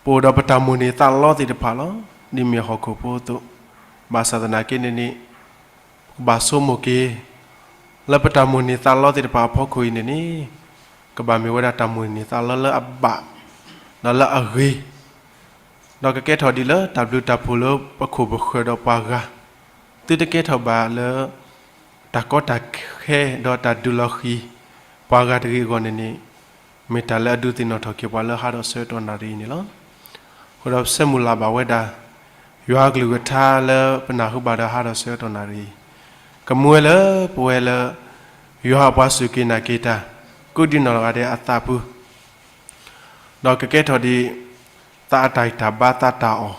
ပအိၣ်ဒီးပတၢ်မိၣ်န့ၢ်သးလီသ့ၣ်တဖၣ်လီၤ. ဒ်မ့ၢ်ဟီၣ်ခိၣ်ဖိအသိး, ဘၣ်ဆၣ်သနာ်က့န့ၣ်န့ၣ်, ပကဘၣ်ဆိကမိၣ်က့ၤ, လၢပတၢ်မိၣ်န့ၢ်သးလီသ့ၣ်တဖၣ်အဖီခိၣ်အံၤန့ၣ်န့ၣ်, ကဘၣ်မ့ၢ်ဝဲဒၣ်တၢ်မိၣ်န့ၢ်သးလီလၢအဘၣ်, ဒီးလၢအဂ့ၤ ဒီးကကဲထီၣ်ဒံးလၢတၢ်ဘျုးတၢ်ဖှိၣ်လၢပခိၣ်ပဃၢၤဒီးပှၤဂၤ, သုတကဲထီၣ်ဘၣ်လၢ တၢ်ကီတၢ်ခဲဒီးတၢ်ဒုးလီၤဃံၤ ပှၤဂၤတဂ့ၤအဂီၢ်န့ၣ်န့ၣ်, မ့ၢ်တၢ်လၢအဒုးသ့ၣ်နီၣ်ထီၣ်က့ၤပှၤလၢဟါဒီးဆၢကတီၢ်နၣ်ရံၣ်အံၤန့ၣ်လီၤ. အဃိဒီးပဆၢမုၢ်လၢ်ဘၣ်ဝဲဒၣ် ယွၤအကလုၢ်ကထါလၢပနၢ်ဟူဘၣ်ဒီးဟါဒီးဆၢကတီၢ်နၣ်ရံၣ်အံၤ, ကမူဝဲလၢပဝဲလၢ ယွၤအပှၤစူၢ်က့ၤနာ်က့ၤတၢ် ကိးဒံနီၢ်ဂၤဒဲးအသးပူၤ ဒီးကကဲထီၣ်ဒံး သးအတၢ်ဂံၢ်တၢ်ဘါသးတၢ်အီၣ်,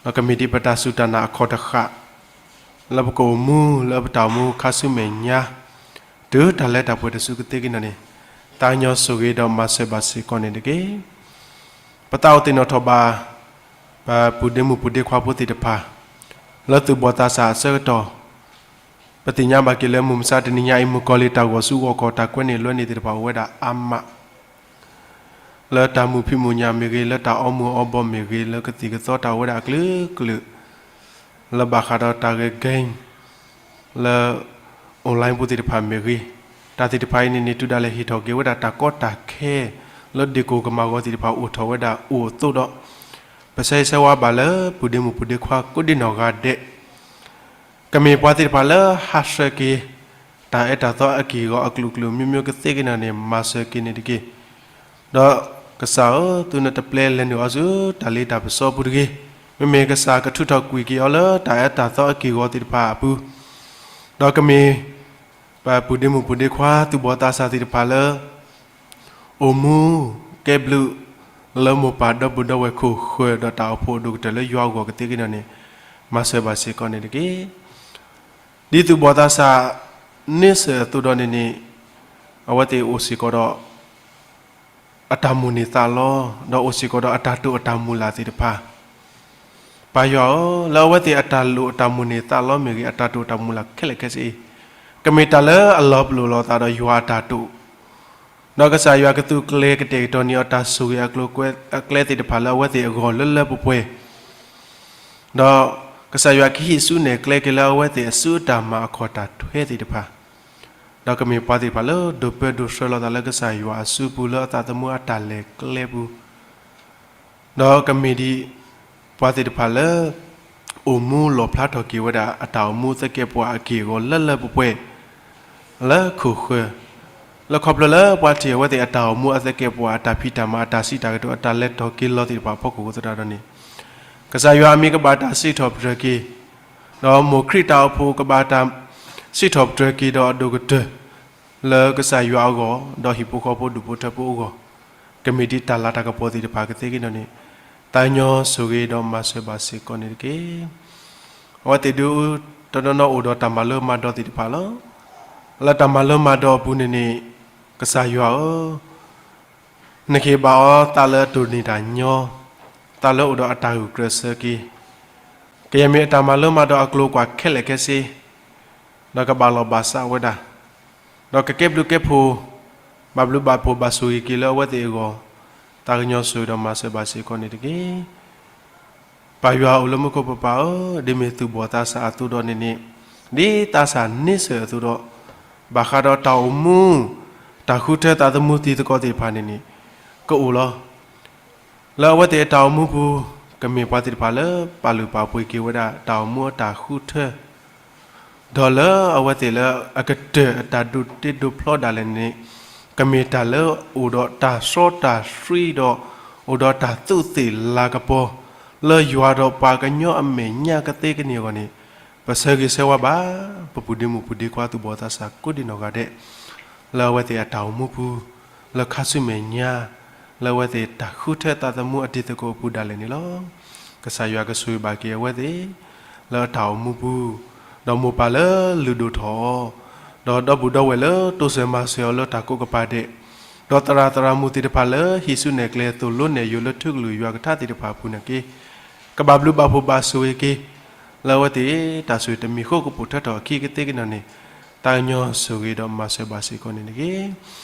ဒီးကမ့ၢ်ဒံးပတၢ်စူၢ်တၢ်နာ်အခီၣ်တဃၣ်, လၢပကအိၣ်မူလၢပတၢ်အိၣ်မူခါဆူမဲာ်ညါ, တုၤတၢ်လၢတၢ်ပှဲၤတစုကသ့က့ၤန့ၣ်န့ၣ်, သးကညီၤဆိၣ်ဂ့ၤဒီးမၤစၢၤဘၣ်စ့ၢ်ကီးန့ၣ်တက့ၢ်. ပသးအိၣ်သ့ၣ်နီၣ်ထီၣ်ဘၣ် ပပုၢ်ဒ့မုၣ်ပုၢ်ဒ့ခွါဖိသ့ၣ်တဖၣ် လၢသူၣ်ဘီၣ်သးစၢ်အဆၢကတီၢ်, ပသ့ၣ်ညါဘၣ်က့ၤလၢမုၢ်မဆါတနံၤညါအံၤ မုၣ်ကီၤလံၢ်တၢ်ဂီၤဆူဂီၤကီၢ် တၢ်ကွဲန့ၢ်လွဲန့ၢ်သ့ၣ်တဖၣ်အိၣ်ဝဲဒၣ်အါမး လၢတၢ်မုာ်ဖံးမုာ်ညၣ်မ့ၢ်ဂ့ၤ, လၢတၢ်အီမူၤအီဘီမ့ၢ်ဂ့ၤ, လၢကသံၣ်ကသီတၢ်အိၣ်ဝဲဒၣ်အကလုာ်ကလုာ်, လၢဘၣ်ဃးဒီးတၢ်ဂဲၤ game လၢ online ပူၤသ့ၣ်တဖၣ်မ့ၢ်ဂ့ၤ, တၢ်သ့ၣ်တဖၣ်အံၤန့ၣ်န့ၣ် တုၤဒၣ်လဲာ်ဟ့ၣ်ထီၣ်က့ၤဝဲဒၣ်တၢ်ကီတၢ်ခဲ လၢဒ့ၣ်ကိၢ်ကမၣ်ဂီၤသ့ၣ်တဖၣ်အိၣ်ထီၣ်ဝဲဒၣ်အိၣ်အသိးဒီး, ပဆၢဂ့ၤဆၢဝါဘၣ်လၢပုၢ်ဒ့မုၣ်ပုၢ်ဒ့ခွါကိးဒံနီၢ်ဂၤဒဲး ကမ့ၢ်ပှၤသ့ၣ်တဖၣ်လၢဟးဆှဲးက့ၤ တၢ်အၢတၢ်သီအက့ၢ်အဂီၤအကလုာ်ကလုာ် မျိုးမျိုးကသ့က့ၤန့ၣ်န့ၣ် မၤစၢၤက့ၤန့ၣ်တက့ၢ်. ဒီးကစၢ်ဧၢ, သုနတပျဲလဲၤနုာ်အီၤဆူ တၢ်လ့တၢ်ပစီပူၤတဂ့ၤ. မ့မ့ၢ်ကစၢ်ကထုးထီၣ်ကွံာ်က့ၤအီၤလၢတၢ်အၢတၢ်သီအက့ၢ်အဂီၤသ့ၣ်တဖၣ်အပူၤ, ဒီးကမ့ၢ် ပပုၢ်ဒ့မုၣ်ပုၢ်ဒ့ခွါသူၣ်ဘီၣ်သးစၢ်သ့ၣ်တဖၣ်လၢ အိၣ်မူကဲဘျုး လၢမိၢ်ပၢ်ဒီပုၢ်ဒီဝဲၢ်ခိၣ်ဃၢၤဒီးတၢ်အိၣ်ဖှိၣ်အဒိၣ်ကတၢၢ်လၢယွၤအဂီၢ်ကသ့က့ၤန့ၣ်န့ၣ်, မၤစၢၤဘၣ်စ့ၢ်ကီးန့ၣ်တက့ၢ်. ဒ်သူၣ်ဘီၣ်သးစၢ်န့ဆၢၣ်အသိးဒီးန့ၣ်န့ၣ်, အဝဲသ့ၣ်အိၣ်စ့ၢ်ကီးဒီး အတၢ်မိၣ်န့ၢ်သးလီ, ဒီးအိၣ်စ့ၢ်ကီးဒီးအတၢ်တိာ်အတၢ်မုၢ်လၢ်သ့ၣ်တဖၣ်, ပၢ်ယွၤဧၢ, လၢအဝဲသ့ၣ်အတၢ်လိၣ်အတၢ်မိၣ်န့ၢ်သးလီမ့ၢ်ဂ့ၤ, အတၢ်တိာ်အတၢ်မုၢ်လၢ်ခဲလၢာ်ခဲဆ့အံၤ, ကမ့ၢ်တၢ်လၢအလီၤပလိာ်လိာ်သးဒီးယွၤအတၢ်တိာ်, ဒီးကစၢ်ယွၤကသူကျဲၤကတဲာ်ကတီၤန့ၢ်အီၤတၢ်ဆိၣ်ဂ့ၤအကျိၤအကျဲသ့ၣ်တဖၣ်လၢအဝဲသ့ၣ်အဂီၢ်လၢလၢပှဲၤပှဲၤ, ဒီးကစၢ်ယွၤကဟံးစုနဲၣ်ကျဲက့ၤလၢအဝဲသ့ၣ်အစုအတၢ်မၤအခီၣ်တၢ်ထွဲသ့ၣ်တဖၣ်, ဒီးကမ့ၢ်ပှၤသ့ၣ်တဖၣ်လၢဒိးပၢဒိးဆှၢလိာ်သးလၢကစၢ်ယွၤအစုပူၤလၢအသးသမူအတၢ်လဲၤကျဲပူၤ, ဒီးကမ့ၢ်ဒ်ပှၤသ့ၣ်တဖၣ်လၢ အိၣ်မူလီၣ်ဖျါထီၣ်က့ၤဝဲဒၣ်အတၢ်အိၣ်မူသကဲာ်ပဝးအက့ၢ်အဂီၤလၢလၢပှဲၤပှဲၤ လၢခိၣ်ဃၢၤ, လၢခီဖျိလၢပှၤထံၣ်အဝဲသ့ၣ်အတၢ်အိၣ်မူအသကဲာ်ပဝးအတၢ်ဖံးတၢ်မၤအတၢ်စံးတၢ်ကတိၤအတၢ်လဲၤထီၣ်က့ၤလီၤသ့ၣ်တဖၣ်အဖီခိၣ်အဃိသတးဒီးန့ၣ်, ကစၢ်ယွၤအမံၤကဘၣ်တၢ်စံးထီၣ်ပတြၢၤက့ၤ, ဒီးမိၢ်ခရံာ်တၢ်အိၣ်ဖှိၣ်ကဘၣ်တၢ်စံးထီၣ်ပတြၢၤက့ၤဒီးအဒိၣ်ကတၢၢ် လၢကစၢ်ယွၤအဂီၢ် ဒီးဟံၣ်ဖိဃီဖိဒူၣ်ဖိထၢဖိအဂီၢ်, ကမ့ၢ်ဒ်တၢ်လၤတၢ်ကပီၤသ့ၣ်တဖၣ်ကသ့က့ၤန့ၣ်န့ၣ်, သးကညီၤဆိၣ်ဂ့ၤဒီးမၤစၢၤဘၣ်စ့ၢ်ကီးန့ၣ်တက့ၢ်. အဝဲသ့ၣ်ဒုးတနီၤနီၤအိၣ်ဒီးတၢ်မၤလိမၤဒိးသ့ၣ်တဖၣ်လီၤ. လၢတၢ်မၤလိမၤဒိးအပူၤန့ၣ်န့ၣ်, ကစၢ်ယွၤဧၢ, နကဟ့ၣ်ဘၣ်အီၤသးလၢအတိၢ်န့ၢ်တၢ်ညီ, သးလၢအိၣ်ဒီးအတၢ်ဂုာ်ကျဲးစၢးက့ၤ, ကယဲၢ်မ့ၢ်အတၢ်မၤလိမၤဒိးအကျိၤကွၢ်ခဲလၢာ်ခဲဆ့, ဒီးကဘၣ်လီၢ်ဘၣ်စးဝဲဒၣ်, ဒီးကကဲဘျုးကဲဖှိၣ်, ဘၣ်ဘျုးဘၣ်ဖှိၣ်ဘၣ်ဆိၣ်ဂ့ၤက့ၤလၢအဝဲသ့ၣ်အဂီၢ်, သးကညီၤဆိၣ်ဂ့ၤဒီးမၤစၢၤဘၣ်စ့ၢ်ကီးန့ၣ်တက့ၢ်. ပၢ်ယွၤအိၣ်လၢမူခိၣ်ပပၢ်ဧၢ, ဒ်မ့ၢ်သူၣ်ဘီၣ်သးစၢ်အသိးဒီးန့ၣ်န့ၣ်, ဒ်သးစၢ်န့ဆၢၣ်အသိးဒီး, ဘၣ်ဃးဒီးတၢ်အိၣ်မူ, တၢ်ဃုထၢသးသမူတံၤသကိးသ့ၣ်တဖၣ်န့ၣ်န့ၣ်, ကအိၣ်လီၤ. လၢအဝဲသ့ၣ်အတၢ်အိၣ်မူပူၤ, ကမ့ၢ်ပှၤသ့ၣ်တဖၣ်လၢပာ်လုၢ်ပာ်ပှ့ၤက့ၤဝဲဒၣ်တၢ်အိၣ်မူအတၢ်ဃုထၢ ဒီးလၢအဝဲသ့ၣ်လၢအကတၢၢ်အတၢ်ဒိးတ့ဒိးဖျီဒၣ်လဲာ်န့ၣ်, ကမ့ၢ်တၢ်လၢအိၣ်ဒီးတၢ်စီတၢ်ဆှံဒီး, အိၣ်ဒီးတၢ်သူးသ့ၣ်လၤကပီၤ, လၢယွၤဒီးပှၤကညီအမဲာ်ညါကသ့ကန့ၢ်အဂီၢ်န့ၣ်, ပဆၢဂ့ၤဆၢဝါဘၣ်, ပပုၢ်ဒ့မုၣ်ပုၢ်ဒ့ခွါသူၣ်ဘီၣ်သးစၢ်ကိးဒံနီၢ်ဂၤဒဲး, လၢအဝဲသ့ၣ်အတၢ်အိၣ်မူပူၤ, လၢခါဆူမဲာ်ညါ, လၢအဝဲသ့ၣ်တၢ်ဃုထၢသးသမူအတံၤသကိးအပူၤဒၣ်လဲာ်န့ၣ်လီၤ. ကစၢ်ယွၤကဆိၣ်ဂ့ၤဘၣ်က့ၤအဝဲသ့ၣ်, လၢအတၢ်အိၣ်မူပူၤ, ဒီးမိၢ်ပၢ်လၢလုၢ်ဒိၣ်ထီၣ်အီၤ, ဒီးဒီပုၢ်ဒီဝဲၢ်လၢတိစၢၤမၤစၢၤအီၤလၢတၢ်ကိးကပၤဒဲး, ဒီးသရၣ်သရၣ်မုၣ်သ့ၣ်တဖၣ်လၢဟံးစုနဲၣ်ကျဲသိၣ်လိနဲၣ်ယိာ်လၢထူကလုာ်ယွၤကထါသ့ၣ်တဖၣ်အပူၤန့ၣ်က့, ကဘၣ်ဘျုးဘၣ်ဖှိၣ်ဘၣ်ဆိၣ်ဂ့ၤက့ၤ, လၢအဝဲသ့ၣ်တၢ်ဆိၣ်တမံၤဃိကပိာ်ထွဲထီၣ်အခံကသ့ကန့ၣ်န့ၣ်, သးကညီၤဆိၣ်ဂ့ၤဒီးမၤစၢၤဘၣ်စ့ၢ်ကီးန့ၣ်တက့ၢ်.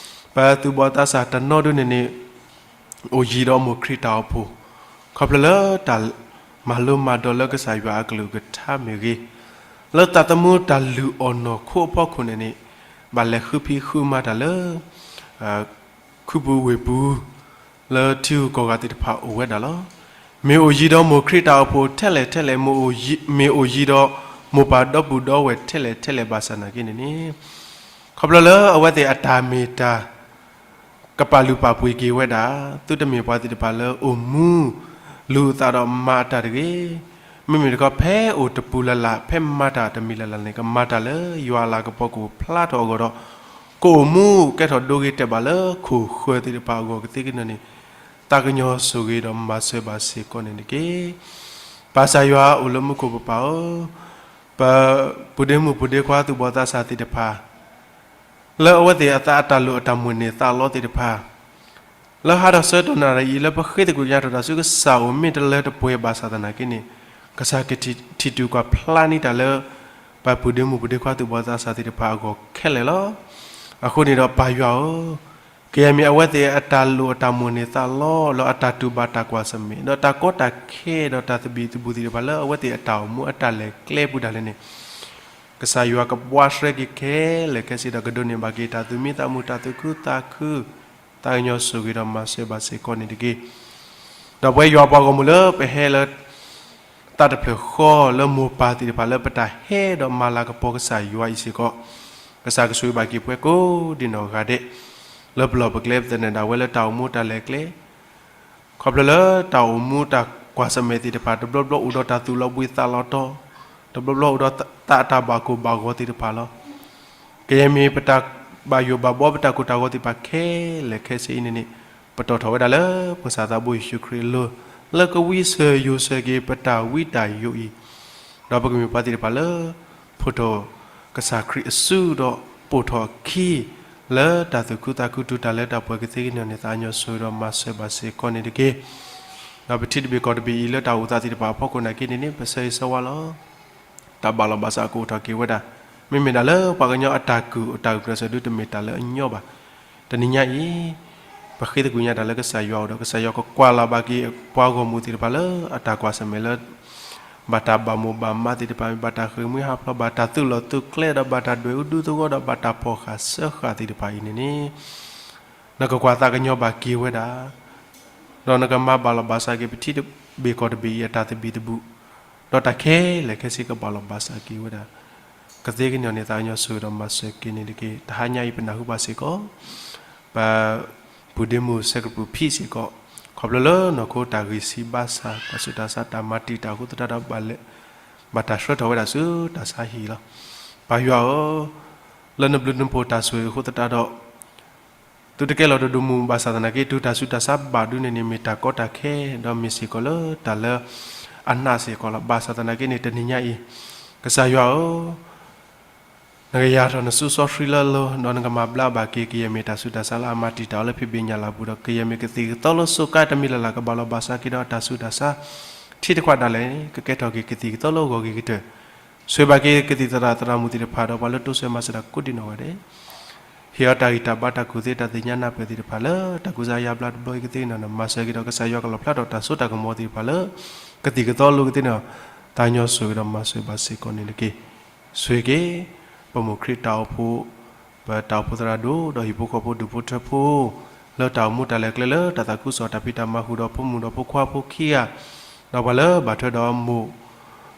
ပသူၣ်ဘီၣ်သးစၢ်တနီၤဒုန့ၣ်န့ၣ် အိၣ်ယံၤဒီးမိၢ်ခရံာ်တၢ်အိၣ်ဖှိၣ်, ခီဖျိလၢတၢ်မၤလိမၤဒိးလၢကစၢ်ယွၤအကလုၢ်ကထါမ့ၢ်ဂ့ၤ, လၢသးသမူတၢ်လုၢ်အီၣ်နီၢ်ခိအဖီခိၣ်န့ၣ်န့ၣ်, ဘၣ်လဲၤဃုဖံးဃုမၤတၢ်လၢ ခူပူၤဝ့ၢ်ပူၤ, လၢထံဂုၤကီၢ်ဂၤသ့ၣ်တဖၣ်အိၣ်ဝဲဒၣ်လီၤ. မ့ၢ်အိၣ်ယံၤဒီးမိၢ်ခရံာ်တၢ်အိၣ်ဖှိၣ်ထဲလဲၣ်ထဲလဲၣ်, မ့ၢ်အိၣ်ယံၤဒီးမိၢ်ပၢ်ဒီပုၢ်ဒီဝဲၢ်ထဲလဲၣ်ထဲလဲၣ်ဘၣ်ဆၣ်သနာ်က့န့ၣ်န့ၣ်, ခီဖျိလၢအဝဲသ့ၣ်အတၢ်မ့ၢ်တၢ် ကပာ်လုၢ်ပာ်ပှ့ၤက့ၤဝဲဒၣ်, သုတမ့ၢ်ပှၤသ့ၣ်တဖၣ်လၢအိၣ်မူ လူၤအသးဒီးမၤအတၢ်တဂ့ၤ, မ့မ့ၢ်တခီဖဲအိၣ်တပူၤလၢ်လၢ် ဖဲမၤတၢ်တမံၤလၢ်လၢ်န့ၣ် ကမၤတၢ်လၢယွၤအလၤကပီၤကအိၣ်ဖျါထီၣ်အဂီၢ်ဒီး ကအိၣ်မူကဲထီၣ်ဒိဂ့ၤတဲာ်ဘၣ်လၢခိၣ်ဃၢၤသ့ၣ်တဖၣ်အဂီၢ်ကသ့ကန့ၣ်န့ၣ်, သးကညီၤဆိၣ်ဂ့ၤဒီးမၤစၢၤဘၣ်စ့ၢ်ကီးန့ၣ်တက့ၢ်. ပၢ်ကစၢ်ယွၤအိၣ်လၢမူခိၣ်ပပၢ်ဧၢ, ပပုၢ်ဒ့မုၣ်ပုၢ်ဒ့ခွါသူၣ်ဘီၣ်သးစၢ်သ့ၣ်တဖၣ် လၢအဝဲသ့ၣ်အသးအတၢ်လိၣ်အတၢ်မိၣ်န့ၢ်သးလီသ့ၣ်တဖၣ်, လၢဟါဒီးဆၢကတီၢ်နၣ်ရံၣ်အံၤ လၢပဃ့သကွံာ်ကညးထီၣ်တၢ်ဆူကစၢ်အိၣ်မ့ၢ်တလၢတပှဲၤဘၣ်ဆၣ်သနာ်က့န့ၣ်, ကစၢ်ကထံၣ်တူၢ်ကွၢ်ဖျါန့ၢ်တၢ်လၢ ပပုၢ်ဒ့မုၣ်ပုၢ်ဒ့ခွါသူၣ်ဘီၣ်သးစၢ်သ့ၣ်တဖၣ်အဂီၢ်ခဲလၢာ်လီၤ. အဃိန့ၣ်ဒီးပၢ်ယွၤဧၢ, ကယဲၢ်မ့ၢ်အဝဲသ့ၣ်အတၢ်လိၣ်အတၢ်မိၣ်န့ၢ်သးလီ လၢအတၢ်တူၢ်ဘၣ်တၢ်ကွၢ်ဆၢၣ်မဲာ် ဒီးတၢ်ကီတၢ်ခဲ ဒီးတၢ်သဘံၣ်သဘုၣ်သ့ၣ်တဖၣ်လၢအဝဲသ့ၣ်အတၢ်အိၣ်မူအတၢ်လဲၤကျဲပူၤဒၣ်လဲာ်န့ၣ်, ကစၢ်ယွၤကဘှါရှဲက့ၤခဲလၢာ်ခဲဆ့ဒီး ကဒိးန့ၢ်ဘၣ်က့ၤတၢ်သူၣ်မံသးမုာ် တၢ်သူၣ်ခုသးခု, သးကညီၤဆိၣ်ဂ့ၤဒီးမၤစၢၤဘၣ်စ့ၢ်ကီးန့ၣ်တက့ၢ်. ဒီးပဝဲယွၤပှၤဂီၢ်မုၢ်လၢပဟဲလၢ သးတဖျၢၣ်ဃီလၢမိၢ်ပၢ်သ့ၣ်တဖၣ်လၢပတၢ်ဟဲဒီးမၤလၤကပီၤကစၢ်ယွၤအံၤစ့ၢ်ကီး, ကစၢ်ကဆိၣ်ဂ့ၤဘၣ်က့ၤပှၤကိးဒံနီၢ်ဂၤဒဲး, လၢပလီၢ်ပကျဲပသန့ၤဒၣ်ဝဲလၢတၢ်အိၣ်မူတၢ်လဲၤကျဲ ခီဖျိလၢတၢ်အိၣ်မူတၢ်ကွၢ်ဆၢၣ်မဲာ်သ့ၣ်တဖၣ် တဘျီဘျီအိၣ်ဒီးတၢ်သူၣ်လီၤဘှံးသးလီၤတီၤ, တဘျီဘျီအိၣ်ဒီးတၢ်အတၢ်ဘၣ်ကိၢ်ဘၣ်ဂီၤသ့ၣ်တဖၣ်လီၤ. ကယဲၢ်မ့ၢ်ပတၢ်ဘၣ်ယိၣ်ဘၣ်ဘှီ ပတၢ်ကိၢ်တၢ်ဂီၤသ့ၣ်တဖၣ်ခဲလၢာ်ခဲဆ့အံၤန့ၣ်န့ၣ်, ပတီၢ်ထီၣ်ဝဲဒၣ်လၢပကစၢ်သးဘိယ့ၣ်ၡူးခရံာ်အလိၤ, လၢကဝံစၢၤယိးဆၢက့ၤပတၢ်ဝံတၢ်ယိးအံၤ, ဒီးပကမ့ၢ်ပှၤသ့ၣ်တဖၣ်လၢ ဖှိၣ်ထီၣ်ကစၢ်ခရံာ်အစုဒီးပိာ်ထီၣ်အခံ လၢတၢ်သူၣ်ခုသးခု တူၢ်တၢ်လၢတၢ်ပှဲၤကသ့ကန့ၣ်န့ၣ် သးကညီၤဆိၣ်ဂ့ၤဒီးမၤစၢၤဘၣ်စ့ၢ်ကီးန့ၣ်တက့ၢ်. ဒီးပထံတဘ့ၣ်ကီၢ်တဘ့ၣ်အံၤ လၢတၢ်အိၣ်သးသ့ၣ်တဖၣ်အဖီခိၣ်နာ်က့န့ၣ်န့ၣ် ပဆၢဂ့ၤဆၢဝါလီၤ. တၢ်ဘၣ်လီၤဘၣ်စးကအိၣ်ထီၣ်က့ၤဝဲဒၣ်, မ့မ့ၢ်ဒၣ်လၢပှၤကညီအတၢ်ကုၢ်အတၢ်ဂုာ်ကျဲးစၢးဒုတမ့ၢ်တၢ်လၢအညီဘၣ်. တနံၤညါအံၤ ပဃ့သကွံာ်ညါတၢ်လၢကစၢ်ယွၤအအိၣ်ဒီး ကစၢ်ယွၤကကွၢ်လီၤဘၣ်က့ၤပှၤဂီၢ်မုၢ်သ့ၣ်တဖၣ်လၢအတၢ်ကွၢ်ဆၢၣ်မဲာ်လၢ ဘၣ်တၢ်ဘၣ်မိၢ်ဘၣ်မးသ့ၣ်တဖၣ်, ဘၣ်တၢ်ဃ့ၢ်မှံဟးဖျိး, ဘၣ်တၢ်သုးလီၢ်သုးကျဲ, ဒီးဘၣ်တၢ်ဒွဲၣ်အူဒူသဝီ, ဒီးဘၣ်တၢ်ဖီၣ်ဃာ်စၢဃာ်သ့ၣ်တဖၣ်အံၤန့ၣ်န့ၣ်, နကကွၢ်သးကညီၤဘၣ်က့ၤဝဲဒၣ်, ဒီးနကမၤဘၣ်လီၤဘၣ်စးက့ၤပထံတဘ့ၣ်ကီၢ်တဘ့ၣ်အံၤအတၢ်သဘံၣ်သဘုၣ်, ဒီးတၢ်ခဲလၢာ်ခဲဆ့ကဘၣ်လီၤဘၣ်စးက့ၤဝဲဒၣ် ကသ့ကန့ၣ်န့ၣ် သးကညီၤဆိၣ်ဂ့ၤဒီးမၤစၢၤက့ၤန့ၣ်တက့ၢ်. တဟါညါအံၤပနၢ်ဟူဘၣ်စ့ၢ်ကီး ပပုၢ်ဒ့မုၣ်စဲးကပူၣ်ဖံးစ့ၢ်ကီး, ခီဖျိလၢနီၢ်ခိတၢ်ဂံၢ်ဆံးဘါစၢ် တၢ်ဆူးတၢ်ဆါတၢ်မၤတံာ်တာ်အဃိသတးဒီး ဘၣ်လဲၤ ဘၣ်တၢ်ဆှၢထီၣ်ဝဲဒၣ်ဆူတၢ်ဆါဟံၣ်လီၤ. ပၢ်ယွၤဧၢ, လၢနဘျုးနဖှိၣ်တၢ်ဆိၣ်ဂ့ၤအဃိသတးဒီး သုတကဲလီၤတဒိၣ်မုၢ်ဘၣ်ဆၣ်သနာ်က့ တုၤတၢ်ဆူးတၢ်ဆါဘၣ်ဒုန့ၣ်န့ၣ် မ့ၢ်တၢ်ကီတၢ်ခဲ ဒီးမ့ၢ်စ့ၢ်ကီးလၢတၢ်လၢအနးစ့ၢ်ကီးလီၤ. ဘၣ်ဆၣ်သနာ်က့န့ၣ် တနံၤညါအံၤ ကစၢ်ယွၤဧၢ, နကယၤထီၣ်နစုစီဆှံလၢအလိၤ ဒီးနကမၤဘျါဘၣ်က့ၤ ကယဲၢ်မ့ၢ်တၢ်ဆူးတၢ်ဆါလၢအမၤတံာ်တာ်အီၤလၢဖံးဘ့ၣ်ညၣ်လၤပူၤဒီး ကယဲၢ်မ့ၢ်ကသံၣ်ကသီလၢစိကါတမံၤလၢ်လၢ် ကဘၣ်လီၤဘၣ်စးက့ၤဒီးအတၢ်ဆူးတၢ်ဆါ ထံတခွးဒၣ်လဲာ် ကကဲထီၣ်က့ၤကသံၣ်ကသီလၢအဂီၢ်က့ၤကတၢၢ် ဆိၣ်ဂ့ၤဘၣ်က့ၤကသံၣ်သရၣ်သရၣ်မုၣ်သ့ၣ်တဖၣ်ဒီးပှၤလၢတိစၢၤမၤစၢၤတၢ်ကိးဒံးနီၢ်ဂၤဒဲး, ဟ့ၣ်အီၤတၢ်ဂံၢ်တၢ်ဘါတၢ်ကူၣ်သ့တၢ်သ့ၣ်ညါနၢ်ပၢၢ်သ့ၣ်တဖၣ်လၢတၢ်ကူစါယါဘျါတဘျီအံၤကသ့ၣ်နီၣ် မၤစၢၤက့ၤဒီးကစၢ်ယွၤကလီၣ်ဖျါထီၣ်တၢ်စိတၢ်ကမီၤသ့ၣ်တဖၣ်လၢ ကသံၣ်ကသီလိၤကသ့ၣ်နီၣ် သးကညီၤဆိၣ်ဂ့ၤဒီးမၤစၢၤဘၣ်စ့ၢ်ကီးန့ၣ်တက့ၢ်. ဆိၣ်ဂ့ၤက့ၤ ပမိၢ်ခရံာ်တၢ်အိၣ်ဖှိၣ် ပတၢ်အိၣ်ဖှိၣ်သရၣ်ဒိၣ် ဒီးဟံၣ်ဖိဃီဖိဒူၣ်ဖိထၢဖိ လၢတၢ်အိၣ်မူတၢ်လဲၤကျဲလၢတၢ်သးခုကစီၣ်တၢ်ဖံးတၢ်မၤဃုာ်ဒီးဖိမုၣ်ဒီးဖိခွါဖိခံဂၤ, ဒီးပှၤလၢဘၣ်ထွဲဒီးမိၢ်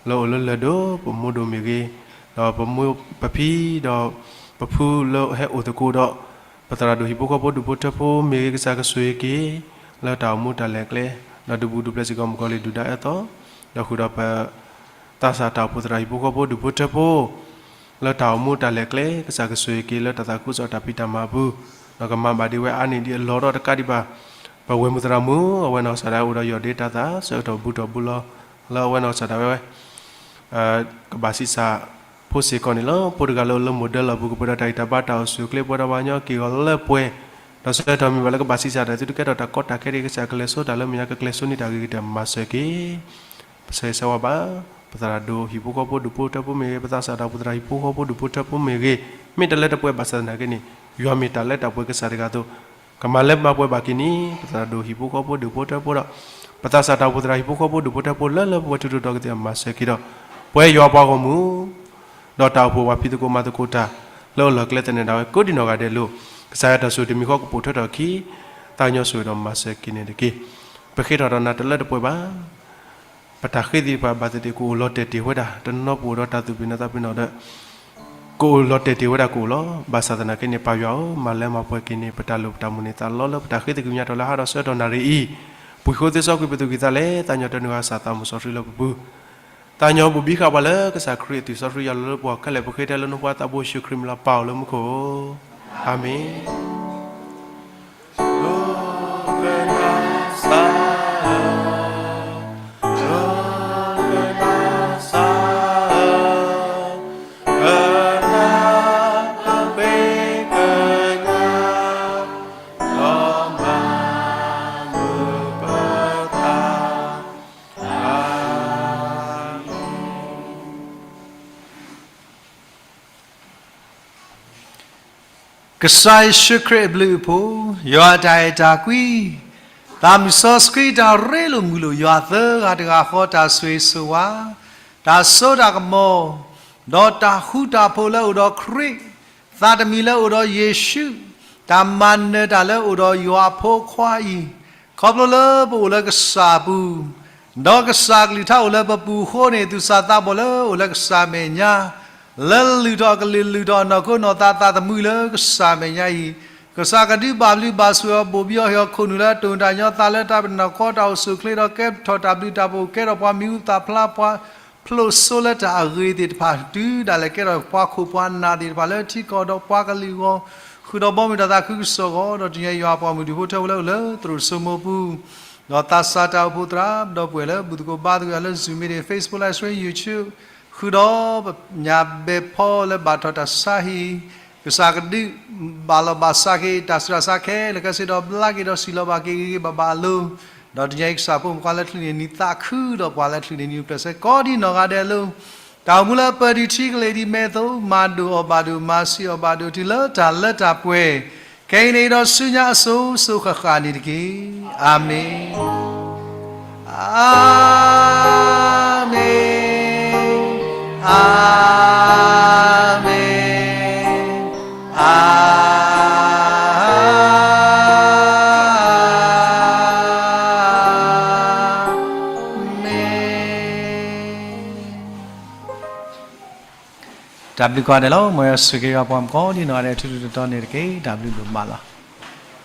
လၢအိၣ်လၢလၢၢ်ဒိၣ် ပမိၢ်ဒိၣ်မ့ၢ်ဂ့ၤ, ဒီးပမိၢ်ပဖံဒီးပဖုလၢဟဲအိၣ်သကိးဒီး ပသရၣ်ဒိၣ်ဟံၣ်ဖိဃီဖိဒူၣ်ဖိထၢဖိမ့ၢ်ဂ့ၤ ကစၢ်ကဆိၣ်ဂ့ၤက့ၤ လၢတၢ်အိၣ်မူတၢ်လဲၤကျဲ ဒီးဒုးဘူးဒုးဖျဲးစ့ၢ်ကီးမုၣ်ကီၤလံၢ်ဒုၣ်ဒါအၢသီ, ဒီးဃုာ်ဒီးပ သးစၢ်တၢ်အိၣ်ဖှိၣ်သရၣ်ဟံၣ်ဖိဃီဖိဒူၣ်ဖိထၢဖိ လၢတၢ်အိၣ်မူတၢ်လဲၤကျဲ ကစၢ်ကဆိၣ်ဂ့ၤက့ၤလၢတၢ်သးခုကစီၣ်တၢ်ဖံးတၢ်မၤအပူၤ, ဒီးကမၤဘၣ်ဒံးဝဲအါန့ၢ်ဒံးအလီၢ်ဒီးတကးဒံးဘၣ် ပဝဲၢ်မုၢ်သရၣ်မုၣ် အဝဲနီၢ်ကစၢ်ဒၣ်ဝဲအိၣ်ဒီးယီၢ်ဒ့တၢ်သး ဆၢကတီၢ်ဘူးထီၣ်ဘူးလီၤ လၢအဝဲနီၢ်ကစၢ်ဒၣ်ဝဲ ကဘၣ်ဆံးစၢ်ဖိစ့ၢ်ကီးန့ၣ်လီၤ. ဖိတဂၤလၢအိၣ်လၢမိၢ်ဒၢလီၢ်ပူၤ ကပှဲၤဒီးတၢ်ဂံၢ်တၢ်ဘါတၢ်အိၣ်ဆူၣ်အိၣ်ချ့ ပှဲၤဒီးပှၤကညီက့ၢ်ဂီၤလၢပှဲၤ, ဒီးဆၢကတီၢ်မ့ၢ်ဘၣ်လၢကဘၣ်ဆံးစၢ်ဒီး သုတကဲထီၣ်တၢ်ကီတၢ်ခဲဒံး ကစၢ်ကလဲၤဆိတၢ်လၢမဲာ်ညါ ကကျဲၤဆိန့ၢ်တၢ်ဂ့ၤကတၢၢ်မၤစၢၤက့ၤ ပဆၢဂ့ၤဆၢဝါဘၣ် ပသရၣ်ဒိၣ်ဟံၣ်ဖိဃီဖိဒူၣ်ဖိထၢဖိမ့ၢ်ဂ့ၤ, ပသးစၢ်တၢ်အိၣ်ဖှိၣ်သရၣ်ဟံၣ်ဖိဃီဖိဒူၣ်ဖိထၢဖိမ့ၢ်ဂ့ၤ, မ့ၢ်တလၢတပှဲၤဘၣ်ဆၣ်သနာ်က့န့ၣ် ယွၤမ့ၢ်တၢ်လၢတၢ်ပှဲၤကစၢ်တဂၤအသိး, ကမၤလၢမၤပှဲၤဘၣ်က့ၤန့ၣ် ပသရၣ်ဒိၣ်ဟံၣ်ဖိဃီဖိဒူၣ်ဖိထၢဖိဒီး ပသးစၢ်တၢ်အိၣ်ဖှိၣ်သရၣ်ဟံၣ်ဖိဃီဖိဒူၣ်ဖိထၢဖိလၢလၢပှဲၤပှဲၤထူထူဒီးကသ့ၣ်မၤစၢၤက့ၤဒီး ပဝဲယွၤပှၤဂီၢ်မုၢ် ဒီးတၢ်အိၣ်ဖှိၣ်ပှၤဖံးသကိးမၤသကိးတၢ် လၢအလီၢ်ကျဲသန့ၤဒၣ်ဝဲ ကိးဒံးနီၢ်ဂၤဒဲးလိၤ, ကစၢ်ယွၤတၢ်ဆိၣ်ဂ့ၤတမံၤဃီကပိာ်ထွဲထီၣ်အခံ, သးကညီၤဆိၣ်ဂ့ၤဒီးမၤစၢၤက့ၤန့ၣ်တက့ၢ်. ပဃ့ထီၣ်ဒီးနၤတလၢတပှဲၤဘၣ်. ပတၢ်ဃ့သ့ၣ်တဖၣ်ဘၣ်သ့ၣ်သ့ၣ် ကအိၣ်လီၤတဲာ်တ့ၢ်ဝဲဒၣ်, တနီၤနီၤပအိၣ်ဒီးတၢ်သူၣ်ပ့ၤနီၣ်သးပ့ၤနီၣ်ဒီး ကအိၣ်လီၤတဲာ်တ့ၢ်ဝဲဒၣ်ကအိၣ်လီၤ. ဘၣ်ဆၣ်သနာ်က့န့ၣ် ပၢ်ယွၤဧၢ, မၤလၢမၤပှဲၤက့ၤန့ၣ် ပတၢ်လိၣ်ပတၢ်မုၢ်န့ၣ် သးလီလၢပတၢ်ဃ့သကွံာ်ညါထီၣ်လၢဟါဒီးဆၢကတီၢ်နၣ်ရံၣ်အံၤ, ပှံၤဃိသ့စီကွံာ်ပသူၣ်ကံၢ်သးလဲ, သးကညီၤတၢ်နုာ်ဂၤစၢ်သးမုၢ်စီဆှံလၢပပူၤ သးညီၤဘိၣ်ဘံဃာ်ပှၤလၢကစၢ်ခရံာ်အသွံၣ်စီဆှံယွၤလီၤလၢပှၤခဲလၢာ် ပဃ့ထဲလၢနဖိသးဘိယ့ၣ်ၡူးခရံာ်မံၤလီၤ ပၢ်အိၣ်လၢမူခိၣ်ဧၢ, အၤမ့ၣ်. ကစၢ်ယ့ၣ်ၡူးခရံာ်အဘျုးအဖှိၣ်, ယွၤအတၢ်အဲၣ်တၢ်ကွံ, သးမုၢ်စီဆှံတၢ်ရ့လိာ်မုာ်လိာ်ယွၤသၢဂၤတဂၤဃီ တၢ်ဆိၣ်ဂ့ၤဆိၣ်ဝါ, တၢ်စိတၢ်ကမီၤ, ဒီးတၢ်ဃူတၢ်ဖိးလၢအိၣ်ဒီးခရံာ်, သးတမံၤလၢအိၣ်ဒီးယ့ၣ်ၡူး, တၢ်မၤနၢၤတၢ်လၢအိၣ်ဒီးယွၤအဖိခွါအံၤ, ခီဖျိလၢပအိၣ်လၢကစၢ်အပူၤ, ဒီးကစၢ်ကလုၢ်ကထါအိၣ်လၢပပူၤအဃိန့ၣ် သူၣ်စၢ်သးဘီၣ်လၢအိၣ်လၢကစၢ်မဲာ်ညါ, လၢလုၢ်ထီၣ်ကလုၢ်လုၢ်ထီၣ်နီၢ်ခိနီၢ်သးသးသမူလၢကစၢ်မဲာ်ညါအံၤ, ကစၢ်ကဒုးဘၣ်ဘျုးဘၣ်ဆိၣ်အီၤ ဘိၣ်ဘံအီၤ ဟ့ၣ်အီၤခိၣ်နူာ်လၢတၢ်အိၣ်တၢ်ညိ သးလၢတၢ်ပနီၢ်ကီတၢ်အိၣ်ဆူၣ်အိၣ်ချ့ဒီး ကဲထီၣ်တၢ်ဘျုးတၢ်ဖှိၣ် ကဲထီၣ်ပှၤမံၤဟူသၣ်ဖျါ ပှၤဖျိးစိလၢတၢ်အဂ့ၤသ့ၣ်တဖၣ် တုၤဒၣ်လဲာ်ကဲထီၣ်ပှၤခိၣ်ပှၤနၢ်သ့ၣ်တဖၣ်လၢထံကီၢ်ဒီးပှၤကလုာ်အဂီၢ်, ဃုာ်ဒီးဘီမုၢ်တၢ်သးခုကစီၣ်အဂီၢ်, ဒီးတနံၤအံၤယွၤအပှၤမုၢ်ဒုးဖိထၢဖိလၢအိၣ်လၢသရိာ်စိမိၢ်ပူၤ, ဒီးသးစၢ်တၢ်အိၣ်ဖှိၣ်သရၣ် ဒီပုၢ်ဝဲၢ်လၢဘူၣ်သကိးဘါသကိးယွၤလၢ Zoom meeting, Facebook Live Stream, YouTube, ဃုာ်ဒီးပညၣ်ဘဲဖီလၢဘၣ်ထီၣ်တၢ်ဆါဟံၣ်, ကစၢ်ကဒုးဘၣ်လီၤဘၣ်စးက့ၤ တၢ်ဆူးတၢ်ဆါခဲလၢာ်ခဲဆ့ဒီး ဘျါက့ၤဒီးစံၣ်လီၤဘၣ်က့ၤဂ့ၤဂ့ၤဘၣ်ဘၣ်အလိၤ, ဒီးတနံၤအံၤကစၢ်ဖိမုၣ်ဖိခွါလၢချုးန့ၣ်နံၤသးခုဒီးပှၤလၢချုးန့ၣ်နံၤအိၣ်ဖျဲၣ်ဆၢကိးဒ်နီၢ်ဂၤဒဲးအလိၤ, တၢ်အိၣ်မူလၢပၢၢ်ဒံးထံကလ့ၢ်ဒံးမဲာ်အသိး မၤဒိၣ်အီၣ်ဘၣ်ဒိၣ် မၤဆံးအီၣ်ဘၣ်ဒိၣ် တုၤလၢတၢ်လၢတၢ်ပှဲၤ, ခဲအံၤန့ၣ်ဒီးဆူညါအစိၤစိၤဃၣ်ဃၣ်န့ၣ်တက့ၢ်. အၤမ့ၣ်, အၤမ့ၣ်, အၤမ့ၣ်, အၤမ့ၣ်. တၢ်ဘျုးကိးဂၤဒဲးလီၤ. မ်ယွၤဆိၣ်ဂ့ၤက့ၤပှၤကိးဒ်နီၢ်ဂၤဒဲး ထူထူတီတီန့ၣ်တက့ၢ်. တၢ်ဘျုးဒိၣ်မးလီၤ.